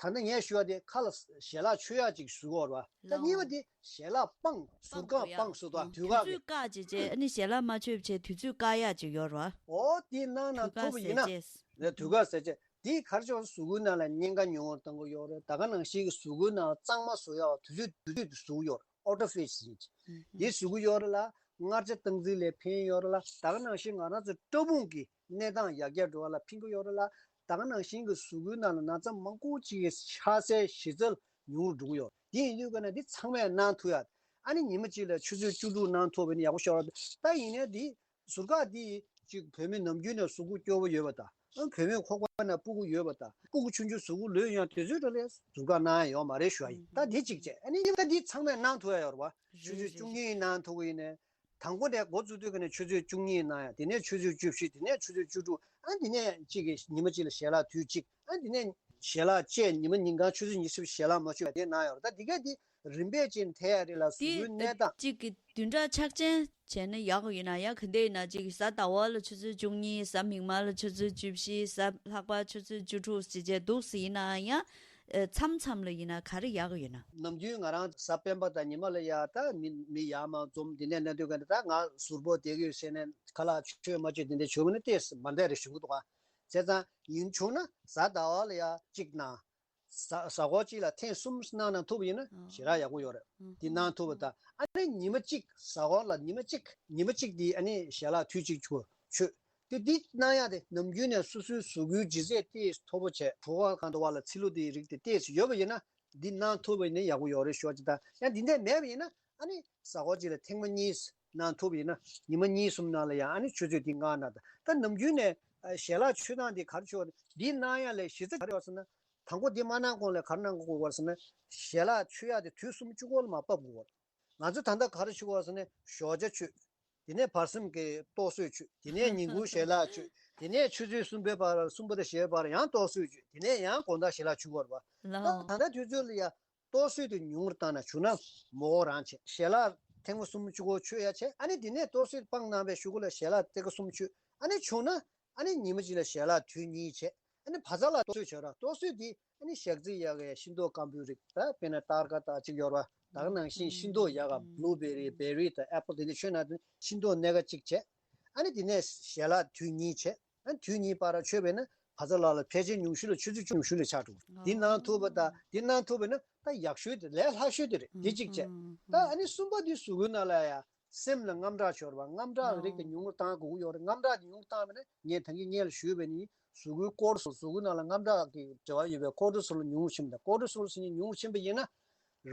ད་ནི་ངས་ཞུ་བ་དེ་ཁ་ལ་ཞལ་ལག་མཆོད་ཡག་ཅིག་ཞུ་གི་ཡོད་རེད་བ། ད་ལའོ། གཉིས་པ་དེ་ཞལ་ལག་སྤང་། ཟུར་བཀག་སྤང་ཟེར་དུས་དུས་དུས་བཀག་ཚོད་གི་བཀག་ཅིག་བྱས། ཨ་ནི་ཞལ་ལག་མ་མཆོད་བྱས་དུས་ཚོད་བཀག་ཡག་ཅིག་ཡོད་རེད་བ། འོ་དེ་གནང་ན་དུས་བཀག་ཐུབ་པ་ཡིན་ཟས་ན། བཅས། ལས་དུས་བཀག་ཟས་བཅས་དེ་ག་རེ་བྱས་གཟུགས་པོའི་ནང་ལ་གཉན་ཁ་ཉུང་བར་གཏོང་གི་ཡོད་རེད། ད་ག་ནང་བཞིན་གྱི་གཟུགས་པོའི་ནང་གཙང་མ་བཟོ་ཡག་དུས་ཚོད་དུས་ཚོད་དུ་བཟོ་གི་ཡོད་རེད། autophagy ཟེར་གྱི་དེ་བཟོ་གི་ཡོད་རེད་ལ། མངར་ཆ་བཏང་རྩིས་ལ་ཕན་ཡོད་རེད་ལ། ད་ག་ནང་བཞིན་ང་རང་ཚོ་སྐྲ་སྦུངས་ཀྱི་གནས་སྟངས་ཡར་རྒྱས་འགྲོ་བ་ལ་ཕན་གྱི་ཡོད་རེད་ལ། ད་ག་ནང་བཞིན་གྱི་གཟུགས་པོའི་ནང་ལ་ན་ཚ་མང་པོ་ཅིག་གི་ཆགས་སའི་གཞི་རྩ་ཉུང་རུ་འགྲོ་གི་ཡོད། དེ་ཡིན་དུས་ཀ་ནས་འདི་ཚང་མས་གནང་ཐུབ་ཡ། ཨ་ནི་ཉི་མ་གཅིག་ལ་ཆུ་ཚོད་བཅུ་དྲུག་གནང་ཐུབ་པ་ཡིན་ན་ཡག་པོ་ཤོར་བ། ད་ཡིན་ནའི་འདི་ཟུར་བཀག་འདི་ཅིག་བོད་མི་ནམ་རྒྱུན་ནས་གཟུགས་པོ་སྐྱོ་པོ་ཡོད་པ་དང་། ཨ་བོད་མིའི་ཁོག་པ་ན་སྤུ་གུ་ཡོད་པ་དང་། སྤུ་གུ་ཆུང་ཆུང་གཟུགས་པོ་ལོས་ཡང་དུས་ཚོད་འགྲོ་ལས་ཟུར་བཀག་གནང་ཡ་ཡོད་མ་རེད་ཞུ་ཡ་ཡིན། ད་འདི་གཅིག་བྱས། ཨ་ནི་ཉི་མ་འདི་ཚང་མས་གནང་ཐུབ་ཡ་ཡོད་རེད་བ། ཆུ་ཚོད་བཅུ་གཉིས་གནང་ཐུབ་ཀྱི་ཡིན་ནའི། དང་པོ་ནས་འགོ་བཙུགས་དུས་ཀ་ནས་ཆུ་ཚོད་བཅུ་གཉིས་གནང་ཡ། དེ་ནས་ཆུ་ཚོད་བཅུ་བཞི། དེ་ནས་ཆུ་ཚོད་བཅུ་དྲུག་ཨ་དེ་ནས་གཅིག་གི་ཉི་མ་གཅིག་ལ་ཞལ་ལག་དུས་གཅིག་ཨ་དེ་ནས་ཞལ་ལག་བཅས་ཉི་མ་ཉིན་གང་ཆུ་ཚོད་ཉི་ཤུ་ཞལ་ལག་མ་མཆོད་པ་དེ་གནང་ཡོད་རེད། ད་དེ་ག་དེ་རིམ་པས་ཅིག་འཐེན་ཡ་རེད་ལ། གཟུགས་པོའི་གནས་སྟངས། གཅིག་གི་བདུན་ཕྲག་ཆག་ཅན་བྱས་ན་ཡག་གི་ཡོད་ན་ཡང་། ག་འདྲ་ཡིན་ན་གཅིག་གི་གཟའ་ཟླ་བ་ལ་ཆུ་ཚོད་བཅུ་གཉིས། གཟའ་མིག་དམར་ལ་ཆུ་ཚོད་བཅུ་བཞི། གཟའ་ལྷག་པ་ཆུ་ཚོད་བཅུ་དྲུག་ཟེར་བྱས་འདུག་སེ་ཡིན་ན་ཡང་། ཨ་མཚམས་མཚམས་ལ་ཡིན་ན་ག་རེ་ཡག་གི་ཡོད་ན། ནམ་རྒྱུན་ང་རང་གཟའ་སྤེན་པ་དང་ཉི་མ་ལ་ཡ་ད་མི་མི་ཡར་མར་འཛོམས། དེ་ནས་གནས་དུས་ག་ད་ང་ཟུར་པོ་བསྡད་ཀྱི་ཡོད་ཟེར་ནས་ཁ་ལག་མཆོད་མ་མཆོད་དེ་འདྲ་བྱུང་བ་ན་ཏོག་ཙམ་མ་འདང་རེ་བྱུང་གི་འདུག་ག་བྱས་ཙང་ཡིན་བྱུང་ན་གཟའ་ཟླ་བ་ལ་ཡ་གཅིག་གནང་། གཟའ་གཟའ་འཁོར་གཅིག་ལ་ཐེངས་གསུམ་གནང་ན་ཐུབ་པ་ཡིན་ན་ཞེ་དྲག་ཡག་པོ་ཡོད་རེད། འདི་གནང་ཐུབ་པ་དང་། ཨ་ནི་ཉི་མ་གཅིག་གཟའ་འཁོར་ལ་ཉི་མ་གཅིག་ཉི་མ་གཅིག་འདི་ཨ་ནི་ཞལ་ལག་དུས་གཅིག་ཆུ་མཆོད། དེ་འདི་གནང་ཡག་དེ་ནམ་རྒྱུན་ནས་སོ་སོའི་གཟུགས་པོའི་ལྗིད་ཚད་ཏོག་ཙམ་མཐོ་པོ་བྱས། གྲོད་ཁོག་གང་དུ་བ་ལ་ཚིལ་ལུ་དེའི་རིགས་དེ་ཏོག་ཙམ་ཡོད་པ་ཡིན་ན་འདི་གནང་ཐུབ་པ་ཡིན་ན་ཡག་པོ་ཡོད་རེད་ཞུ་བ་ཅིག་དང་། ཡང་འདི་འདྲ་མེད་པ་ཡིན་ན་ཨ་ནི་གཟའ་འཁོར་གཅིག་ལ་ཐེངས་མ་གཉིས་གནང་ཐུབ་པ་ཡིན་ན། ཉི་མ་གཉིས་གསུམ་ནང་ལ་ཡང་ཨ་ནི་ཆུ་ཚོད་འདི་ལྔ་གནང་དང་། ད་ནམ་རྒྱུན་ནས་ཨ་ཞལ་ལག་མཆོད་སྟངས་འདི་ག་རེ་བྱེད་པ་འདི་གནང་ཡག་ལས་གཞི་རྩ་ག་རེ་ཡོད་ཟེར་ན། དང་པོ་འདི་མ་གནང་གོང་ལ་ག་རེ་གནང་དགོས་པ་ཟེར་ན། ཞལ་ལག་མཆོད་ཡག་དེ་དུས་གསུམ་གཅིག་པོ་ལ་མ་ཕབ་དགོས་པ། ང་ཚོ་ད་ལྟ་ག་རེ་བྱེད་དགོས་ཟེར་ན། ཞོགས་ཇ་མཆོད། དེ་ནས་བར་གསུམ་གྱི་ལྟོགས་གསོས་མཆོད། དེ་ནས་ཉིན་གུང་ཞལ་ལག་མཆོད། དེ་ནས་ཆུ་ཚོད་གསུམ་པའི་བར། གསུམ་པ་དང་བཞི་པའི་བར་ཡང་ལྟོགས་གསོས་མཆོད། དེ་ནས་ཡང་དགོང་དག་ཞལ་ལག་མཆོད་དགོས་རེད་པ། ད་ལའོ། ད་ལྟ་དུས་ཚོད་ལ་ཡ་ལྟོགས་གསོས་དེ་ཉུང་རུ་བཏང་ན་བྱུང་ན་མོ་རང་བྱེད། ཞལ་ལག་ཐེངས་མ་གསུམ་གཅིག་པོ་མཆོད་ཡག་བྱས། ཨ་ནི་དེ་ནས་ལྟོགས་གསོས་སྤང་གནང་བའི་གཞུག་གུ་ལ་ཞལ་ལག་ཐེངས་མ་གསུམ་མཆོད། ཨ་ནི་བྱུང་ན་ཨ་ནི་ཉི་མ་གཅིག་ལ་ཞལ་ལག་དུས་གཉིས་བྱས། ཨ་ནི་བ་ཚྭ་ལ་ལྟོགས་གསོས་བྱས་ར། ལྟོགས་གསོས་དེ་ཨ་ནི་ཞག་རྩི་ཡག་གི་ཤིང་ཏོག་སྐམ་པོའི་རིགས། ད་དཔེར་ན་སྟར་ཁ་དང་གཅིག་ཡོད་ར། ད་ག་ནང་བཞིན་ཤིང་ཏོག་ཡག་ག་བྷུ་ལུ་བེ་རི། བེ་རི་དང་ཨེ་པལ་དེ་འདྲ་མཆོད་ན་ཤིང་ཏོག་སྣ་ཁ་གཅིག་བྱས། ཨ་ནི་དེ་ནས་ཞལ་ལག་དུས་གཉིས་བྱས། ཨ་ནི་དུས་གཉིས་བར་མཆོད་པས་ན་བ་ཚྭ་ལ་ལ་ཕལ་ཆེར་ཉུང་ཤོས་ལ་ཆུ་ཚོད་བཅུ་ཉུང་ཤོས་ལ་ཆགས་འགྲོ། འདི་གནང་ཐུབ་པ་དང་འདི་གནང་ཐུབ་པས་ན་ད་ཡག་ཤོས་དེ། ལས་སླ་ཤོས་དེ་རེད། འདི་གཅིག་བྱས། ད་ཨ་ནི་གསུམ་པ་འདི་གཟུགས་པོའི་ནང་ལ་ཡ་སེམས་ལ་དངངས་སྐྲག་ཤོར་བ། དངངས་སྐྲག་རིགས་དེ་ཉུང་རུ་བཏང་དགོས་ཀྱི་ཡོད་རེད། དངངས་སྐྲག་དེ་ཉུང་རུ་བཏང་བས་ན། ངས་ད་གིན་སྔོན་ལ་ཞུས་པ་ནི་གཟུགས་པོའི་ཀོར་ཊི་སོལ། གཟུགས་པོའི་ནང་ལ་དངངས་སྐྲག་གི་འབྲེལ་བ་ཡོད་པའི་ཀོར་ཊི་སོལ་ཉུང་རུ་ཕྱིན་པ་དང་། ཀོར་ཊི་སོལ་ཟེར་མཁན་ཉུང་རུ་ཕྱིན་པ་ཡིན་ན་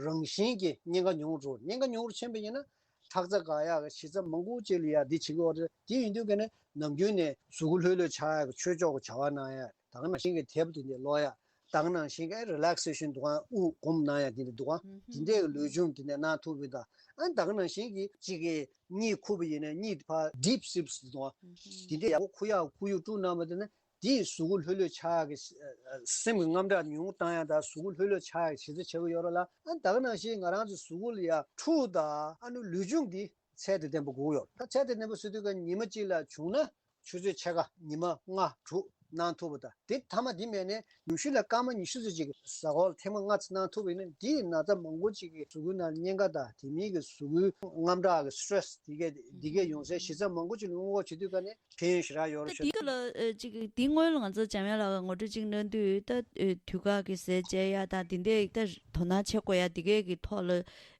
རང་བཞིན་གྱིས་གཉན་ཁ་ཉུང་རུ་འགྲོ། གཉན་ཁ་ཉུང་རུ་ཕྱིན་པ་ཡིན་ན་ཁྲག་རྩ་འགག་ཡག་གི་གཞི་རྩ་མང་པོ་ཅིག་ལ་ཡ་འདི་བྱེད་ཀྱི་ཡོད་རེད། དེ་ཡིན་དུས་ཀ་ནས་ནམ་རྒྱུན་ནས་གཟུགས་པོ་ལྷོད་ལྷོད་ཆགས་ཡག་གི་ཆོས་ཕྱོགས་ཀྱི་བྱ་བ་གནང་ཡག། ད་ག་ནང་བཞིན་གྱི་དེབ་དེ་འདྲ་ཀློག་ཡག། ད་ག་ནང་བཞིན་གྱི་རི་ལེག་སེ་ཤན་འདུག་ག་དབུགས་སྒོམ་གནང་ཡག་དེ་འདྲ་འདུག་ག་དེ་འདྲའི་ལུས་སྦྱོང་དེ་འདྲ་གནང་ཐུབ་པ་དང་། ཨ་ད་ག་ནང་བཞིན་གྱི་གཅིག་གི་གཉིད་ཁུག་པ་ཡིན་ན་གཉིད་ཕར་ཌིབ་སི་ལིབ་འདུག་ག་དེ་འདྲ་ཡག་པོ་ཁུག་ཡག་ཁུག་ཡག་དཀྲུག་གནང་བ་དེ་ན་དེས་གཟུགས་པོ་ལྷོད་ལྷོད་ཆགས་ཀྱི་སེམས་ཀྱི་དངངས་སྐྲག་ཉུང་བཏང་ཡག་དང་གཟུགས་པོ་ལྷོད་ལྷོད་ཆགས་ཀྱི་བྱེད་རྩིས་བྱེད་ཀྱི་ཡོད་རེད་ལ། ཨ་ད་ག་ནང་བཞིན་ང་རང་ཚོ་གཟུགས་པོ་ལ་ཡ་འཁྲུག་དང་ཨ་ནི་ལུས་སྦྱོང་འདི་ཚད་དང་ལྡན་པ་དགོས་ཀྱི་ཡོད་རེད། ད་ཚད་དང་ལྡན་པ་ཟེར་དུས་ཀ་ཉི་མ་གཅིག་ལ་བྱུང་ན་ཆུ་ཚོད་ཕྱེད་ཀ། ཉི་མ་ལྔ་དྲུག་གནང་ཐུབ་པ་དང་། དེ་མཐའ་མ་དེ་མེད་ནས་ཉུང་ཤོས་ལ་སྐར་མ་ཉི་ཤུ་ཙམ་ཅིག་གཟའ་འཁོར་ལ་ཐེངས་མ་ལྔ་ཙམ་གནང་ཐུབ་པ་ཡིན་ན། དེ་ཡིས་ན་ཚ་མང་པོ་ཅིག་གི་གཟུགས་པོའི་ནང་གཉན་ཁ་དང་དེ་མིན་གྱི་གཟུགས་པོའི་དངངས་སྐྲག་གི་stress་དེ་གས་དེ་གས་ཡོང་སའི་གཞི་རྩ་མང་པོ་ཅིག་ལ་སྔོན་འགོག་བྱེད་དུས་ཀ་ནས་ཕན་ཡོན་ཞེ་དྲག་ཡོད་རེད་ཤག་ད་འདི་ག་ལ་ཨ་ཅིག་འདི་སྔོན་ལ་ང་ཚོ་འཇམ་དབྱངས་ལགས་ངོ་སྤྲོད་ཅིག་གནང་དུས། ད་ཨ་དུས་བཀག་གི་ཟས་བཅད་ཡག་དང་དེ་འདྲའི་ད་དོ་སྣང་བྱེད་དགོས་ཡག་དེ་གས་ཀྱི་ཐོག་ལ་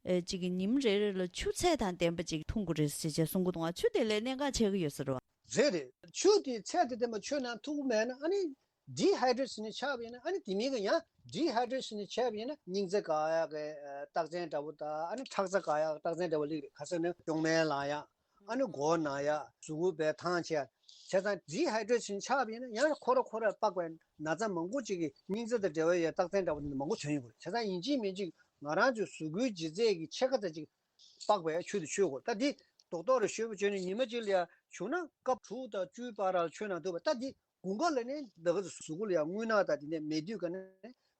ཨ་ཅིག་ཉིན་རེ་རེ་ལ་ཆུ་ཚད་དང་ལྡན་པ་ཅིག་འཐུང་དགོས་རེད་ཟེར་བྱས་གསུང་གི་འདུག་ག་ཆུ་དེ་ལས་གནད་འགག་ཆགས་ཀྱི་ཡོད་ས་རེད་བ། རེད་རེད། ཆུ་དེ་ཚད་དང་ལྡན་པ་མཆོད་གནང་ཐུབ་ཀྱི་མེད་ན། ཨ་ནི་dehydrate་ནི་ཆགས་པ་ཡིན་ན། ཨ་ནི་དེ་མིན་གྱི་ཡང་dehydrate་ནི་ཆགས་པ་ཡིན་ན་སྙིང་རྩ་འགག་ཡག་གི་རྟགས་མཚན་འདྲ་པོ་དང་། ཨ་ནི་ཁྲག་རྩ་འགག་ཡག་གི་རྟགས་མཚན་འདྲ་པོ་སླེབས་རེད། ག་ཟེར་ན་གཅོང་ནད་ལངས་ཡག་ཨ་ནི་མགོ་ན་ཡག་གཟུགས་པོ་བས་ཐང་ཆད་ཡག་བྱས་ཙང་dehydrate་ཆགས་པ་ཡིན་ན། ཡང་ཁོ་ར་ཁོ་ར་པགས་པའི་ན་ཚ་མང་པོ་ཅིག་གི་སྙིང་རྩ་དང་འབྲེལ་བ་ཡོད་རྟགས་མཚན་འདྲ་པོ་དེ་འདྲ་མང་པོ་ཐོན་ཡོང་གི་རེད། བྱས་ཙང་ཡིན་གཅིག་མིན་གཅིག་ང་རང་ཚོའི་གཟུགས་པོའི་ལྗིད་ཚད་ཀྱི་ཕྱེད་ཀ་ཙམ་ཅིག་པགས་པའི་ཆུ་དེ་མཆོད་དགོས། ད་འདི་རྡོག་རྡོག་རེ་མཆོད་པ་བྱས་ནས་ཉི་མ་གཅིག་ལ་ཡ་བྱུང་ན་སྐབས་དྲུག་དང་བཅུའི་བར་ལ་མཆོད་གནང་ཐུབ་པ། ད་འདི་དགུན་ཁ་ལ་ནི་ད་ག་ཚོད་གཟུགས་པོ་ལ་ཡ་རྔུལ་ནག་དང་དེ་འདྲ་མེད་དུས་ཀ་ནས་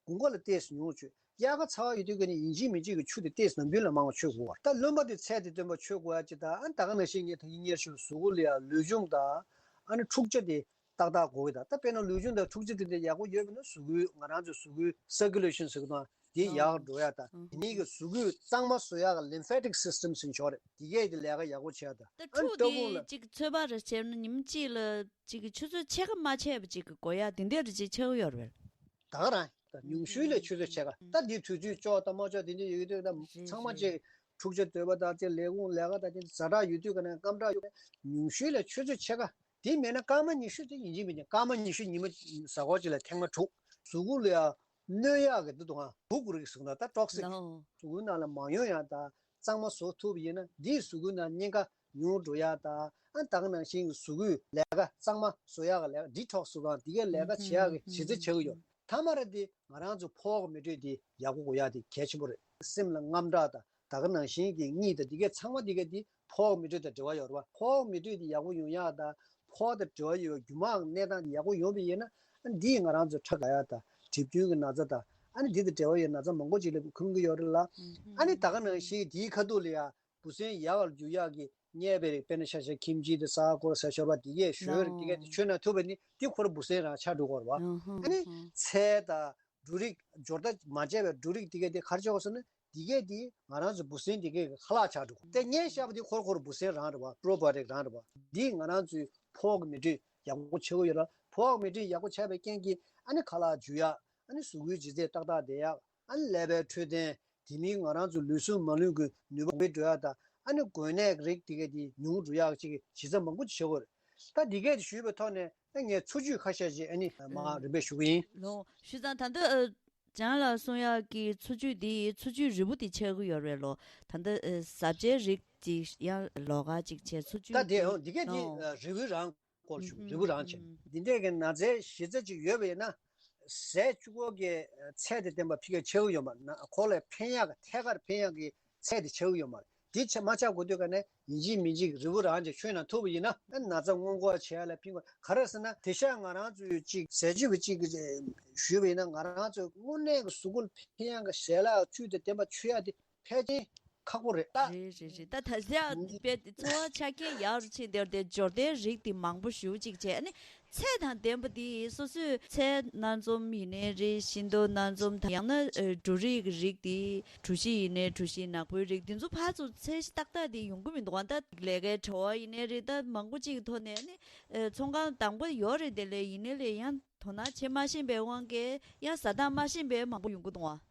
དགུན་ཁ་ལ་ཏོག་ཙམ་ཉུང་བ་མཆོད། དབྱར་ཁ་ཚ་བ་ཡོད་དུས་ཀ་ནས་ཡིན་གཅིག་མིན་གཅིག་གི་ཆུ་དེ་ཏོག་ཙམ་ནམ་རྒྱུན་ལས་མང་བ་མཆོད་དགོས་པ། ད་རློན་པ་དེ་ཚད་དང་ལྡན་པ་མཆོད་དགོས་ཡ་ཅིག་དང་། ཨ་ནི་ད་ག་ནང་བཞིན་ངས་ད་གིན་སྔོན་ཞུས་གཟུགས་པོ་ལ་ཡ་ལུས་སྦྱོང་དང་ཨ་ནི་འཁྲུག་ཆ་དེ་ཏག་ཏག་དགོས་ཀྱི། ད་ད་དཔེར་ན་ལུས་སྦྱོང་དང་འཁྲུག་ཆ་དེ་འདྲ་ཡག་པོ་ཡོད་པ་ན་གཟུགས་པོའི་ང་རང་ཚོའི་གཟུགས་པོའི་circulation་ཟེར་གྱི་དང་དེ་ཡག་འགྲོ་ཡ་དང་། དེ་ནས་གི་གཟུགས་པོའི་གཙང་མ་བཟོ་ཡག་གི་lymphatic system་ཟེར་ཡོད་རེད། དེ་གས་དེ་ལས་ཀ་ཡག་པོ་བྱེད་ཡ་དང་། ད་ཨ་ནི་ཕྲུག་ལྟ་བུ་དེ་ལ་ཅིག་ཚོད་དཔག་རེ་བྱས་ན་ཉིན་གཅིག་ལ་ཅིག་གི་ཆུ་ཚོད་ཕྱེད་ཀ་མ་ཆད་པ་ཅིག་གི་དགོས་ཡ་དེ་འདྲ་རེ་ཅིག་ཆགས་ཀྱི་ཡོད་རེད་པས། ད་ག་རང་ད་ཉུང་ཤོས་ལ་ཆུ་ཚོད་ཕྱེད་ཀ། ད་འདི་དུས་ཚོད་ལྕོགས་དང་མ་ལྕོགས་དེ་འདྲ་ཡོད་དུས་ད་རེད་ཚང་མ་རེད། ཅིག་འཁྲུག་ཆ་དོད་པ་དང་དེ་ལས་ཁུངས་ལས་ཀ་དང་དེ་ཛ་དྲག་ཡོད་དུས་ཀ་ནས་སྐམ་དྲག་ཡོད་ཉུང་ཤོས་ལ་ཆུ་ཚོད་ཕྱེད་ཀ། དེ་མེད་ན་སྐར་མ་ཉི་ཤུ་དེ་ཡིན་གཅིག་མིན་གཅིག་སྐར་མ་ཉི་ཤུ་ཉི་མ་གཟའ་འཁོར་གཅིག་ལ་ཐེངས་མ་དྲུག་གཟུགས་པོ་ལ་ཡ་གནོད་ཡག་གི་འདུག་དང་འབུ་གུ་རིགས་ཟེར་ན་ད་toxic་ལོ། གཟུགས་པོའི་ནང་ལ་མ་ཡོང་ཡག་དང་གཙང་མ་བཟོ་ཐུབ་པ་ཡིན་ན་འདིས་གཟུགས་པོའི་ནང་ཉེན་ཁ་ཉུང་འགྲོ་ཡག་དང་། ཨ་ད་ག་ནང་བཞིན་གཟུགས་པོའི་ལས་ཀ་གཙང་མ་བཟོ་ཡག་གི་ལས་ཀ་detox་ཟེར་དང་དེ་གའི་ལས་ཀ་བྱེད་ཡག་གི་གཞི་རྩ་ཆགས་ཀྱི་ཡོད། མཐའ་མ་ར་དེ་ང་རང་ཚོ་ཕོག་མི་འགྲོས་དེ་ཡག་པོ་དགོས་ཡག་དེ་གལ་ཆེན་པོ་རེད། སེམས་ལ་དངངས་སྐྲག་དང་ད་ག་ནང་བཞིན་གྱི་གཉིད་དང་དེ་གའི་ཚང་མ་དེ་གའི་དེ་ཕོག་མི་འགྲོས་དང་འབྲེལ་བ་ཡོད་རེད་བ། ཕོག་མི་འགྲོས་དེ་ཡག་པོ་ཡོང་ཡག་དང་ཕོག་དང་འབྲེལ་བ་ཡོད་རྒྱུ་མའམ་གནས་སྟངས་དེ་ཡག་པོ་ཡོང་བ་ཡིན་ན། ཨ་འདིས་ང་རང་ཚོ་ཁྲག་འགག་ཡག་དང་གྲིབ་སྐྱོན་གྱི་ན་ཚ་དང་ཨ་ནི་འདི་དང་འབྲེལ་བ་ཡོད་ན་ཚ་མང་པོ་ཅིག་ལ་འཁོན་གྱི་ཡོད་རེད་ལ། ཨ་ནི་ད་ག་ནང་བཞིན་དེའི་ཁ་ཐུག་ལ་ཡ་འབུ་སྲིན་ཡག་པར་འགྱུར་ཡག་གི་མཉེས་པའི་རིགས། དཔེར་ན་ཤ་ཤ་ཁིམ་ཅི་དང་ས་ཧ་གོར་ཟས་ཤོར་བ་དེ་གས་ཞོ་རིགས་དེ་གས་དེ་མཆོད་གནང་ཐུབ་པ་ནི་དེ་ཁོ་ར་འབུ་སྲིན་རང་ཆགས་འགྲོ་གི་ཡོད་རེད་བ། ཨ་ནི་ཚལ་དང་འབྲུ་རིགས་སྦྱོར་རྟ་མ་བྱས་པའི་འབྲུ་རིགས་དེ་གས་དེ་ག་རེ་བྱེད་དགོས་ཟེར་ན། དེ་གས་དེ་ང་རང་ཚོ་འབུ་སྲིན་དེ་གས་ཀྱི་ཁ་ལག་ཆགས་འགྲོ་གི། དེ་ངས་བཤད་པ་དེ་ཁོ་ར་ཁོ་ར་འབུ་སྲིན་རང་རེད་བ། probiotic་རང་རེད་བ། འདིས་ང་རང་ཚོའི་ཕོག་གི་མི་འགྲོས་ཡག་པོ་ཆགས་ཀྱི་ཡོད་རེད། ཕོག་མི་འགྲོས་ཡག་པོ་ཆགས་པའི་རྐྱེན་གྱིས་ཨ་ནི་ཁ་ལག་འཇུ་ཡག་ཨ་ནི་གཟུགས་པོའི་ལྗིད་ཚད་ཏག་ཏག་བསྡད་ཡག་ཨ་ནི་ཀླད་པའི་འཕྲོད་བསྟེན། དེ་མིན་ང་རང་ཚོ་ལུས་ཟུངས་མ་ལུས་ཀྱི་ནུས་པ་འགྲོ་ཡག་དང་། ཨ་ནི་འགོས་ནད་ཀྱི་རིགས་དེ་གས་དེ་ཉུང་འགྲོ་ཡག་ཅིག་གི་གཞི་རྩ་མང་པོ་ཅིག་བྱེད་དགོས་རེད། ད་འདི་གས་དེ་ཞུས་པའི་ཐོག་ནས་ད་ངས་འཚོ་བཅུད་ཁ་ཤས་ཅིག་ཨ་ནི་མར་རིམ་པས་ཞུ་གི་ཡིན། ལོ། ཞུས་ཙང་ད་ལྟ་ཨ་ལྕམ་ལགས་གསུང་ཡག་གི་འཚོ་བཅུད་འདི་འཚོ་བཅུད་རིལ་བུ་དེ་ཆགས་ཀྱི་ཡོད་རེད་ལོ། ད་ལྟ་ཨ་ཟབ་ཆའི་རིགས་ཅིག་ཡང་ལོགས་ཀ་ཅིག་བྱས་འཚོ་བཅུད་ད་དེ་འདི་འོ་འདི་གས་འདི་ལོ། ཨ་རིལ་བུའི་རང་སྐོར་ཞུ། ཨུ་རིལ་བུ་རང་བྱས། ཨུ་འདི་འདྲས་ཀྱི་ན་ཚའི་གཞི་རྩ་ཅིག་ཡོད་པ་ཡིན་ན། ཟས་བཅུ་སྐོར་གྱི་ཚད་དང་ལྡན་པ་ཕ་གིར་ཆགས་ཀྱི་ཡོད་མ་རེད། ཁོ་ལ་ཕན་ཡག་གི་ཐད་ཀར་ཕན་ཡག་གི་ཚད་དེ་ཆགས་ཀྱི་ཡོད་མ་རེད། དེ་ཆ་མ་ཆགས་དགོས་དུས་ཀ་ནས་ཡིན་གཅིག་མིན་གཅིག་རིལ་བུ་རང་བྱས་མཆོད་གནང་ཐུབ་པ་ཡིན་ན། ཨ་ན་ཚ་སྔོན་འགོག་བྱེད་ཡག་ལ་ཕན་གྱི། ག་རེ་ཟེར་ན་དེང་སང་ང་རང་ཚོའི་ཅིག་ཟས་བཅུད་པ་ཅིག་གིས་ཞུས་པ་ཡིན་ན། ང་རང་ཚོའི་དངོས་གནས་ཀྱི་གཟུགས་པོ་ལ་ཕན་ཡག་གི་ཞལ་ལག་བཅུད་དང་ལྡན་པ་མཆོད་ཡག་དེ་ཕལ་ཆེར་ཁག་པོ་རེད་ད། རེད་རེད་རེད། ད་ད་ཆ་དཔེ་འཚོ་བ་ཆ་རྐྱེན་ཡག་རུ་ཕྱིན་དེར་དེ་སྦྱོར་རྟའི་རིགས་དེ་མང་པོ་ཞེ་པོ་ཅིག་བྱས། ཨ་ནི་ཚད་དང་ལྡན་པ་དེ་སོ་སོས་ཚལ་སྣ་འཛོམས་ཡིན་ནའི་རེད། ཤིང་ཏོག་སྣ་འཛོམས་དང་ཡང་ན་ཨ་འབྲུ་རིགས་ཀྱི་རིགས་དེ། གྲོ་ཞིབ་ཡིན་ནའི་གྲོ་ཞིབ་ནག་པོའི་རིགས་དེ་ཚོ་ཕར་ཚུར་ཚད་གཞི་ཏག་ཏག་དེ་ཡོང་གི་མི་འདུག་ག་ད་ལས་ཀའི་བྲེལ་བ་ཡིན་ནའི་རེད། ད་མང་པོ་ཅིག་གི་ཐོག་ནས་ཨ་ནི་ཨ་ཚོང་ཁང་དང་པོ་ཡོད་རེད། དེ་ལས་ཡིན་ནའི་ལས་ཡང་དོ་སྣང་བྱེད་མ་ཤེས་པའི་དབང་གིས་ཡང་ཟ་སྟངས་མ་ཤེས་པའི་མང་པོ་ཡོང་གི་འདུག་ག་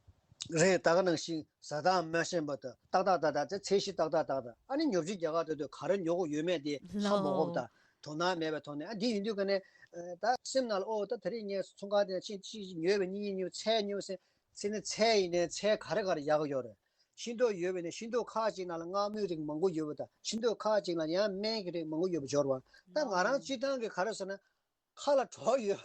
རེད། ད་ག་ནང་བཞིན་ཟ་སྟངས་མ་ཤེས་པ་དང་ཏག་ཏག་ཏག་ཏག་དེ་ཚད་གཞི་ཏག་ཏག་ཏག་ཏག་ཨ་ནི་ཉོ་ཆ་རྒྱག་ག་འགྲོ་དུས་ག་རེ་ཉོ་དགོས་ཡོད་མེད་དེ་ཧ་མ་གོ་བ་དང་དོ་སྣང་མེད་པའི་ཐོག་ནས། ཨ་འདི་ཡིན་དུས་ཀ་ནས་ཨ་ད་སེམས་ནང་ལ་ཨོ་ད་ད་རེས་ངས་ཚོང་ཁང་དེ་ནས་ཕྱིན་ཅིག་ཉོས་པའི་གཉིས་ཉོས་ཚལ་ཉོས་ཟེར་ཟེར་ནས་ཚལ་ཡིན་ནའི་ཚལ་ག་རེ་ག་རེ་ཡག་ཡོད་རེད། ཤིང་ཏོག་ཡོད་པས་ནས་ཤིང་ཏོག་ཁག་ཅིག་ནང་ལ་མངར་མོའི་རིགས་མང་པོ་ཡོད་པ་དང་། ཤིང་ཏོག་ཁག་ཅིག་ལ་ཡང་སྨན་གྱི་རིགས་མང་པོ་ཡོད་པ་སྦྱོར་བ། ད་ང་རང་སྤྱིར་བཏང་གི་ག་རེ་ཟེར་ན། ཁ་ལ་གྲོགས་ཡོད།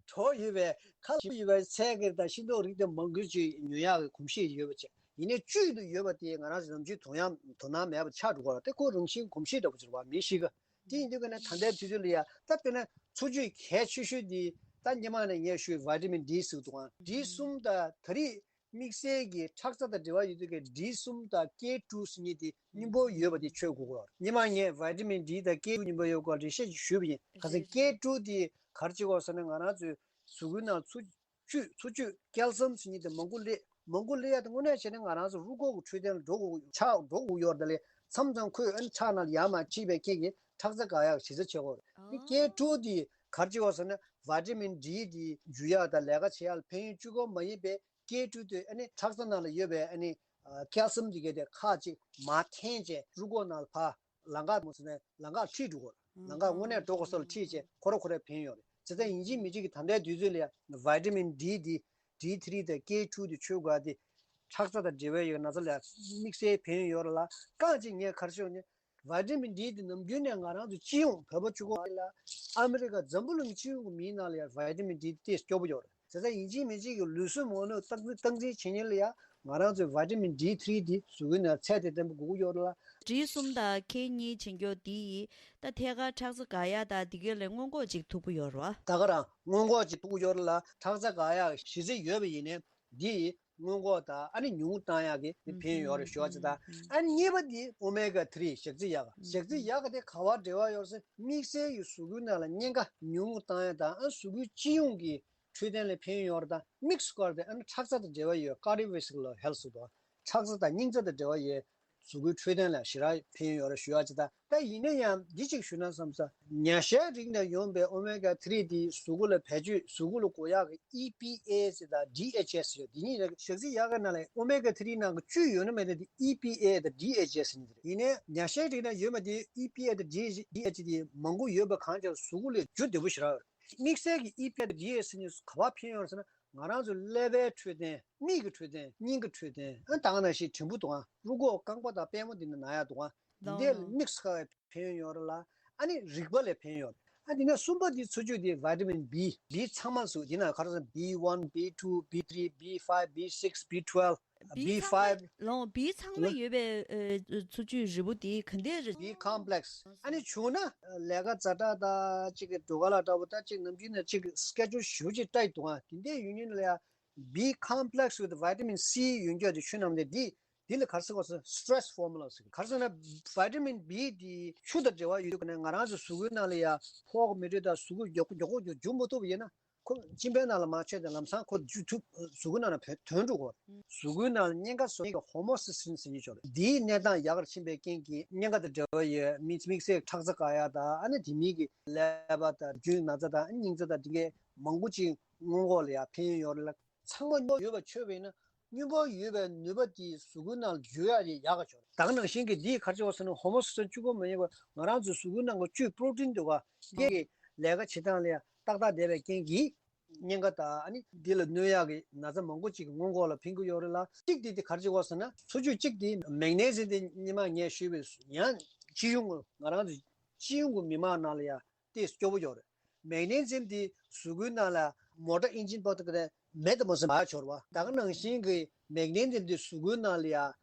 གྲོགས་ཡོད་པས་ཁ་ལ་ཡོད་པའི་ཚལ་གྱི་དང་ཤིང་ཏོག་རིགས་དེ་མང་པོ་ཅིག་ཉོ་ཡག་གི་གོམས་གཤིས་ཡོད་པ་བྱས། ཡིན་ནའི་བཅུད་དུ་ཡོད་པ་དེ་ང་རང་ཚོ་ནམ་རྒྱུན་དོ་ཡང་དོ་སྣང་མེད་པ་ཆགས་འགྲོ་གི་རེད། དེ་ཁོ་རང་བཞིན་གོམས་གཤིས་འདྲ་པོ་ཅིག་རེད་བ། མི་ཞིག་གི་དེ་ཡིན་དུས་ཀ་ནས་ད་ལྟའི་དུས་ཚོད་ལ་ཡ་ད་དཔེར་ན་འཚོ་བཅུད་གལ་ཆེ་ཤོས་དེ་ད་སྔོན་མ་ནས་ངས་ཞུས་vitamin D་ཟེར་གྱི་འདུག་ག་ཌི་གསུམ་དང་ད་རེས་ དམིགས་བསལ་གྱི་ཁྲག་རྩ་དང་འབྲེལ་བ་ཡོད་དུས་ཀྱི་ཌི་གསུམ་དང་ཀེ་ཊུ་ཟེར་མཁན་དེ་སྙིང་པོ་ཡོད་པ་དེ་མཆོད་དགོས་ཀྱི་ཡོད་རེད། སྔོན་མ་ངས་བི་ཊ་མིན་ཌི་དང་ཀེ་ཊུ་སྙིང་པོ་ཡོད་སྐོར་འགྲེལ་བཤད་ཅིག་ཞུས་པ་ཡིན། ག་ཚོད་ཀེ་ཊུ་དེ་ག་རེ་བྱེད་དགོས་ཟེར་ན། ང་རང་ཚོའི་གཟུགས་པོའི་ནང་ཚུར་བཅུད་འཚོ་བཅུད་ཀལ་སིམ་ཟེར་མཁན་དེ་མང་པོ་སླེབས། མང་པོ་སླེབས་ཡ་དེ་དངོས་གནས་བྱས་ན་ང་རང་ཚོ་རུས་ཁོག་གི་འཕྲོད་བསྟེན་ལ་འགྲོ་དགོས། ཆག་འགྲོ་དགོས་ཡོད་རེད། ད་ལས་མཚམས་མཚམས་ཁོས་ཨ་ནི་ཁྲག་ནང་ལ་ཡར་མར་ཁྲིད་པའི་རྐྱེན་གྱིས་ཁྲག་རྩ་འགག་ཡག་གི་གཞི་རྩ་བྱེད་ཀྱི་ཡོད་རེད། དེ་ཀེ་ཊུ་དེ་ག་རེ་བྱེད་དགོས་ཟེར་ན། བི་ཊ་མིན་ཌི་དེ་འཇུ་ཡག་དང་ལས་ཀ་བྱེད་ཡག་ལ་ཕན་ཡོན་གཅིག་པོ་མ་ཡིན་པའི་ཀེ་ཊུ་དེ་ཨ་ནི་ཁྲག་རྩ་ནང་ལ་ཡོད་པའི་ཨ་ནི་ཨ་ཀལ་སིམ་དེ་གས་དེ་ཁ་ཅིག་མར་འཐེན་བྱས་རུས་ཁོག་ནང་ལ་ཕར་ལམ་ཁ་མོ་ཟེར་ནས་ལམ་ཁ་ཁྲིད་འགྲོ་གི་ཡོད་རེད། ལམ་ཁ་དངོས་གནས་འགྲོ་དགོས་ས་ལ་ཁྲིད་བྱས་ཁོ་ར་ཁོ་རའི་ཕན་ཡོན་ཡོད་རེད། བྱས་ཙང་ཡིན་གཅིག་མིན་གཅིག་གི་ད་ལྟའི་དུས་ཚོད་ལ་ཡ་བི་ཊ་མིན་ཌི་དེ་ཌི་ཐི་རི་དང་ཀེ་ཊུ་དེ་མཆོད་དགོས་ཡ་དེ་ཁྲག་རྩ་དང་འབྲེལ་བའི་ཡོད་ན་ཚ་ལ་ཡ་དམིགས་བསལ་ཕན་ཡོན་ཡོད་རེད་ལ། རྐང་གཅིག་ངས་ག་རེ་ཞུ་ཡ་ཟེར་ན། བི་ཊ་མིན་ཌི་དེ་ནམ་རྒྱུན་ནས་ང་རང་ཚོ་སྤྱི་ཡོངས་བོད་པ་གཅིག་པོ་ལ། ཨ་མི་རི་ཀ་འཛམ་བུ་གླིང་སྤྱི་ཡོངས་ཀྱི་མིའི་ནང་ལ་ཡང་བི་ཊ་མིན་ཌི་དེ་ཏོག་ཙམ་སྐྱོ་པོ་ཡོད་རེད། བྱས་ཙང་ཡིན་གཅིག་མིན་གཅིག་གི་ལུས་གསོའི་མ་དངུལ་སྟངས་སྟངས་འཛིན་བྱེད་མཁན་ལ་ཡང་ང་རང་ཚོའི་བི་ཊ་མིན་ཌི་ཐི་རི་དེ་གཟུགས་པོའི་ནང་ཚད་དེ་ལྡན་པ་དགོས་ཀྱི་ཡོད་རེད་ལ། ཌི་གསུམ་དང་ཀེ་གཉིས་བྱེད་མཁན་དེ་ཡིས་ད་ཐད་ཀར་ཁྲག་རྩ་འགག་ཡག་དང་དེ་གའི་ལ་སྔོན་འགོག་ཅིག་ཐུབ་ཀྱི་ཡོད་རེད་བ། ད་ག་རང་སྔོན་འགོག་ཅིག་ཐུབ་ཀྱི་ཡོད་རེད་ལ། ཁྲག་རྩ་འགག་ཡག་གཞི་རྩ་ཡོད་པ་ཡིན་ནའི་འདི་ཡིས་སྔོན་འགོག་དང་ཨ་ནི་ཉུང་ངུ་བཏང་ཡག་གི་ཕན་ཡོན་ཡོད་རེད་ཞུ་བ་ཅིག་དང་། ཨ་ནི་གཉིས་པ་འདི་ཨོ་མེ་ག་ཐི་རི་ཞག་རྩི་ཡག་ཞག་རྩི་ཡག་དེ་ག་བ་འབྲེལ་བ་ཡོད་ཟེར། དམིགས་བསལ་གྱི་གཟུགས་པོའི་ནང་ལ་གཉན་ཁ་ཉུང་ངུ་བཏང་ཡག་དང་། ཨ་གཟུགས་པོའི་སྤྱི་ཡོངས་ཀྱི་འཕྲོད་བསྟེན་ལ་ཕན་ཡོན་ཡོད་རེད། དང་དམིགས་སུ་བཀར་ཏེ་ཨ་ནི་ཁྲག་རྩ་དང་འབྲེལ་བ་ཡོད་ཀར་ཌི་ཡོ་ཝེ་སི་ཀུ་ལར་ཧེལ་ཐི་ཟེར་དང་། ཁྲག་རྩ་དང་སྙིང་རྩ་དང་འབྲེལ་བ་ཡོད་གཟུགས་པོའི་འཕྲོད་བསྟེན་ལ་ཞེ་དྲག་ཕན་ཡོན་ཡོད་རེད་ཞུ་ཡག་ཅིག་དང་། ད་ཡིན་ན་ཡང་འདི་གཅིག་ཞུ་ན་བསམ་ས། ཉ་ཤའི་རིགས་ནས་ཡོང་པའི་ཨོ་མེ་ག་ཐི་རི་དེ་གཟུགས་པོ་ལ་བེད་སྤྱོད་གཟུགས་པོ་ལ་དགོས་ཡག་གི་ཨི་པི་ཨེ་ཟེར་དང་ཌི་ཨེཆ་ཨེ་ཟེར་ཡོད། འདི་གཉིས་ལ་ཞག་རྩི་ཡག་གི་ནང་ལ་ཨོ་མེ་ག་ཐི་རི་ནང་གི་བཅུད་ཡོད་ན་མེད་ན་དེ་ཨི་པི་ཨེ་དང་ཌི་ཨེཆ་ཨེ་ཟེར་ནི་རེད། ཡིན་ནའི་ཉ་ཤའི་རིགས་ནང་ཡོད་མ་དེ་ཨི་པི་ཨེ་དང་ཌི་ཨེཆ་ཨེ་དེ་མང་པོ་ཡོད་པ་གང་ཅིག་གཟུགས་པོ་ལ་རྒྱུ་བདེ་པོ་ཞེ་དྲག་ཡོད། དམིགས་བསལ་གྱི་ཨི་པི་ཨེ་དང་ཌི་ཨེཆ་ཨེ་ཟེར་ནི་ག་བ་ཕན་ཡོན་ཟེར་ན། ང་རང་ཚོའི་ཀླད་པའི་འཕྲོད་བསྟེན། མིག་གི་འཕྲོད་བསྟེན། སྙིང་གི་འཕྲོད་བསྟེན། ཨ་ད་ག་ནང་བཞིན་དྲིམ་ཕུ་དང་རུས་ཁོག་རྐང་པ་དང་པད་མོ་འདི་ནི་ན་ཡག་འདུག་ཨ། འདི་འདྲའི་དམིགས་སུ་བཀར་བའི་ཕན་ཡོན་ཡོད་རེད་ལ། ཨ་ནི་རིག་པ་ལ་ཕན་ཡོད་རེད། ཨ་དེ་ནས་གསུམ་པ་འདི་འཚོ་བཅུད་འདི་བི་ཊ་མིན་བི། བི་ཚང་མ་ཟུག་འདི་ན་ག་རེ་ཟེར། བི་ཝན། བི་ཊུ། བི་ཐི་རི། བི་ཕའིབ། བི་སིགས། བི་ཊུ་ཝེལ་བྷི། བི་ཚང་མ་ལོང་བི་ཚང་མ་ཡོད་པའི་ཨ་འཚོ་བཅུད་རིལ་བུ་འདི་ག་འདྲས་རེད། བི་ཀོམ་པི་ལེགས། ཨ་ནི་བྱུང་ན་ལས་ཀ་ཛ་དྲག་དང་གཅིག་གི་འགྲོ་ཁ་ལ་འདྲ་པོ་དང་གཅིག་ནམ་རྒྱུན་ནས་གཅིག་གི་སི་ཀེ་ཇུལ་ཞུ་ཅིག་སྤྲད་འདུག་ཨ། དེ་འདྲའི་ཡུན་ཡུན་ལ་ཡ་བི་ཀོམ་པི་ལེགས་ཝི་ཐི་བི་ཊ་མིན་སི་ཡོད་རྒྱུ་དེ་ཆུ་ནང་དེ་འདི། འདི་ལ་ག་རེ་ཟེར་དགོས་ཟེར། སི་ཊེ་རེ་སི་ཕོར་མུ་ལ་ཟེར། ག་རེ་ཟེར་ན་བི་ཊ་མིན་བི་འདི་ཆུ་དང་འབྲེལ་བ་ཡོད་དུས་ཀ་ནས་ང་རང་ཚོ་གཟུགས་པོའི་ནང་ལ་ཡ་ཕོག་མི་འགྲོ་དང་གཟུགས་པོ་མགྱོགས་མགྱོགས་མགྱོགས་མགྱོགས་མ་ཐུབ་པ་ཡིན་ན། ཁོ་གཅིན་པའི་ནང་ལ་མ་ཆོད་དེ་ལམ་སང་ཁོ་འཇུ་ཐུབ་གཟུགས་པོའི་ནང་ལ་བོ་ཐོན་འགྲོ་གོ། གཟུགས་པོའི་ནང་ལ་གཉན་ཁ་བཟོ་མཁན་གྱི་ཧོ་མོ་སི་སི་ཊིན་ཟེར་མཁན་ཅིག་ཡོད་རེད། འདིའི་གནས་སྟངས་ཡག་གར་ཕྱིན་པའི་རྐྱེན་གྱིས་གཉན་ཁ་དང་འབྲེལ་བ་ཡོད། དམིགས་དམིགས་བསལ་ཁྲག་རྩ་འགག་ཡག་དང་། ཨ་ནི་དེ་མིན་གྱི་ཀླད་པ་དང་རྒྱུ་ན་ཚ་དང་སྙིང་རྩ་དང་དེ་འདྲའི་མང་པོ་ཅིག་སྔོན་འགོག་ལ་ཡ་ཕན་ཡོན་ཡོད་རེད་ལ། ཚང་མ་སྨྱོ་ཡོད་པ་ཆོད་པ་ཡིན་ན། སྨྱོ་ཡོད་པའི་ནུས་པ་དེ་གཟུགས་པོའི་ནང་ལ་འཇུ་ཡག་དེ་ཡག་ག་ཆོག་རེད། ད་ག་ནང་བཞིན་གྱི་འདིས་ག་རེ་བྱེད་དགོས་ཟེར་ན། ཧོ་མོ་སི་སི་ཊིན་གཅིག་པོ་མ་ཡིན་པར་ང་རང་ཚོའི་གཟུགས་པོའི་ནང་གི་བཅུད་པྲོ་ཊིན་འདུག་ག། དེ་གི་ལས་ཀ་བྱེད་སྟངས་ལ་ཡང་ཏག་ཏག་བསྡད་པའི་རྐྱེན་གྱིས་གཉན་ཁ་དང་། ཨ་ནི་འདི་ལ་གནོད་ཡག་གི་ན་ཚ་མང་པོ་ཅིག་གི་སྔོན་འགོག་ལ་ཕན་གྱི་ཡོད་རེད་ལ། གཅིག་དེ་དེ་ག་རེ་བྱེད་དགོས་ཟེར་ན། འཚོ་བཅུད་གཅིག་དེ་མེག་ནེ་ཤི་ཡམ་དེ་སྔོན་མ་ངས་ཞུས་པའི་ཡང་སྤྱི་ཡོངས་ཀྱི་ང་རང་ཚོ་སྤྱི་ཡོངས་ཀྱི་མི་མང་ནང་ལ་ཡང་ཏོག་ཙམ་སྐྱོ་པོ་ཡོད་རེད། མེག་ནེ་ཤི་ཡམ་དེ་གཟུགས་པོའི་ནང་ལ་མོ་ཊ་ཨིན་ཇིན་པ་དེ་ག་ནས་མེད་དུ་མ་སོང་མར་ཤོར་བ། ད་ག་ནང་བཞིན་གྱི་མེག་ནེ་ཤི་ཡམ་དེ་གཟུགས་པོའི་ནང་ལ་ཡ་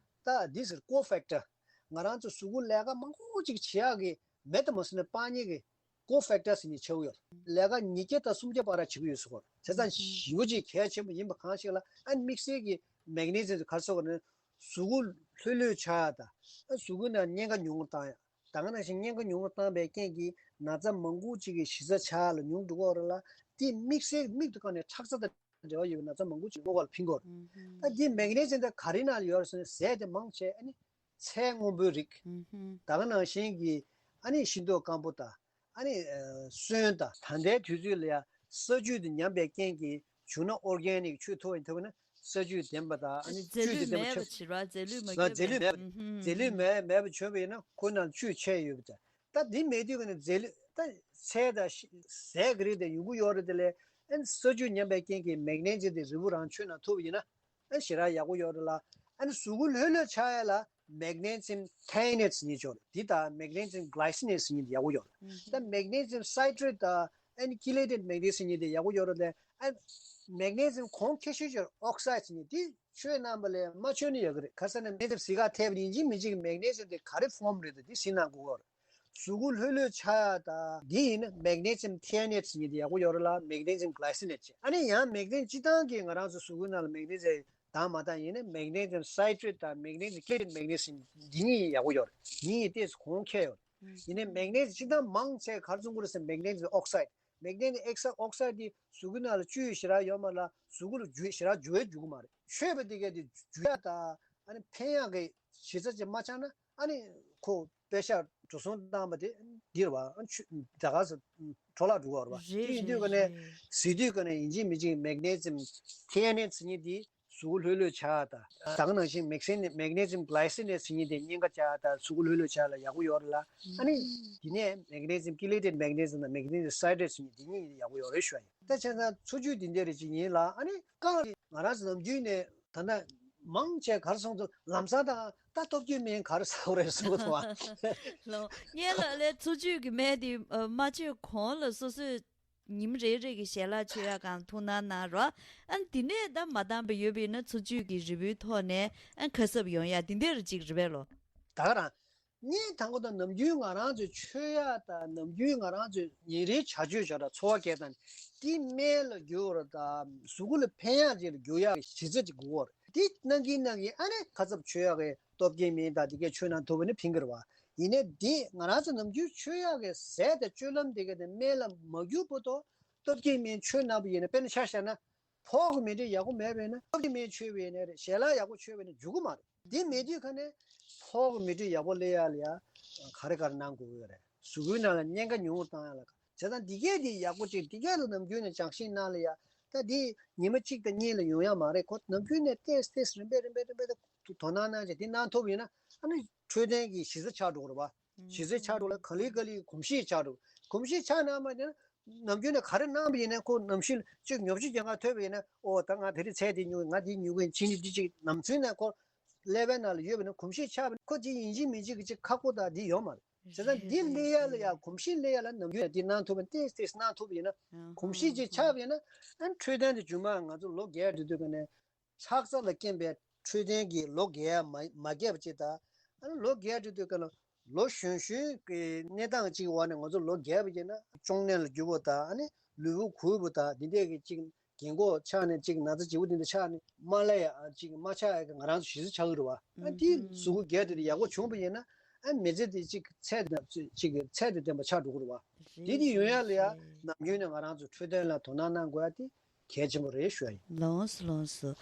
ད་འདི་ཟེར་ཀོ་ཕེག་ཊར། ང་རང་ཚོ་གཟུགས་པོ་ལས་ཀ་མང་པོ་ཅིག་བྱེད་ཡག་གི་མེད་དུ་མ་སོང་ནས་སྤང་མཁན་གྱི་ཀོ་ཕེག་ཊར་ཟེར་མཁན་ཆགས་ཡོད། ལས་ཀ་ཉིས་བརྒྱ་དང་སུམ་བརྒྱ་བར་བྱེད་ཀྱི་ཡོད་ཟེར་གོ། བྱས་ཙང་ཞེ་པོ་ཅིག་གལ་ཆེན་པོ་ཡིན་པ་གང་ཞིག་ལ། ཨ་ནི་དམིགས་བསལ་གྱི་མེག་ནེ་ཤི་ཡམ་དེ་ག་རེ་ཟེར་གོ་ནི། གཟུགས་པོ་ལྷོད་ལྷོད་ཆགས་ཡག་དང་། ཨ་གཟུགས་པོའི་ནང་གཉན་ཁ་ཉུང་ངུ་བཏང་ཡག། ད་ག་ནང་བཞིན་གཉན་ཁ་ཉུང་ངུ་བཏང་པའི་རྐྱེན་གྱིས་ན་ཚ་མང་པོ་ཅིག་གི་གཞི་རྩ་ཆགས་ཡག་ལ་ཉུང་འགྲོ་གི་ཡོད་རེད་ལ། དེ་དམིགས་བསལ་མིག་ཏུ་བཀར་ནས་ཁྲག་རྩ་དང་འབྲེལ་བ་ཡོད་པའི་ན་ཚ་མང་པོ་ཅིག་སྔོན་འགོག་ལ་ཕན་གྱི་ཡོད་རེད། ད་དེ་མེག་ནེ་ཤི་ཡམ་དེ་ག་རེ་ནང་ལ་ཡོད་རེད་ཟེར་ན། ཟས་དེ་མང་ཆེ་ཨ་ནི་ཚལ་སྔོན་པོའི་རིགས། ད་ག་ནང་བཞིན་གྱི་ཨ་ནི་ཤིང་ཏོག་སྐམ་པོ་དང་། ཨ་ནི་ཨ་སོན་དང་། ད་ལྟའི་དུས་ཚོད་ལ་ཡ་ས་བཅུད་དེ་ཉམས་པའི་རྐྱེན་གྱིས། བྱུང་ན་ཨོར་གེ་ནིག་བཅུད་ཐོབ་ཡིན། ཐོབ་ན་ས་བཅུད་ལྡན་པ་དང་། ཨ་ནི་རྫས་བཅུད་ལུད་དེ་ལྡན་པ་མེད་པ་ཆོད། བྱེད་ར། རྫས་ལུད་མ་ཨ་རྫས་ལུད་མེད་པ། ཨུ་ཧུམ། རྫས་ལུད་མེད་མེད་པ་བྱུང་བ་ཡིན་ན་ཁོའི་ནང་བཅུད་ཆེ་ཡོད་པ་དང་། ད་འདི་མེད་དུས་ཀ་ནས་རྫས་ལུད་ད་ཚལ་དང་ཤི་ཟས་ཀྱི་རིགས་དེ་ཡོང་གི་ཡོད་རེད། དེ་ལས་ཨ་ནི་ས་བཅུད་ཉམས་པའི་རྐྱེན་གྱིས་མེག་ནེ་ཤི་ཡམ་དེ་རིལ་བུ་རང་ཆུ་ནང་ཐུབ་པ་ཡིན་ན། ཨ་ནི་ཞེ་དྲག་ཡག་པོ་ཡོད་རེད་ལ། ཨ་ནི་གཟུགས་པོ་ལྷོད་ལྷོད་ཆགས་ཡག་ལ་མེག་ནེ་ཤི་ཡམ་ཐེ་ཨེ་ནེ་ཊི་ཟེར་མཁན་ཅིག་ཡོད་རེད། འདི་དང་མེག་ནེ་ཤི་ཡམ་གྷི་ལའི་སི་ནེ་ཊི་ཟེར་མཁན་དེ་ཡག་པོ་ཡོད་རེད། ད་མེག་ནེ་ཤི་ཡམ་སའི་ཊྲེ་ཊི་དང་ཨ་ནི་ཀི་ལེ་ཊེཌ་མེག་ནེ་ཤི་ཡམ་ཟེར་མཁན་དེ་ཡག་པོ་ཡོད་རེད་ལ། ཨ་མེག་ནེ་ཤི་ཡམ་གོང་ཁེ་ཤོས་ཅིག་ཨོག་སའི་ཌི་ཟེར་མཁན་དེ་མཆོད་གནང་བ་ལས་མ་མཆོད་ན་ཡག་གི་རེད། ག་རེ་ཟེར་ན་མེག་ནེ་ཤི་ཡམ་ཟས་ཀ་ཐེབས་ཡིན་གཅིག་མིན་གཅིག་གི་མེག་ནེ་ཤི་ཡམ་དེ་ག་རེ་ཕོར་མ་རེད་དེ་འདི་ཟིན་གནང་དགོས་ཀྱི་ཡོད་རེད། གཟུགས་པོ་ལྷོད་ལྷོད་ཆགས་ཡག་དང་འདི་ཡིན་ན་མེག་ནེ་ཤི་ཡམ་ཐེ་ཨེ་ནེ་ཊི་ཟེར་མཁན་དེ་ཡག་པོ་ཡོད་རེད་ལ། མེག་ནེ་ཤི་ཡམ་གྷི་ལའི་སི་ནེ་ཊི་ཟེར། ཨ་ནི་ཡང་མེག་ནེ་ཤི་ཡམ་སྤྱིར་བཏང་གི་ང་རང་ཚོ་གཟུགས་པོའི་ནང་ལ་མེག་ནེ་ཤི་ཡམ་ དང་མ་དང་ཡིན་ན་magnesium citrate དང་magnesium chelated magnesium འདི་གཉིས་ཡག་པོ་ཡོད་རེད། འདི་གཉིས་ཏོག་ཙམ་གོང་ཁེ་ཡོད་རེད། ཡིན་ནའི་magnesium སྤྱིར་བཏང་མང་ཆེ་ག་རེ་བཙོང་གི་རེད་ཟེར་magnesium oxide magnesium oxide འདི་གཟུགས་པོའི་ནང་ལ་བཅུད་ཞེ་དྲག་ཡོད་མ་རེད་ལ་གཟུགས་པོ་ལ་འཇུ་ཞེ་དྲག་འཇུ་བའི་འཇུ་གི་མ་རེད། མཆོད་པ་འདི་གས་དེ་འཇུ་ཡག་དང་ཨ་ནི་འཕེན་ཡག་གི་གཞི་རྩ་ཅིག་མ་ཆགས་ན་ཨ་ནི་ཁོ་པེ་ཤག་འགྲོ་སོང་བཏང་བ་དེ་འདི་རེད་བ། ཨ་ཆུ་ད་ག་ས་འཕྲོ་བརླག་འགྲོ་གི་རེད་བ། རེད་དེ་ཡིན་དུས་རེད་ཀ་ནས་རེད། ཟེར་དུས་ཀ་ནས་ཡིན་གཅིག་མིན་གཅིག་magnesium ཐེ་ནེ་ཟེར་མཁན་དེ་གཟུགས་པོ་ལྷོད་ལྷོད་ཆགས་ད། ད་ག་ནང་བཞིན་magnesium magnesium glycinate ཟེར་མཁན་དེ་གཉན་ཁ་ཆགས་ད་གཟུགས་པོ་ལྷོད་ལྷོད་ཆགས་ལ་ཡག་པོ་ཡོད་རེད་ལ། ཨ་ནི་དེ་ནས་magnesium chelated magnesium དང་magnesium citrate ཟེར་མཁན་དེ་གཉིས་ཡག་པོ་ཡོད་རེད་ཞུ་ཡ་ཡིན། ད་བྱས་ཙང་འཚོ་བཅུད་དེ་འདྲ་རེ་ཅིག་ཡིན་ལ། ཨ་ནི་རྐང་ལ་ང་རང་ཚོ་ནམ་རྒྱུན་ནས་ད་ལྟ་མང་ཆེ་ག་རེ་སོང་ཚོ་ལམ་སང་ད་ད་སྟོབས་སྐྱེད་སྨན་ག་རེ་ཟ་དགོས་རེད་གསུང་གི་འདུག་བ། ལོ། ངས་ལ་ལས་འཚོ་བཅུད་ཀྱི་སྨན་དེ་ཨ་མ་མཆོད་གོང་ལ་སོ་སོས་ཉིན་རེ་རེ་གི་ཞལ་ལག་མཆོད་ཡག་གང་ཐུགས་སྣང་གནང་རོགས། ཨ་ནི་དེ་ནས་ད་མ་འདང་པ་ཡོད་པ་ཡིན་ན་འཚོ་བཅུད་ཀྱི་རིལ་བུའི་ཐོག་ནས་ཨ་ཁ་གསབ་ཡོང་ཡག་དེ་འདྲ་ཅིག་རེད་པས་ལོ། ད་ག་རང་། ངས་དང་པོ་དང་ནམ་རྒྱུན་ང་རང་ཚོའི་མཆོད་ཡག་དང་ནམ་རྒྱུན་ང་རང་ཚོའི་ཉིན་རེའི་བྱ་སྤྱོད་བྱ་ར་འཚོ་བ་སྐྱེལ་སྟངས་དེ་སྨན་ལ་བསྒྱུར་བ་དང་གཟུགས་པོ་ལ་ཕན་ཡག་ཅིག་ལ་བསྒྱུར་ཡག་གི་གཞི་རྩ་ཅིག་དགོས་པ་རེད། དེ་གནང་གིན་གནང་གིན་ཨ་ནི་ཁ་གསབ་མཆོད་ཡག་གི་སྟོབས་སྐྱེད་སྨན་དང་དེ་གས་མཆོད་གནང་ཐུབ་པ་ནི་ཕན་གི་རེད་བ། ཡིན་ནའི་དེ་ང་རང་ཚོ་ནམ་རྒྱུན་མཆོད་ཡག་གི་ཟས་དང་སྤྱོད་ལམ་དེ་གས་དེ་སྨན་ལ་མ་བསྒྱུར་བར་དུ་སྟོབས་སྐྱེད་སྨན་མཆོད་གནང་བ་ཡིན་ན། དཔེར་ན་ཆ་བཞག་ན། ཕོགས་མེད་དུས་ཡག་པོ་མེད་པས་ན་སྟོབས་ཀྱི་སྨན་མཆོད་པས་ན་རེད། ཞལ་ལག་ཡག་པོ་མཆོད་པས་ན་འཇུ་གི་མ་རེད། འདི་མེད་དུས་ཁ་ནས་ཕོགས་མེད་དུས་ཡག་པོ་སླེབས་ཡག་ལ་ཡ་ག་རེ་ག་རེ་གནང་དགོས་ཀྱི་རེད། གཟུགས་པོའི་ནང་ལ་གཉན་ཁ་ཉུང་རུ་བཏང་ཡག་ལ་བྱས་ཙང་འདི་གས་འདི་ཡག་པོ་ཅིག་འདི་གས་ལ་ནམ་རྒྱུན་ནས་སྦྱང་ཤིང་གནང་ལ་ཡ། ད་འདི་ཉི་མ་གཅིག་དང་གཉིས་ལ་ཡོང་ཡག་མ་རེད། ཁོ་ནམ་རྒྱུན་ནས་ཏེས་ཏེས་རིམ་པས་རིམ་པས་རིམ་པས་ད་དོ་སྣང་གནང་བྱས་འདི་གནང་ཐུབ་ཡིན་ན་ཨ་ནི་འཕྲོད་བསྟེན་གྱི་གཞི་རྩ་ཆགས་འགྲོ་གི་རེད་བ། གཞི་རྩ་ཆགས་འགྲོ་ལ་ག་ལེ་ག་ལེ་གོམས་གཤིས་ཆགས་འགྲོ། གོམས་གཤིས་ཆགས་གནང་མ་ཡིན་ན། ནམ་རྒྱུན་ནས་ག་རེ་གནང་བ་ཡིན་ན་ཁོ་ནམ་ཞིག་ཅིག་ཉོབ་ཆུ་རྒྱག་ག་ཐོས་པ་ཡིན་ན། ཨོ་ད་ང་དེ་རིང་ཚལ་དེ་ཉོ་གི། ང་དེ་ཉོ་གི་ཡིན། ཕྱི་ཉིན་དེ་ཅིག་ནམ་ཚུན་ནས་ཁོ་ཀླད་པའི་ནང་ལ་ཡོད་པ་ཡིན་ན། གོམས་གཤིས་ཆགས་པ་ཡིན་ན་ཁོ་དེ་ཡིན་གཅིག་མིན་གཅིག་གི་ཅིག་ཁག་པོ་དང་དེ་ཡོད་མ་རེད། བྱས་ཙང་དེ་སླེབས་ཡག་ལ་ཡ་གོམས་གཤིས་སླེབས་ཡག་ལ་ནམ་རྒྱུན་ནས་དེ་གནང་ཐུབ་པ་ཡིན། ཏེས་ཏེས་གནང་ཐུབ་པ་ཡིན་ན། གོམས་གཤིས་ཅིག་ཆགས་པ་ཡིན་ན། ཨ་འཕྲོད་བསྟེན་དེ་རྗེས་མ་ང་ཚོ་ལོ་རྒས་འགྲོ་དུས་ཀ་ནས། ལྷག་བསམ་ལ་བརྟེན་པའི་འཕྲོད་བསྟེན་གྱི་ལོ་རྒས་མ་མ་རྒས་པ་ཅིག་དང་། ཨ་ནི་ལོ་རྒས་འགྲོ་དུས་ཀ་ལ་ལོ་གཞོན་གཞོན་གྱི་གནས་སྟངས་ཅིག་འོག་ནས་ང་ཚོ་ལོ་རྒས་པ་ཡིན་ན་གཅོང་ནད་ལ་འགྱུར་བ་དང་། ཨ་ནི་ལུས་པོ་འཁུར་བ་དང་འདི་འདྲས་ཀྱི་ཅིག་རྒན་གོག་ཆགས་ནས་ཅིག་ན་ཚ་ལྗིད་པོ་འདི་འདྲ་ཆགས་ནས་མ་སླེབས་ཡ་ཅིག་མ་ཆགས་ཡ་གི་ང་རང་ཚོ་གཞི་རྩ་ཆགས་ཀྱི་རེད་བ། ཨ་འདི་གཟུགས་པོ་རྒས་དུས་ཡག་པོ་བྱུང་བ་ཡིན་ན། ཨ་མི་ཚེ་འདི་ཅིག་ཚད་དང་ཅིག་ཚད་དང་ལྡན་པ་ཆགས་འགྲོ་གི་རེད་བ། དེ་དེ་ཡོང་ཡ་ལ་ཡ་ནམ་རྒྱུན་ནས་ང་རང་ཚོ་འཕྲོད་བསྟེན་ལ་དོ་སྣང་གནང་དགོས་ཡ་དེ་གལ་ཆེན་པོ་རེད་ཞུ་ཡ་ཡིན། ལོངས་སུ་ལོངས་སུ།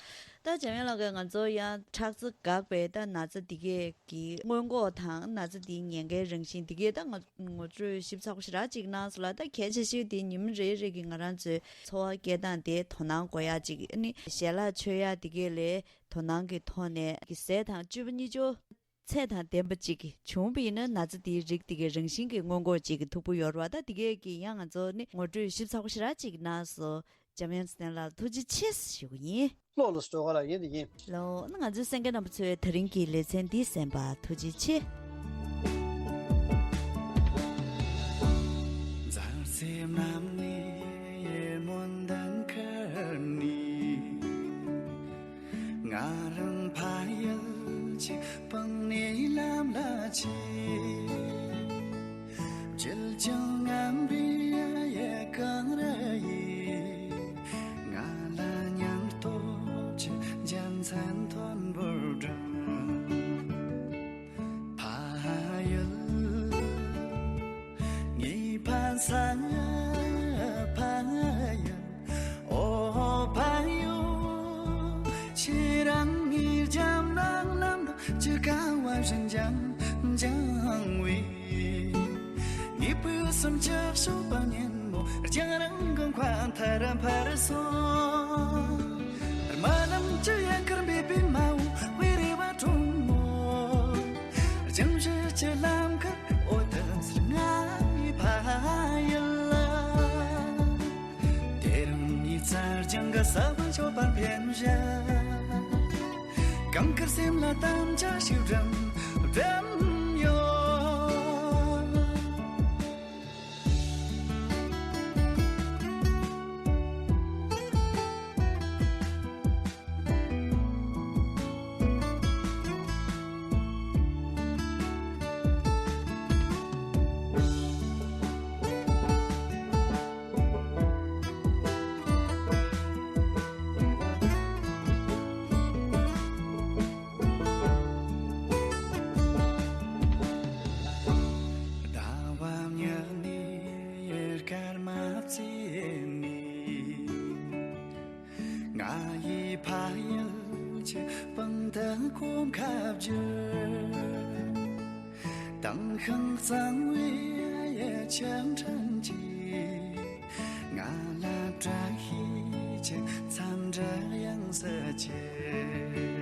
ད་འཇམ་དབྱངས་ལགས་ཀྱིས་ང་ཚོ་ཡང་ཁྲག་རྩ་འགག་པའི་ད་ན་ཚ་འདི་གས་ཀྱི་སྔོན་འགོག་དང་ན་ཚ་འདིའི་ཉེན་ཁའི་རང་བཞིན་འདི་གས་ད་ང་ངོ་སྤྲོད་ཞིབ་ཚགས་པོ་ཞེ་དྲག་ཅིག་གནང་སོང་ལ། ད་གལ་ཆེ་ཤོས་དེ་ཉིན་རེ་རེ་གི་ང་རང་ཚོའི་འཚོ་བ་སྐྱེལ་སྟངས་དེ་དོ་སྣང་དགོས་ཡ་ཅིག་ཨ་ནི་ཞལ་ལག་མཆོད་ཡ་འདི་གས་ལས་དོ་སྣང་གི་ཐོག་ནས་གི་ཟས་དང་སྤྱོད་པ་གཉིས་ཆ་ཚད་དང་ལྡན་པ་ཅིག་བྱུང་བ་ཡིན་ན་ན་ཚ་དེའི་རིགས་དེ་གའི་རང་བཞིན་གྱིས་སྔོན་འགོག་བྱེད་ཀྱི་ཐུབ་པོ་ཡོད་རེད་བ། ད་དེ་གས་ཀྱི་ཡང་ང་ཚོ་ནི་ངོ་སྤྲོད་ཞིབ་ཚགས་པོ་ཞེ་དྲག་ཅིག་གནང་སོང་། འཇམ་དབྱངས་ཚེ་བརྟན་ལགས་ཐུགས་རྗེ་ཆེ་ཞུ་གི་ཡིན། ལགས་ལགས་སོ། ག་ལ་ཡིན་དེ་ཡིན། ལགས་ན་ང་ཚོའི་གསན་མཁན་རྣམ་པ་ཚོས་ད་རིང་གི་ལེ་ཚན་འདི་གསན་པར་ཐུགས་རྗེ་ཆེ། མཛའ་བརྩེ་རྣམ་གཉིས་ཡིད་སྨོན་འདུན་ཁུར་ནས། ང་རང་ཕ་ཡུལ་གྱི་སྤང་ནས་ལམ་ལ་ཆས། བརྗིད་ཅིང་རྔམ་པའི་ཡལ་ག་རེ་ཡིས། ང་ལ་སྙིང་སྟོབས་ཀྱི་རྒྱལ་མཚན་མཐོན་པོར་བསྒྲེངས། ཕ་ཡུལ། ངའི་ཕ་ས་ཕ་ཡུལ། ཨོ་ཕ་ཡུལ། ཁྱེད་རང་ངའི་རྒྱབ་ནང་ནམ་དུ་ཅི་དགའ་བ་བཞིན་འཇམ་འཇམ་བའི། ངའི་ཕུགས་བསམ་ཅིག་ཤོག་པ་ཉིན་མོ་རྒྱང་རིང་གི་མཁའ་མཐར་འཕུར་སོང་། རྨི་ལམ་གྱི་ཡལ་གར་འབེབས་པའི་མ་འོངས་པའི་རེ་བ་དྲོན་མོ། རྒྱང་ཤེལ་གྱི་ལམ་ཁར་འོད་ཟེར་ལྔ་བའི་ཕ་ཡུལ་ལ། དེ་རིང་ངའི་རྩྭ་ལྗང་གི་ས་བོན་མཆོད་པར་འཕེན་བཞག་གང་གར་སེམས་ལ་དམ་བཅའ་ཞིག་བསྒྲིམས་བསྒྲིམས་ཡོད། ང་ཡི་ཕ་ཡུལ་གྱི་སྤང་ཐང་གོམ་ཁ་བསྒྱུར། དྭངས་ཤིང་གཙང་བའི་ཆ་འཕྲིན་གྱིས། ང་ལ་བཀྲ་ཤིས་ཀྱི་མཚམས་སྦྲ་ཡང་སྲིད་ཀྱི།